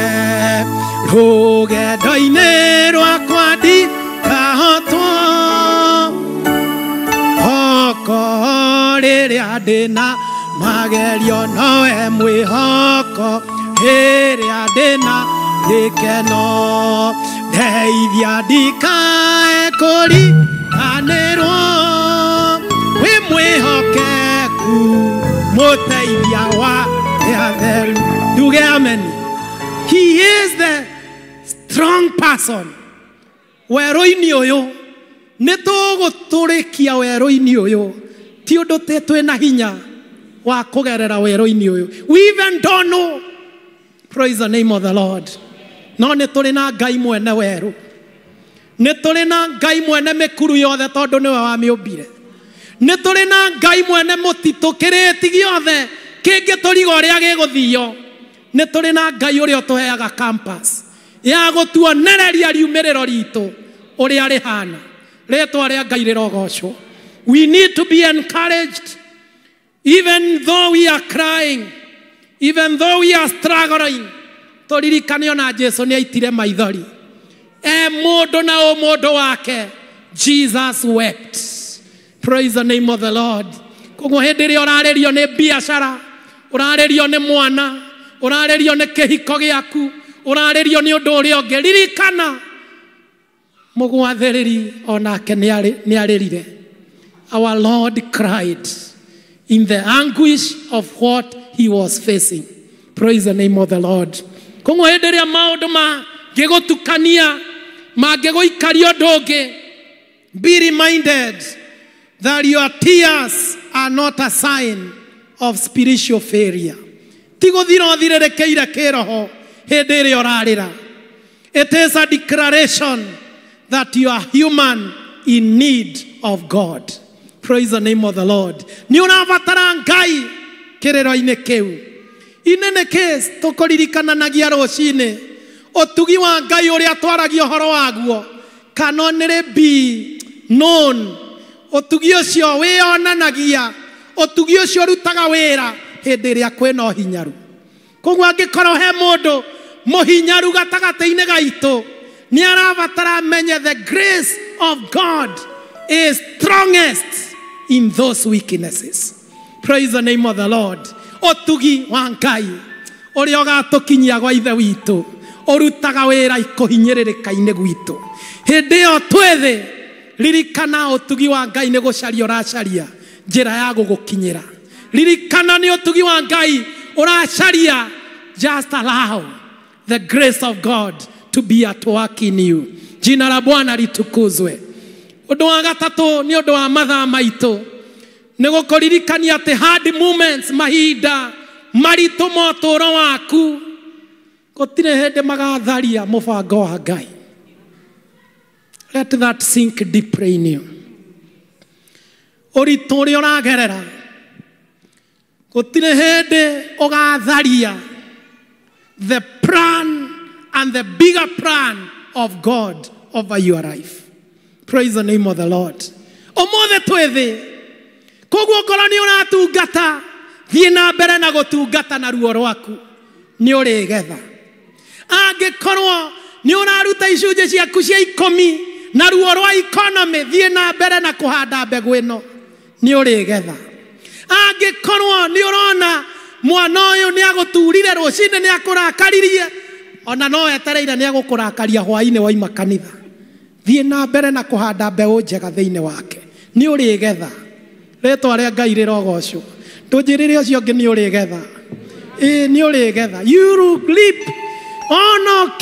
rũgendo-inĩ rwakwa ndikahotwo hoko rĩrĩa ndĩna magerio nowe mwĩhoko rĩrĩa ndĩna gĩkeno ndeithia ndikae kũriganĩrwo wĩ mwĩhokeku mũteithia wa atheru. Nduge amen. He is the strong person. Werũ-inĩ ũyũ nĩ tũgũtũrĩkia werũ-inĩ ũyũ, ti ũndũ twĩna hinya wa kũgerera werũ-inĩ ũyũ. We even don't know. Praise the name of the Lord. No nĩ tũrĩ na Ngai mwene werũ, nĩ tũrĩ na Ngai mwene mĩkuru yothe tondũ nĩwe wamĩũmbire, nĩ tũrĩ na Ngai mwene mũtitũ kĩrĩti gĩothe kĩngĩtũriga ũrĩa gĩgũthio, nĩ tũrĩ na Ngai ũrĩa ũtũheaga campus ya gũtuonereria riumĩrĩro ritũ ũrĩa rĩhana. Rĩtwa rĩa Ngai rĩrogocwo. We need to be encouraged even though we are crying, even though we are struggling. Tũririkane ona Jesu nĩ aitire maithori. E mũndũ na ũmũndũ wake, Jesus wept. Praise the name of the Lord. Koguo hĩndĩ ĩrĩa ũrarĩrio nĩ biacara, ũrarĩrio nĩ mwana, ũrarĩrio nĩ kĩhiko gĩaku, ũrarĩrio nĩ ũndũ ũrĩa ũngĩ, ririkana mũgwathĩrĩri onake nĩ arĩrire. Our Lord cried in the anguish of what he was facing. Praise the name of the Lord. Koguo hĩndĩ ĩrĩa maũndũ mangĩgũtukania, mangĩgũikaria ũndũ ũngĩ, be reminded that your tears are not a sign of spiritual failure. Ti gũthira ũthirĩrĩkĩire kĩroho hĩndĩ ĩrĩa ũrarĩra. It is a declaration that you are human in need of God. Praise the name of the Lord. Nĩ ũrabatara Ngai kĩrĩro-inĩ kĩu. In any case, tũkũririkananagia rũcinĩ ũtugi wa Ngai ũrĩa twaragia ũhoro waguo can only be known. Ũtugi ũcio wĩyonanagia, ũtugi ũcio ũrutaga wĩra hĩndĩ ĩrĩa kwĩna ũhinyaru. Koguo angĩkorwo he mũndũ mũhinyaru gatagatĩ-inĩ gaitũ, nĩ arabatara amenye the grace of God is strongest in those weaknesses. Praise the name of the Lord. Ũtugi wa Ngai ũrĩa ũgatũkinyia gwa Ithe witũ ũrutaga wĩra ikũhinyĩrĩrĩka-inĩ gwitũ. Hĩndĩ ĩyo twĩ thĩ, ririkana ũtugi wa Ngai nĩ gũcaria ũracaria njĩra ya gũgũkinyĩra. Ririkana nĩ ũtugi wa Ngai ũracaria. Just allow the grace of God to be at work in you. Jina la Bwana litukuzwe. Ũndũ wa gatatũ nĩ ũndũ wa mathaa maitũ nĩ gũkũririkania atĩ hard moments, mahinda maritũ ma ũtũũro waku, gũtirĩ hĩndĩ magatharia mũbango wa Ngai. Let that sink deeply in you. Ũritũ ũrĩa ũragerera, gũtirĩ hĩndĩ ũgatharia the plan and the bigger plan of God over your life. Praise the name of the Lord. Ũmũthĩ twĩ thĩ, koguo ngoro nĩ ũratungata, thiĩ na mbere na gũtungata na ruo rwaku, nĩ ũrĩgetha. Angĩkorwo nĩ ũraruta icunjĩ ciaku cia 10 na ruo rwa economy, thiĩ na mbere na kũhanda mbegũ ĩno, nĩ ũrĩgetha. Angĩkorwo nĩ ũrona mwana ũyũ nĩ agũturire rũcinĩ, nĩ akũrakaririe, ona no etereire nĩ agũkũrakaria hwaĩ-inĩ waima kanitha, thiĩ na mbere na kũhanda mbeũ njega thĩinĩ wake, nĩ ũrĩgetha. Rĩtwa rĩa Ngai rĩrogocwo. Ndũnjĩrĩre ũcio ũngĩ nĩ ũrĩgetha. Ĩĩ, nĩ ũrĩgetha. You will reap. Ona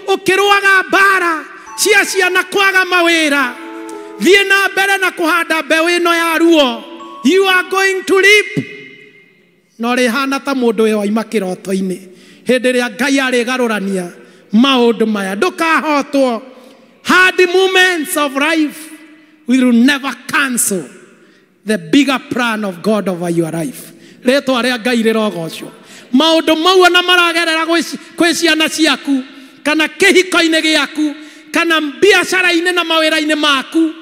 ũkĩrũaga mbara cia ciana kwaga mawĩra, thiĩ na mbere na kũhanda mbeũ ĩno ya ruo. You are going to reap. Na ũrĩhana ta mũndũ ũyũ waima kĩroto-inĩ hĩndĩ ĩrĩa Ngai arĩgarũrania maũndũ maya. Ndũkahotwo. Hard moments of life will never cancel the bigger plan of God over your life. Rĩtwa rĩa Ngai rĩrogocwo. Maũndũ mau ona maragerera kwĩ ciana ciaku, kana kĩhiko-inĩ gĩaku, kana biacara-inĩ na mawĩra-inĩ maku,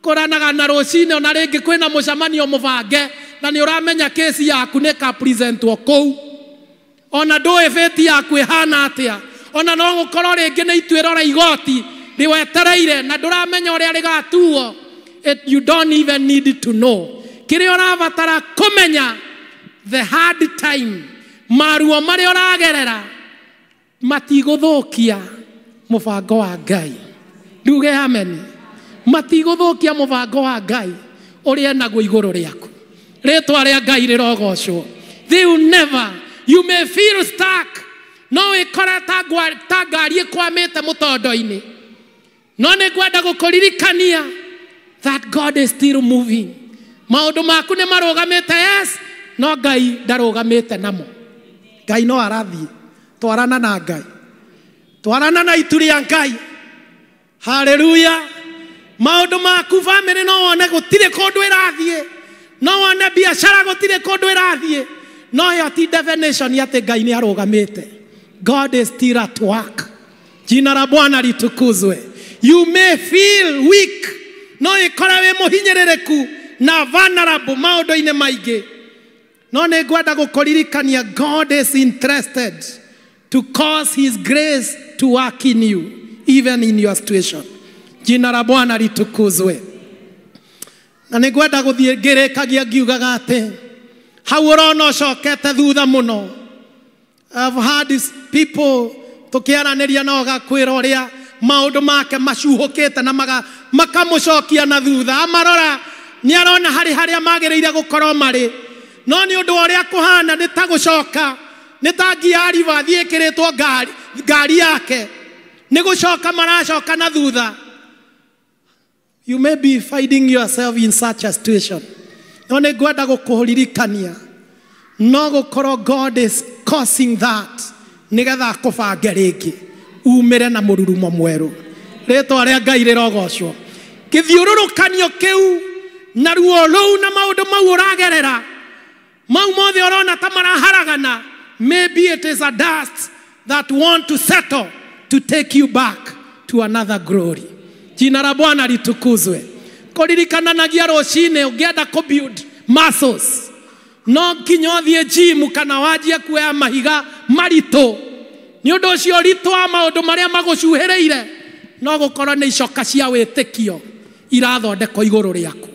kũranaga na rũcinĩ ona rĩngĩ kwĩna mũcemanio mũbange, na nĩ ũramenya kesi yaku nĩ ĩkapresentwo kũu, ona ndũĩ bĩti yaku ĩhana atĩa, ona no gũkorwo rĩngĩ nĩ ituĩro rĩa igoti rĩwetereire na ndũramenya ũrĩa rĩgatuo. You don't even need to know. Kĩrĩa ũrabatara kũmenya, the hard time, maruo marĩa ũragerera matigũthũkia mũbango wa Ngai. Nduge amen. Matigũthũkia mũbango wa Ngai ũrĩa enaguo igũrũ rĩaku. Rĩtwa rĩa Ngai rĩrogocwo. They will never. You may feel stuck. No wĩkore ta ngari ĩkwamĩte mũtondo-inĩ, no nĩ ngwenda gũkũririkania that God is still moving. Maũndũ maku nĩ marũgamĩte, yes, no Ngai ndarũgamĩte namo. Ngai no arathiĩ. Twarana na Ngai, twarana na itu rĩa Ngai. Haleluya. Maũndũ maku famĩlĩ no wone gũtirĩ kũndũ ĩrathiĩ, no wone biacara gũtirĩ kũndũ ĩrathiĩ, no ĩyo ti definition atĩ Ngai nĩ arũgamĩte. God is still at work. Jina la Bwana litukuzwe. You may feel weak, no ĩkore wĩ mũhinyĩrĩrĩku na vulnerable maũndũ-inĩ maingĩ, no nĩ ngwenda gũkũririkania God is interested to cause his grace to work in you, even in your situation. Jina la Bwana litukuzwe. Na nĩ ngwenda gũthiĩ ngĩrĩkagia ngiugaga atĩ hau ũrona ũcokete thutha mũno. I've had these people tũkĩaranĩria nao gakwĩra ũrĩa maũndũ make macuhũkĩte na makamũcokia na thutha. Amarora nĩ arona harĩ harĩa magĩrĩire gũkorwo marĩ, no nĩ ũndũ wa ũrĩa kũhana nĩ ta gũcoka, nĩ ta ngia ribathi ĩkĩrĩtwo ngari yake, nĩ gũcoka maracoka na thutha. You may be finding yourself in such a situation. No nĩ ngwenda gũkũririkania no gũkorwo God is causing that nĩgetha akũbange rĩngĩ umĩre na mũrurumo mwerũ. Rĩtwa rĩa Ngai rĩrogocwo. Kĩthiũrũrũkanio kĩu na ruo rũu na maũndũ mau ũragerera, mau mothe ũrona ta maraharagana, maybe it is a dust that want to settle to take you back to another glory. Jina la Bwana litukuzwe. Kũririkananagia rũcinĩ ũngĩenda kũ build muscles, no nginya ũthiĩ gym kana wanjie kuoya mahiga maritũ. Nĩ ũndũ ũcio ũritũ wa maũndũ marĩa magũcuhĩrĩire no gũkorwo nĩ icoka cia wĩtĩkio irathondekwo igũrũ rĩaku.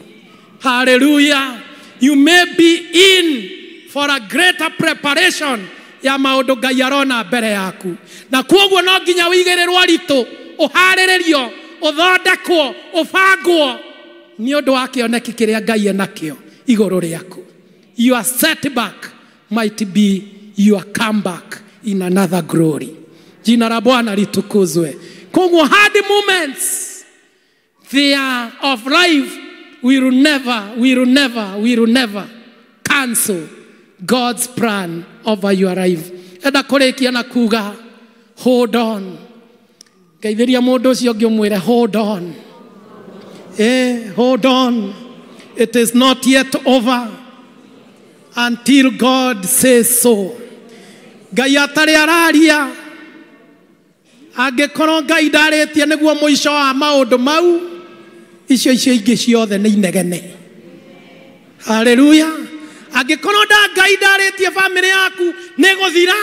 Hallelujah. You may be in for a greater preparation ya maũndũ Ngai arona mbere yaku, na kwoguo no nginya wĩigĩrĩrwo ritũ, ũharĩrĩrio, ũthondekwo, ũbangwo nĩ ũndũ wa kĩoneki kĩrĩa Ngai enakĩo igũrũ rĩaku. Your setback might be your comeback in another glory. Jina la Bwana litukuzwe. Koguo hard moments they are of life will never, will never, will never cancel God's plan over your life. Enda kũrĩkia na kuga hold on. Ngeithĩria mũndũ ũcio ũngĩ ũmwĩre hold on. Hold on. It is not yet over until God says so. Ngai atarĩ araria, angĩkorwo Ngai ndarĩtie nĩguo mũico wa maũndũ mau, icio icio ingĩ ciothe nĩ inegene. Hallelujah. Angĩkorwo nda Ngai ndarĩtie famĩlĩ yaku nĩ gũthira,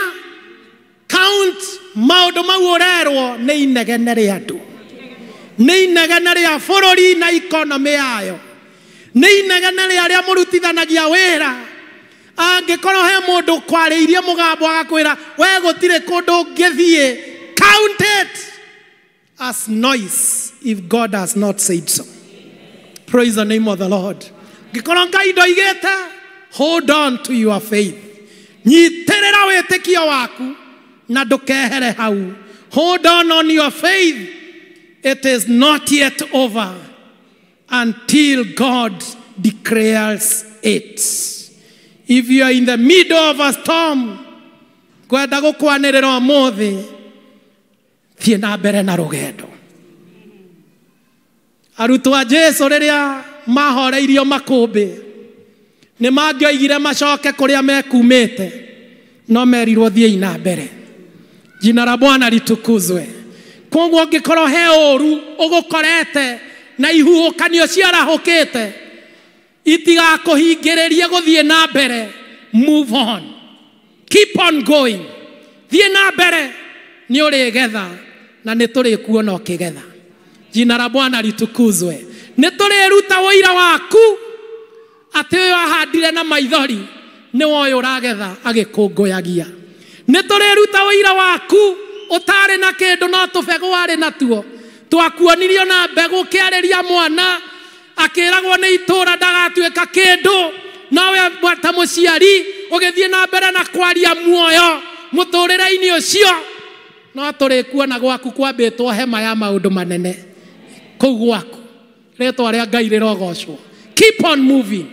count Maũndũ mau ũrerwo nĩ inegene rĩa andũ, nĩ inegene rĩa bũrũri na ikonomĩ yayo, nĩ inegene rĩa arĩa mũrutithanagia wĩra. Angĩkorwo he mũndũ kwarĩirie mũgambo agakwĩra we gũtirĩ kũndũ ũngĩthiĩ, count it as noise if God has not said so. Praise the name of the Lord. Ngĩkorwo Ngai ndoigĩte, hold on to your faith. Nyitĩrĩra wĩtĩkio waku na ndũkehere hau. Hold on your faith. It is not yet over until God declares it. If you are in the middle of a storm, ngwenda gũkwanĩrĩra ũmũthĩ, thiĩ na mbere na rũgendo. Arutwo a Jesu rĩrĩa mahoreirio makũmbĩ, nĩ mangĩoigire macoke kũrĩa mekumĩte, no merirwo thiĩi na mbere. Jina la Bwana litukuzwe. Koguo ũngĩkorwo he ũru ũgũkorete na ihuhũkanio ciarahũkĩte, itigakũhingĩrĩrie gũthiĩ na mbere. Move on, keep on going. Thiĩ na mbere, nĩ ũrĩgetha na nĩ tũrĩkuona ũkĩgetha. Jina la Bwana litukuzwe. Nĩ tũrĩruta ũira waku atĩ ũyũ ahandire na maithori nĩ woyũ ũragetha agĩkũngũyagia. Nĩ tũrĩruta ũira waku ũtarĩ na kĩndũ no tũbegũ warĩ natuo, twakuonirio na mbegũ ũkĩarĩria mwana akĩragwo nĩ itũra ndagatuĩka kĩndũ, nowe ta mũciari ũgĩthiĩ na mbere na kwaria muoyo mũtũrĩre-inĩ ũcio, no tũrĩkuona gwaku kwambĩtwo hema ya maũndũ manene kũu gwaku. Rĩtwa rĩa Ngai rĩrogocwo. Keep on moving,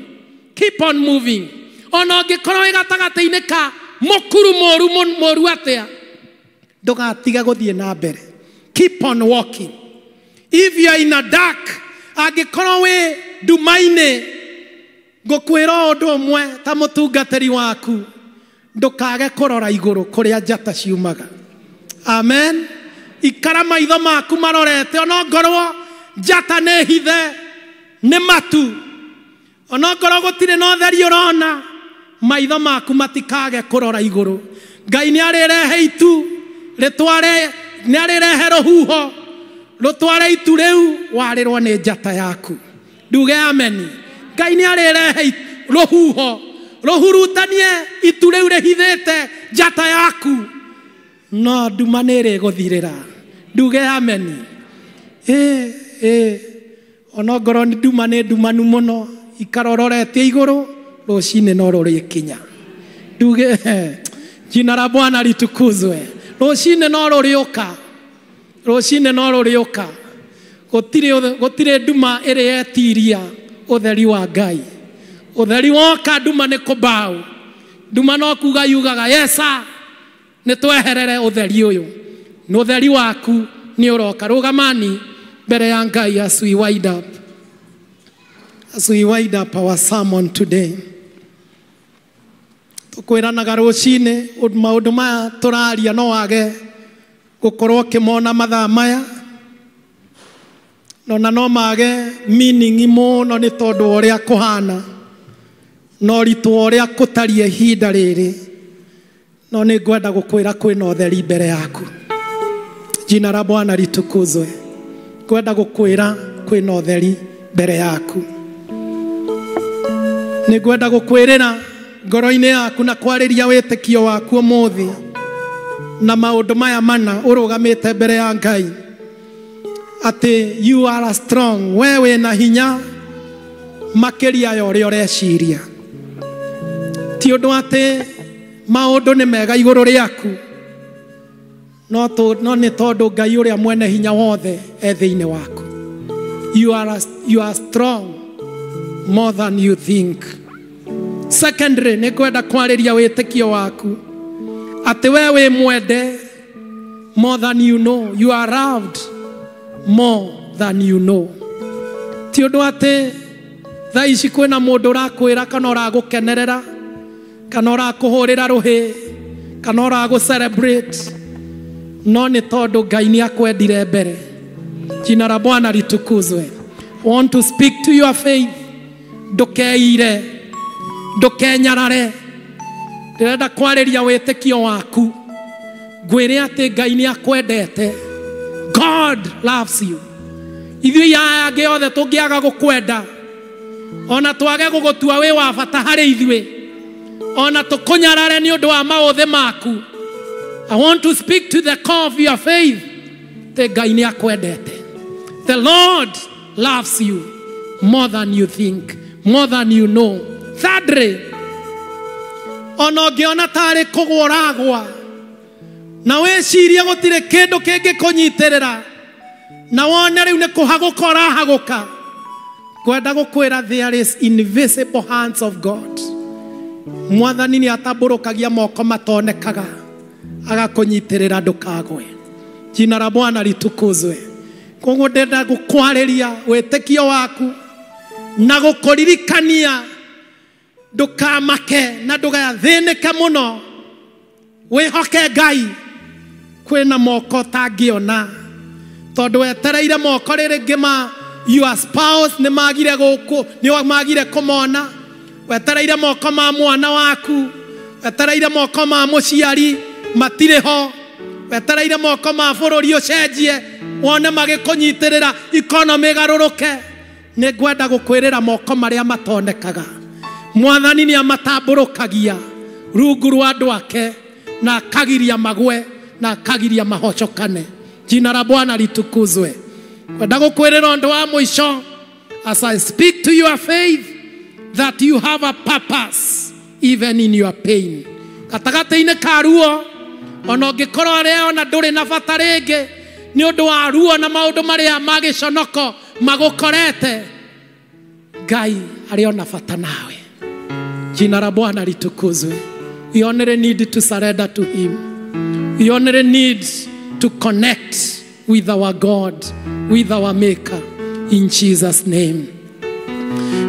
keep on moving. Ona ũngĩkorwo wĩ gatagatĩ-inĩ ka mũkuru mũru mũru atĩa, ndũgatige gũthiĩ na mbere. Keep on walking. If you are in a dark, angĩkorwo wĩ nduma-inĩ, ngũkwĩra ũndũ ũmwe ta mũtungatĩri waku, ndũkage kũrora igũrũ kũrĩa njata ciumaga. Amen. Ikara maitho maku marorete, onongorwo njata nĩ hithe nĩ matu, onongorwo gũtirĩ na ũtheri ũrona, maitho maku matikage kũrora igũrũ. Ngai nĩ arĩrehe itu rĩtware, nĩ arĩrehe rũhuho rũtware itu rĩu warĩrwo nĩ njata yaku. Nduge ameni. Ngai nĩ arĩrehe rũhuho rũhurutanie itu rĩu rĩhithĩte njata yaku, no nduma nĩ ĩrĩgũthirĩra. Nduge ameni. Onongorwo nĩ nduma nĩ ndumanu mũno, ikara ũroretie igũrũ, rũcinĩ no rũrĩkinya. Nduge jina la Bwana litukuzwe. Rũcinĩ no rũrĩũka, rũcinĩ no rũrĩũka. Gũtirĩ nduma ĩrĩ yetiria ũtheri wa Ngai. Ũtheri woka nduma nĩ kũmbaũ. Nduma no kuga yugaga yesa, nĩ tweherere ũtheri ũyũ. Nĩ ũtheri waku nĩ ũroka. Rũgamani mbere ya Ngai as we wind up. As we wind up our sermon today. Tũkwĩranaga rũcinĩ maũndũ maya tũraria no wage gũkorwo ũkĩmona mathaa maya, no na no mage meaning mũno nĩ tondũ wa ũrĩa kũhana na ũritũ wa ũrĩa kũtariĩ ihinda rĩrĩ, no nĩ ngwenda gũkwĩra kwĩna ũtheri mbere yaku. Jina la Bwana litukuzwe. Ngwenda gũkwĩra kwĩna ũtheri mbere yaku. Nĩ ngwenda gũkwĩrĩra ngoro-inĩ yaku na kwarĩria wĩtĩkio waku ũmũthĩ na maũndũ maya mana ũrũgamĩte mbere ya Ngai, atĩ you are strong, we wĩna hinya makĩria ya ũrĩa ũreciria. Ti ũndũ atĩ maũndũ nĩ mega igũrũ rĩaku, no nĩ tondũ Ngai ũrĩa mwene hinya wothe e thĩinĩ waku. You are strong more than you think. Secondary, nĩ ngwenda kwarĩria wĩtĩkio waku atĩ we wĩ mwende more than you know. You are loved more than you know. Ti ũndũ atĩ thaa ici kwĩna mũndũ ũrakwĩra kana ũragũkenerera kana ũrakũhũrĩra rũhĩ kana ũragũ celebrate, no nĩ tondũ Ngai nĩ akwendire mbere. Jina la Bwana litukuzwe. Want to speak to your faith. Ndũkeire, ndũkenyarare. Ndĩrenda kwarĩria wĩtĩkio waku Ngwĩre atĩ Ngai nĩ akwendete. God loves you. Ithuĩ aya angĩ othe tũngĩaga gũkwenda, ona twage gũgũtua wĩ wa bata harĩ ithuĩ, ona tũkũnyarare nĩ ũndũ wa maũthĩ maku, I want to speak to the core of your faith. Atĩ Ngai nĩ akwendete. The Lord loves you more than you think, more than you know. Thirdly, ona ũngĩona tarĩ kũgwa ũragwa, na wĩcirie gũtirĩ kĩndũ kĩngĩkũnyitĩrĩra, na wone rĩu nĩ kũhagũka ũrahagũka, ngwenda gũkwĩra there is invisible hands of God. Mwathani nĩ atambũrũkagia moko matonekaga agakũnyitĩrĩra ndũkagwe. Jina la Bwana litukuzwe. Koguo ndĩrenda gũkwarĩria wĩtĩkio waku na gũkũririkania ndũkamake na ndũgathĩnĩke mũno. Wĩhoke Ngai. Kwĩna moko ũtangĩona, tondũ wetereire moko rĩrĩ ma your spouse nĩ magire gũkũ, nĩ magire kũmona. Wetereire moko ma mwana waku, wetereire moko ma mũciari matirĩ ho, wetereire moko ma bũrũri ũcenjie wone magĩkũnyitĩrĩra economy ĩgarũrũke. Nĩ ngwenda gũkwĩrĩra moko marĩa matonekaga Mwathani nĩ amatambũrũkagia rungu rwa andũ ake na akagiria magwe na akagiria mahocokane. Jina la Bwana litukuzwe. Kwenda gũkwĩrĩra ũndũ wa mũico, as I speak to your faith that you have a purpose even in your pain. Gatagatĩ-inĩ ka ruo, ona ũngĩkorwo arĩa ona ndũrĩ na bata rĩngĩ nĩ ũndũ wa ruo na maũndũ marĩa ma gĩconoko magũkorete, Ngai arĩ ona bata nawe. Jina la Bwana litukuzwe. You only need to surrender to him. You only need to connect with our God, with our Maker, in Jesus' name.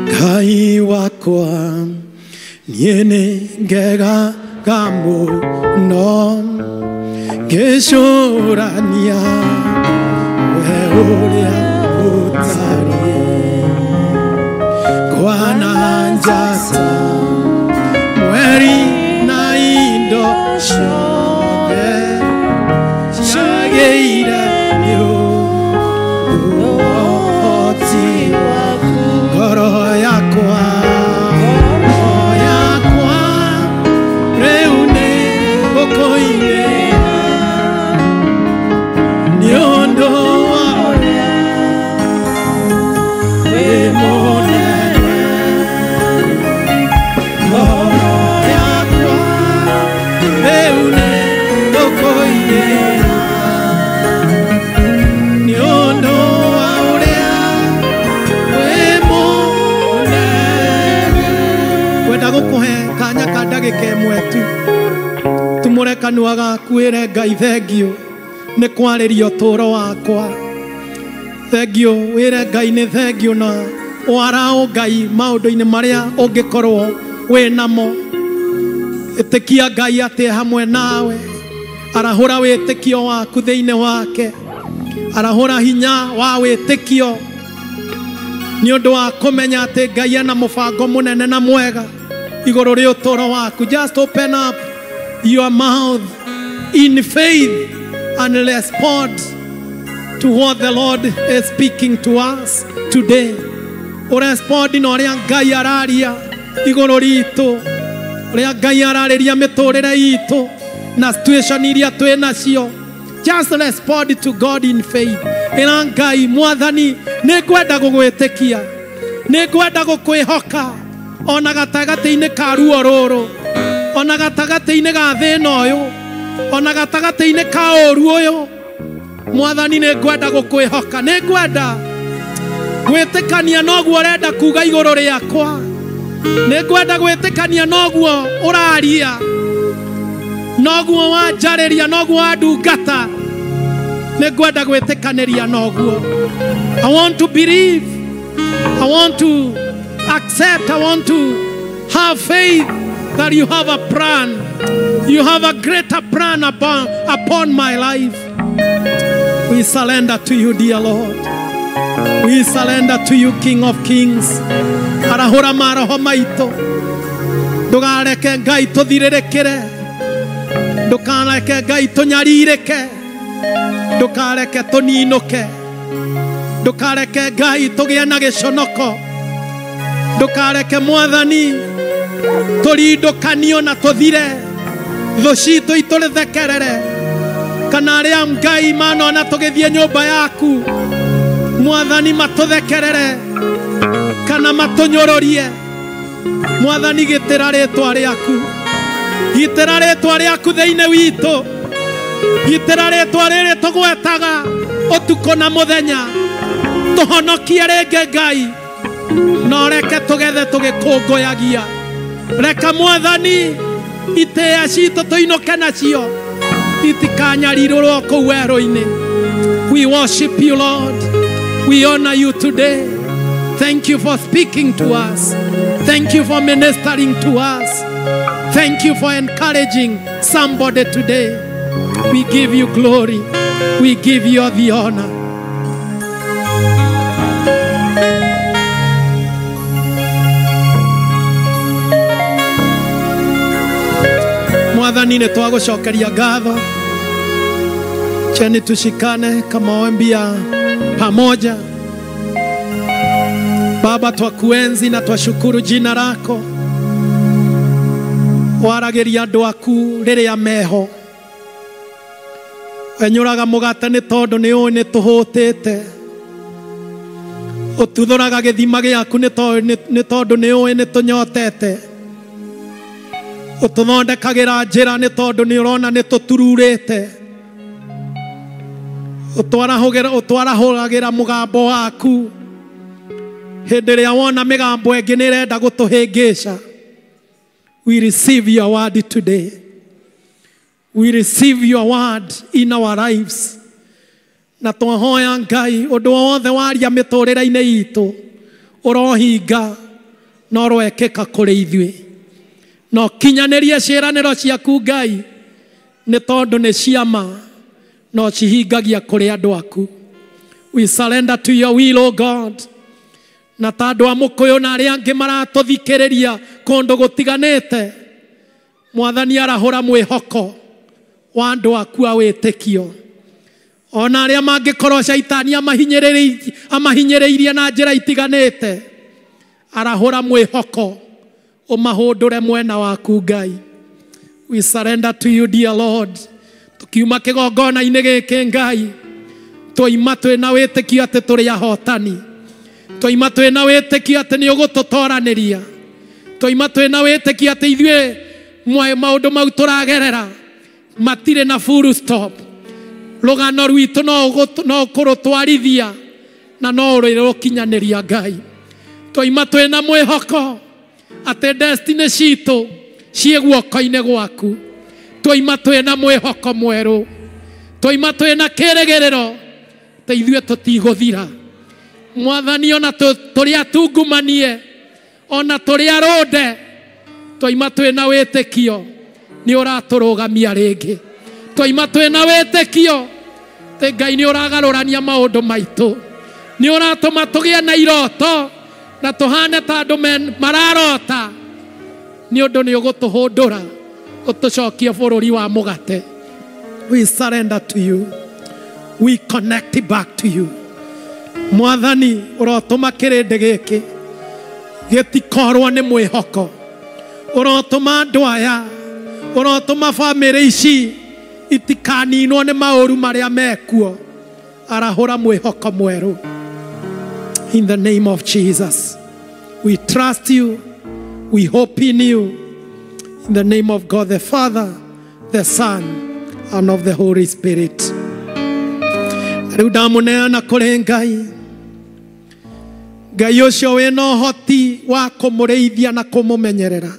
Ngai wakwa niĩ nĩ ngegaga mũno ngĩcũrania we ũrĩa ũtariĩ, ngwana njata mweri na indo ciothe ciagĩire nĩ ũndũ wa ũhoti waku. Ngoro yakwa rĩu nĩ gũkũinĩra nĩ ũndũ wa ũrĩa wĩ mũnene. Ngoro yakwa rĩu nĩ gũkũinĩra nĩ ũndũ wa ũrĩa wĩ mũnene. Ngwenda gũkũhe kanya ka ndagĩka ĩmwe tu, tumũre kanua gaku wĩre Ngai thengiũ nĩ kwarĩria ũtũũro wakwa. Thengiũ, wĩre Ngai nĩ thengiũ na waraũ Ngai maũndũ-inĩ marĩa ũngĩkorwo wĩ namo. Ĩtĩkia Ngai atĩ e hamwe nawe. Arahũra wĩtĩkio waku thĩinĩ wake. Arahũra hinya wa wĩtĩkio nĩ ũndũ wa kũmenya atĩ Ngai ena mũbango mũnene na mwega igũrũ rĩa ũtũũro waku. Just open up your mouth in faith and respond to what the Lord is speaking to us today. Ũrespond na ũrĩa Ngai araria igũrũ ritũ, ũrĩa Ngai ararĩria mĩtũrĩre itũ na situation iria twĩ nacio. Just respond to God in faith. Ĩra Ngai, Mwathani, nĩ ngwenda gũgwĩtĩkia, nĩ ngwenda gũkwĩhoka ona gatagatĩ-inĩ ka ruo rũrũ, ona gatagatĩ-inĩ ga thĩna ũyũ, ona gatagatĩ-inĩ ka ũũru ũyũ. Mwathani, nĩ ngwenda gũkwĩhoka, nĩ ngwenda gwĩtĩkania noguo ũrenda kuga igũrũ rĩakwa, nĩ ngwenda gwĩtĩkania noguo ũraria, noguo wanjarĩria, noguo wandungata. Nĩ ngwenda gwĩtĩkanĩria noguo. I want to believe, I want to accept, I want to have faith that you have a plan. You have a greater plan upon my life. We surrender to you, dear Lord. We surrender to you, King of Kings. Arahũra maroho maitũ, ndũgareke Ngai tũthirĩrĩkĩre, Ndukareke Ngai tunyaririke, ndukareke tuninuke, ndukareke Ngai tugie na giconoko, ndukareke Mwathani turindukanio na tuthire thũ citũ itũrĩthekerere, kana arĩa Ngai manona tũgĩthiĩ nyũmba yaku Mwathani matũthekerere kana matũnyũrũrie. Mwathani gitĩra rĩtwa rĩaku, gitĩra rĩtwa rĩaku thĩinĩ witũ, gitĩra rĩtwa rĩrĩ tũgwetaga ũtukũ na mũthenya. Tũhonokie rĩngĩ Ngai, no reke tũgethe tũgĩkũngũyagia. Reka Mwathani itĩĩa citũ tũinũke nacio itikanyarirũrwo kũu werũ-inĩ. We worship you, Lord. We honor you today. Thank you for speaking to us. Thank you for ministering to us. Thank you for encouraging somebody today. We give you glory. We give you the honor. Mwathani nĩ twagũcokeria ngatho. Cheni tushikane kama maombi ya pamoja. Baba, twakuenzi na twashukuru jina lako. Warageria andũ aku rĩrĩa meho. Wenyũraga mũgate nĩ tondũ nĩ ũĩ nĩ tũhũtĩte. Ũtuthũraga gĩthima gĩaku nĩ tondũ nĩ ũĩ nĩ tũnyotete. Ũtũthondekagĩra njĩra nĩ tondũ nĩ ũrona nĩ tũtururĩte. Ũtwarahũragĩra mũgambo waku hĩndĩ ĩrĩa wona mĩgambo ĩngĩ nĩ ĩrenda gũtũhĩngĩca. We receive your word today. We receive your word in our lives. Na twahoya Ngai ũndũ wothe waria mĩtũrĩre-inĩ itũ ũrohinga na ũroekĩka kũrĩ ithuĩ. No kinyanĩrie ciĩranĩro ciaku Ngai nĩ tondũ nĩ ciama no cihingagia kũrĩ andũ aku. We surrender to your will, O God. Na ta andũ a Mũkũyũ na arĩa angĩ maratũthikĩrĩria kũndũ gũtiganĩte, Mwathani arahũra mwĩhoko wa andũ aku a wĩtĩkio. Ona arĩa mangĩkorwo caitani amahinyĩrĩirie na njĩra itiganĩte, arahũra mwĩhoko ũmahũndũre mwena waku Ngai. We surrender to you, dear Lord. Tukiuma kĩgongona-inĩ gĩkĩ Ngai, twaima twĩna wĩtĩkio atĩ tũrĩ ahotani. Twaima twĩna wĩtĩkio atĩ nĩ ũgũtũtoranĩria. Twaima twĩna wĩtĩkio atĩ ithuĩ maũndũ mau tũragerera matirĩ na full stop. Rũgano rwitũ no kũrũtwarithia na no rũkinyanĩria Ngai. Twaima twĩna mwĩhoko atĩ destiny citũ ciĩ guoko-inĩ gwaku. Twaima twĩna mwĩhoko mwerũ. Twaima twĩna kĩrĩgĩrĩro atĩ ithuĩ tũtigũthira. Mwathani ona tũrĩ atungumanie ona tũrĩ arũnde, twaima twĩna wĩtĩkio nĩ ũratũrũgamia rĩngĩ. Twaima twĩna wĩtĩkio atĩ Ngai nĩ ũragarũrania maũndũ maitũ, nĩ ũratũma tũgĩe na iroto na tũhane ta andũ mararota, nĩ ũndũ nĩ ũgũtũhũndũra ũtũcokie bũrũri wa mũgate. We surrender to you. We connect back to you. Mwathani ũrotũma kĩrĩndĩ gĩkĩ gĩtikorwo nĩ mwĩhoko. Ũrotũma andũ aya, ũrotũma bamĩrĩ ici itikaninwo nĩ maũru marĩa mekuo. Arahũra mwĩhoko mwerũ. In the name of Jesus, we trust you, we hope in you. In the name of God the Father, the Son, and of the Holy Spirit. Rĩu ndamũneana kũrĩ Ngai. Ngai ũcio wĩna ũhoti wa kũmũrĩithia na kũmũmenyerera.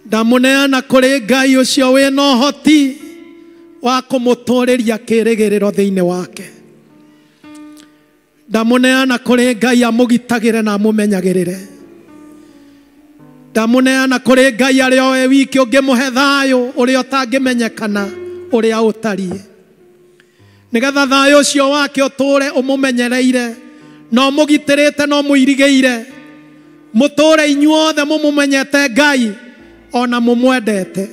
Ndamũneana kũrĩ Ngai ũcio wĩna ũhoti wa kũmũtũrĩria kĩrĩgĩrĩro thĩinĩ wake. Ndamũneana kũrĩ Ngai amũgitagĩre na amũmenyagĩrĩre. Ndamũneana kũrĩ Ngai arĩa oe wiki ũngĩmũhe thayũ ũrĩa ũtangĩmenyekana ũrĩa ũtariĩ, nĩgetha thayũ ũcio wake ũtũre ũmũmenyereire na ũmũgitĩrĩte na ũmũirigĩire. Mũtũre inyuothe mũmũmenyete Ngai ona mũmwendete.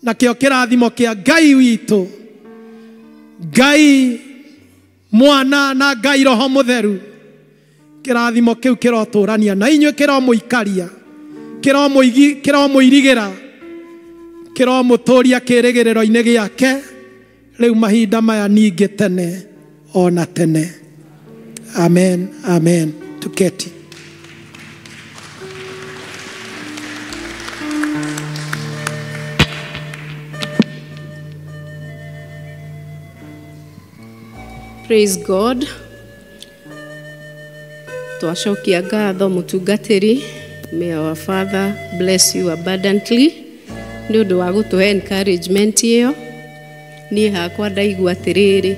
Nakĩo kĩrathimo kĩa Ngai witũ, Ngai Mwana na Ngai Roho Mũtheru, kĩrathimo kĩu kĩrotũrania na inyuĩ, kĩromũikaria, kĩromũirigĩra, kĩromũtũria kĩrĩgĩrĩro-inĩ gĩake rĩu mahinda maya ningĩ tene ona tene. Amen, amen. Tuketi. Praise God. Twacokia ngatho mũtungatĩri. May our Father bless you abundantly nĩ ũndũ wa gũtũhe encouragement ĩyo. Niĩ hakwa ndaigua atĩrĩrĩ,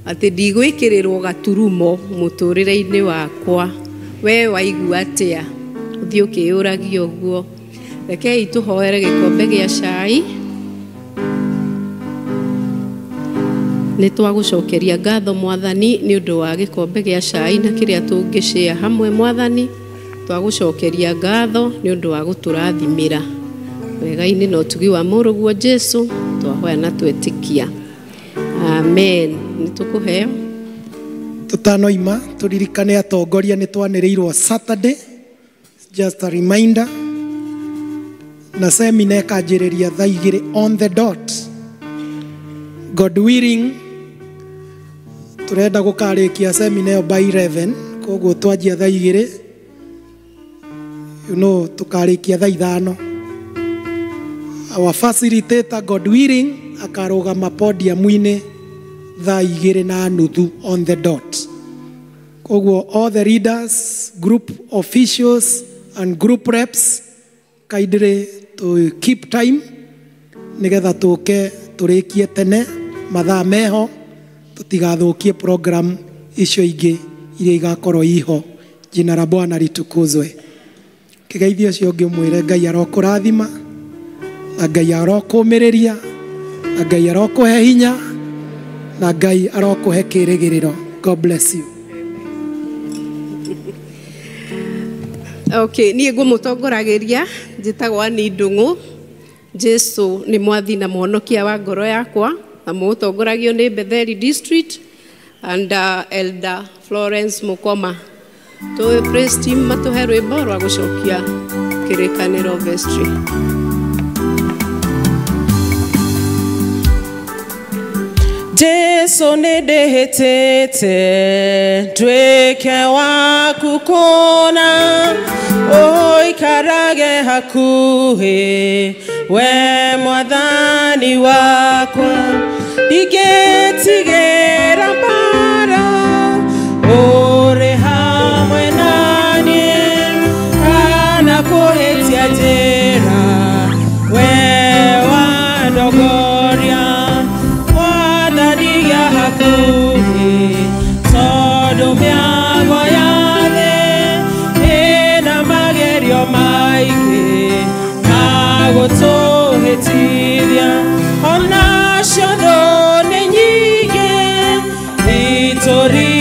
atĩ ndigwĩkĩrĩrwo gaturumo mũtũrĩre-inĩ wakwa. We waigua atĩa? Ũthiĩ ũkĩyũragia ũguo. Rekei tũhoere gĩkombe gĩa cai. Nĩ twagũcokeria ngatho Mwathani nĩ ũndũ wa gĩkombe gĩa cai na kĩrĩa tũngĩcĩa hamwe. Mwathani, twagũcokeria ngatho nĩ ũndũ wa gũtũrathimĩra wega-inĩ na ũtugi wa mũrũguo Jesu, twahoya na twetĩkia. Amen. Nĩ tũkũheo. Tũtanoima tũririkane atongoria nĩ twanĩrĩirwo Saturday, just a reminder, na semina ĩkanjĩrĩria thaa 2 on the dot. God willing turenda gũkarĩkia semina ĩyo by 11, koguo twanjia thaa 2, you know, tũkarĩkia thaa 5. Our facilitator God willing akarũgama podium-inĩ thaa 2:30 on the dot. Koguo all the leaders, group officials and group reps kindly to keep time nigetha tũke tũrĩkie tene mathaa meho, tũtigathũkie program icio ingĩ iria igakorwo iho. Jina la Bwana litukuzwe. Kĩgeithio ũcio ũngĩ ũmwĩre Ngai arokũrathima, na Ngai arokũmĩrĩria, na Ngai arokũhe hinya, na Ngai arokũhe kĩrĩgĩrĩro. God bless you. Okay, niĩ ngũmũtongoragĩria, njĩtagwo Ann Ndung'u. Jesu nĩ mwathi na mũhonokia wa ngoro yakwa, na mũgũtongoragio nĩ Betheli District and Elder Florence Mukoma. Tũĩ praise team matũhe rwĩmbo rwa gũcokia kĩrĩkanĩro vestry. Jesu nĩ ndĩhĩtĩte nduĩke waku kũna, ũikarage hakuhĩ we Mwathani wakwa, ndingĩtigĩra mbara ũrĩ hamwe naniĩ, kana kũhĩtia njĩra we wandongoria. Mwathani gĩa hakuhĩ tondũ mĩago ya thĩ ĩna magerio maingĩ ma gũtũhĩtithia, onacio thũ nĩ nyingĩ itũri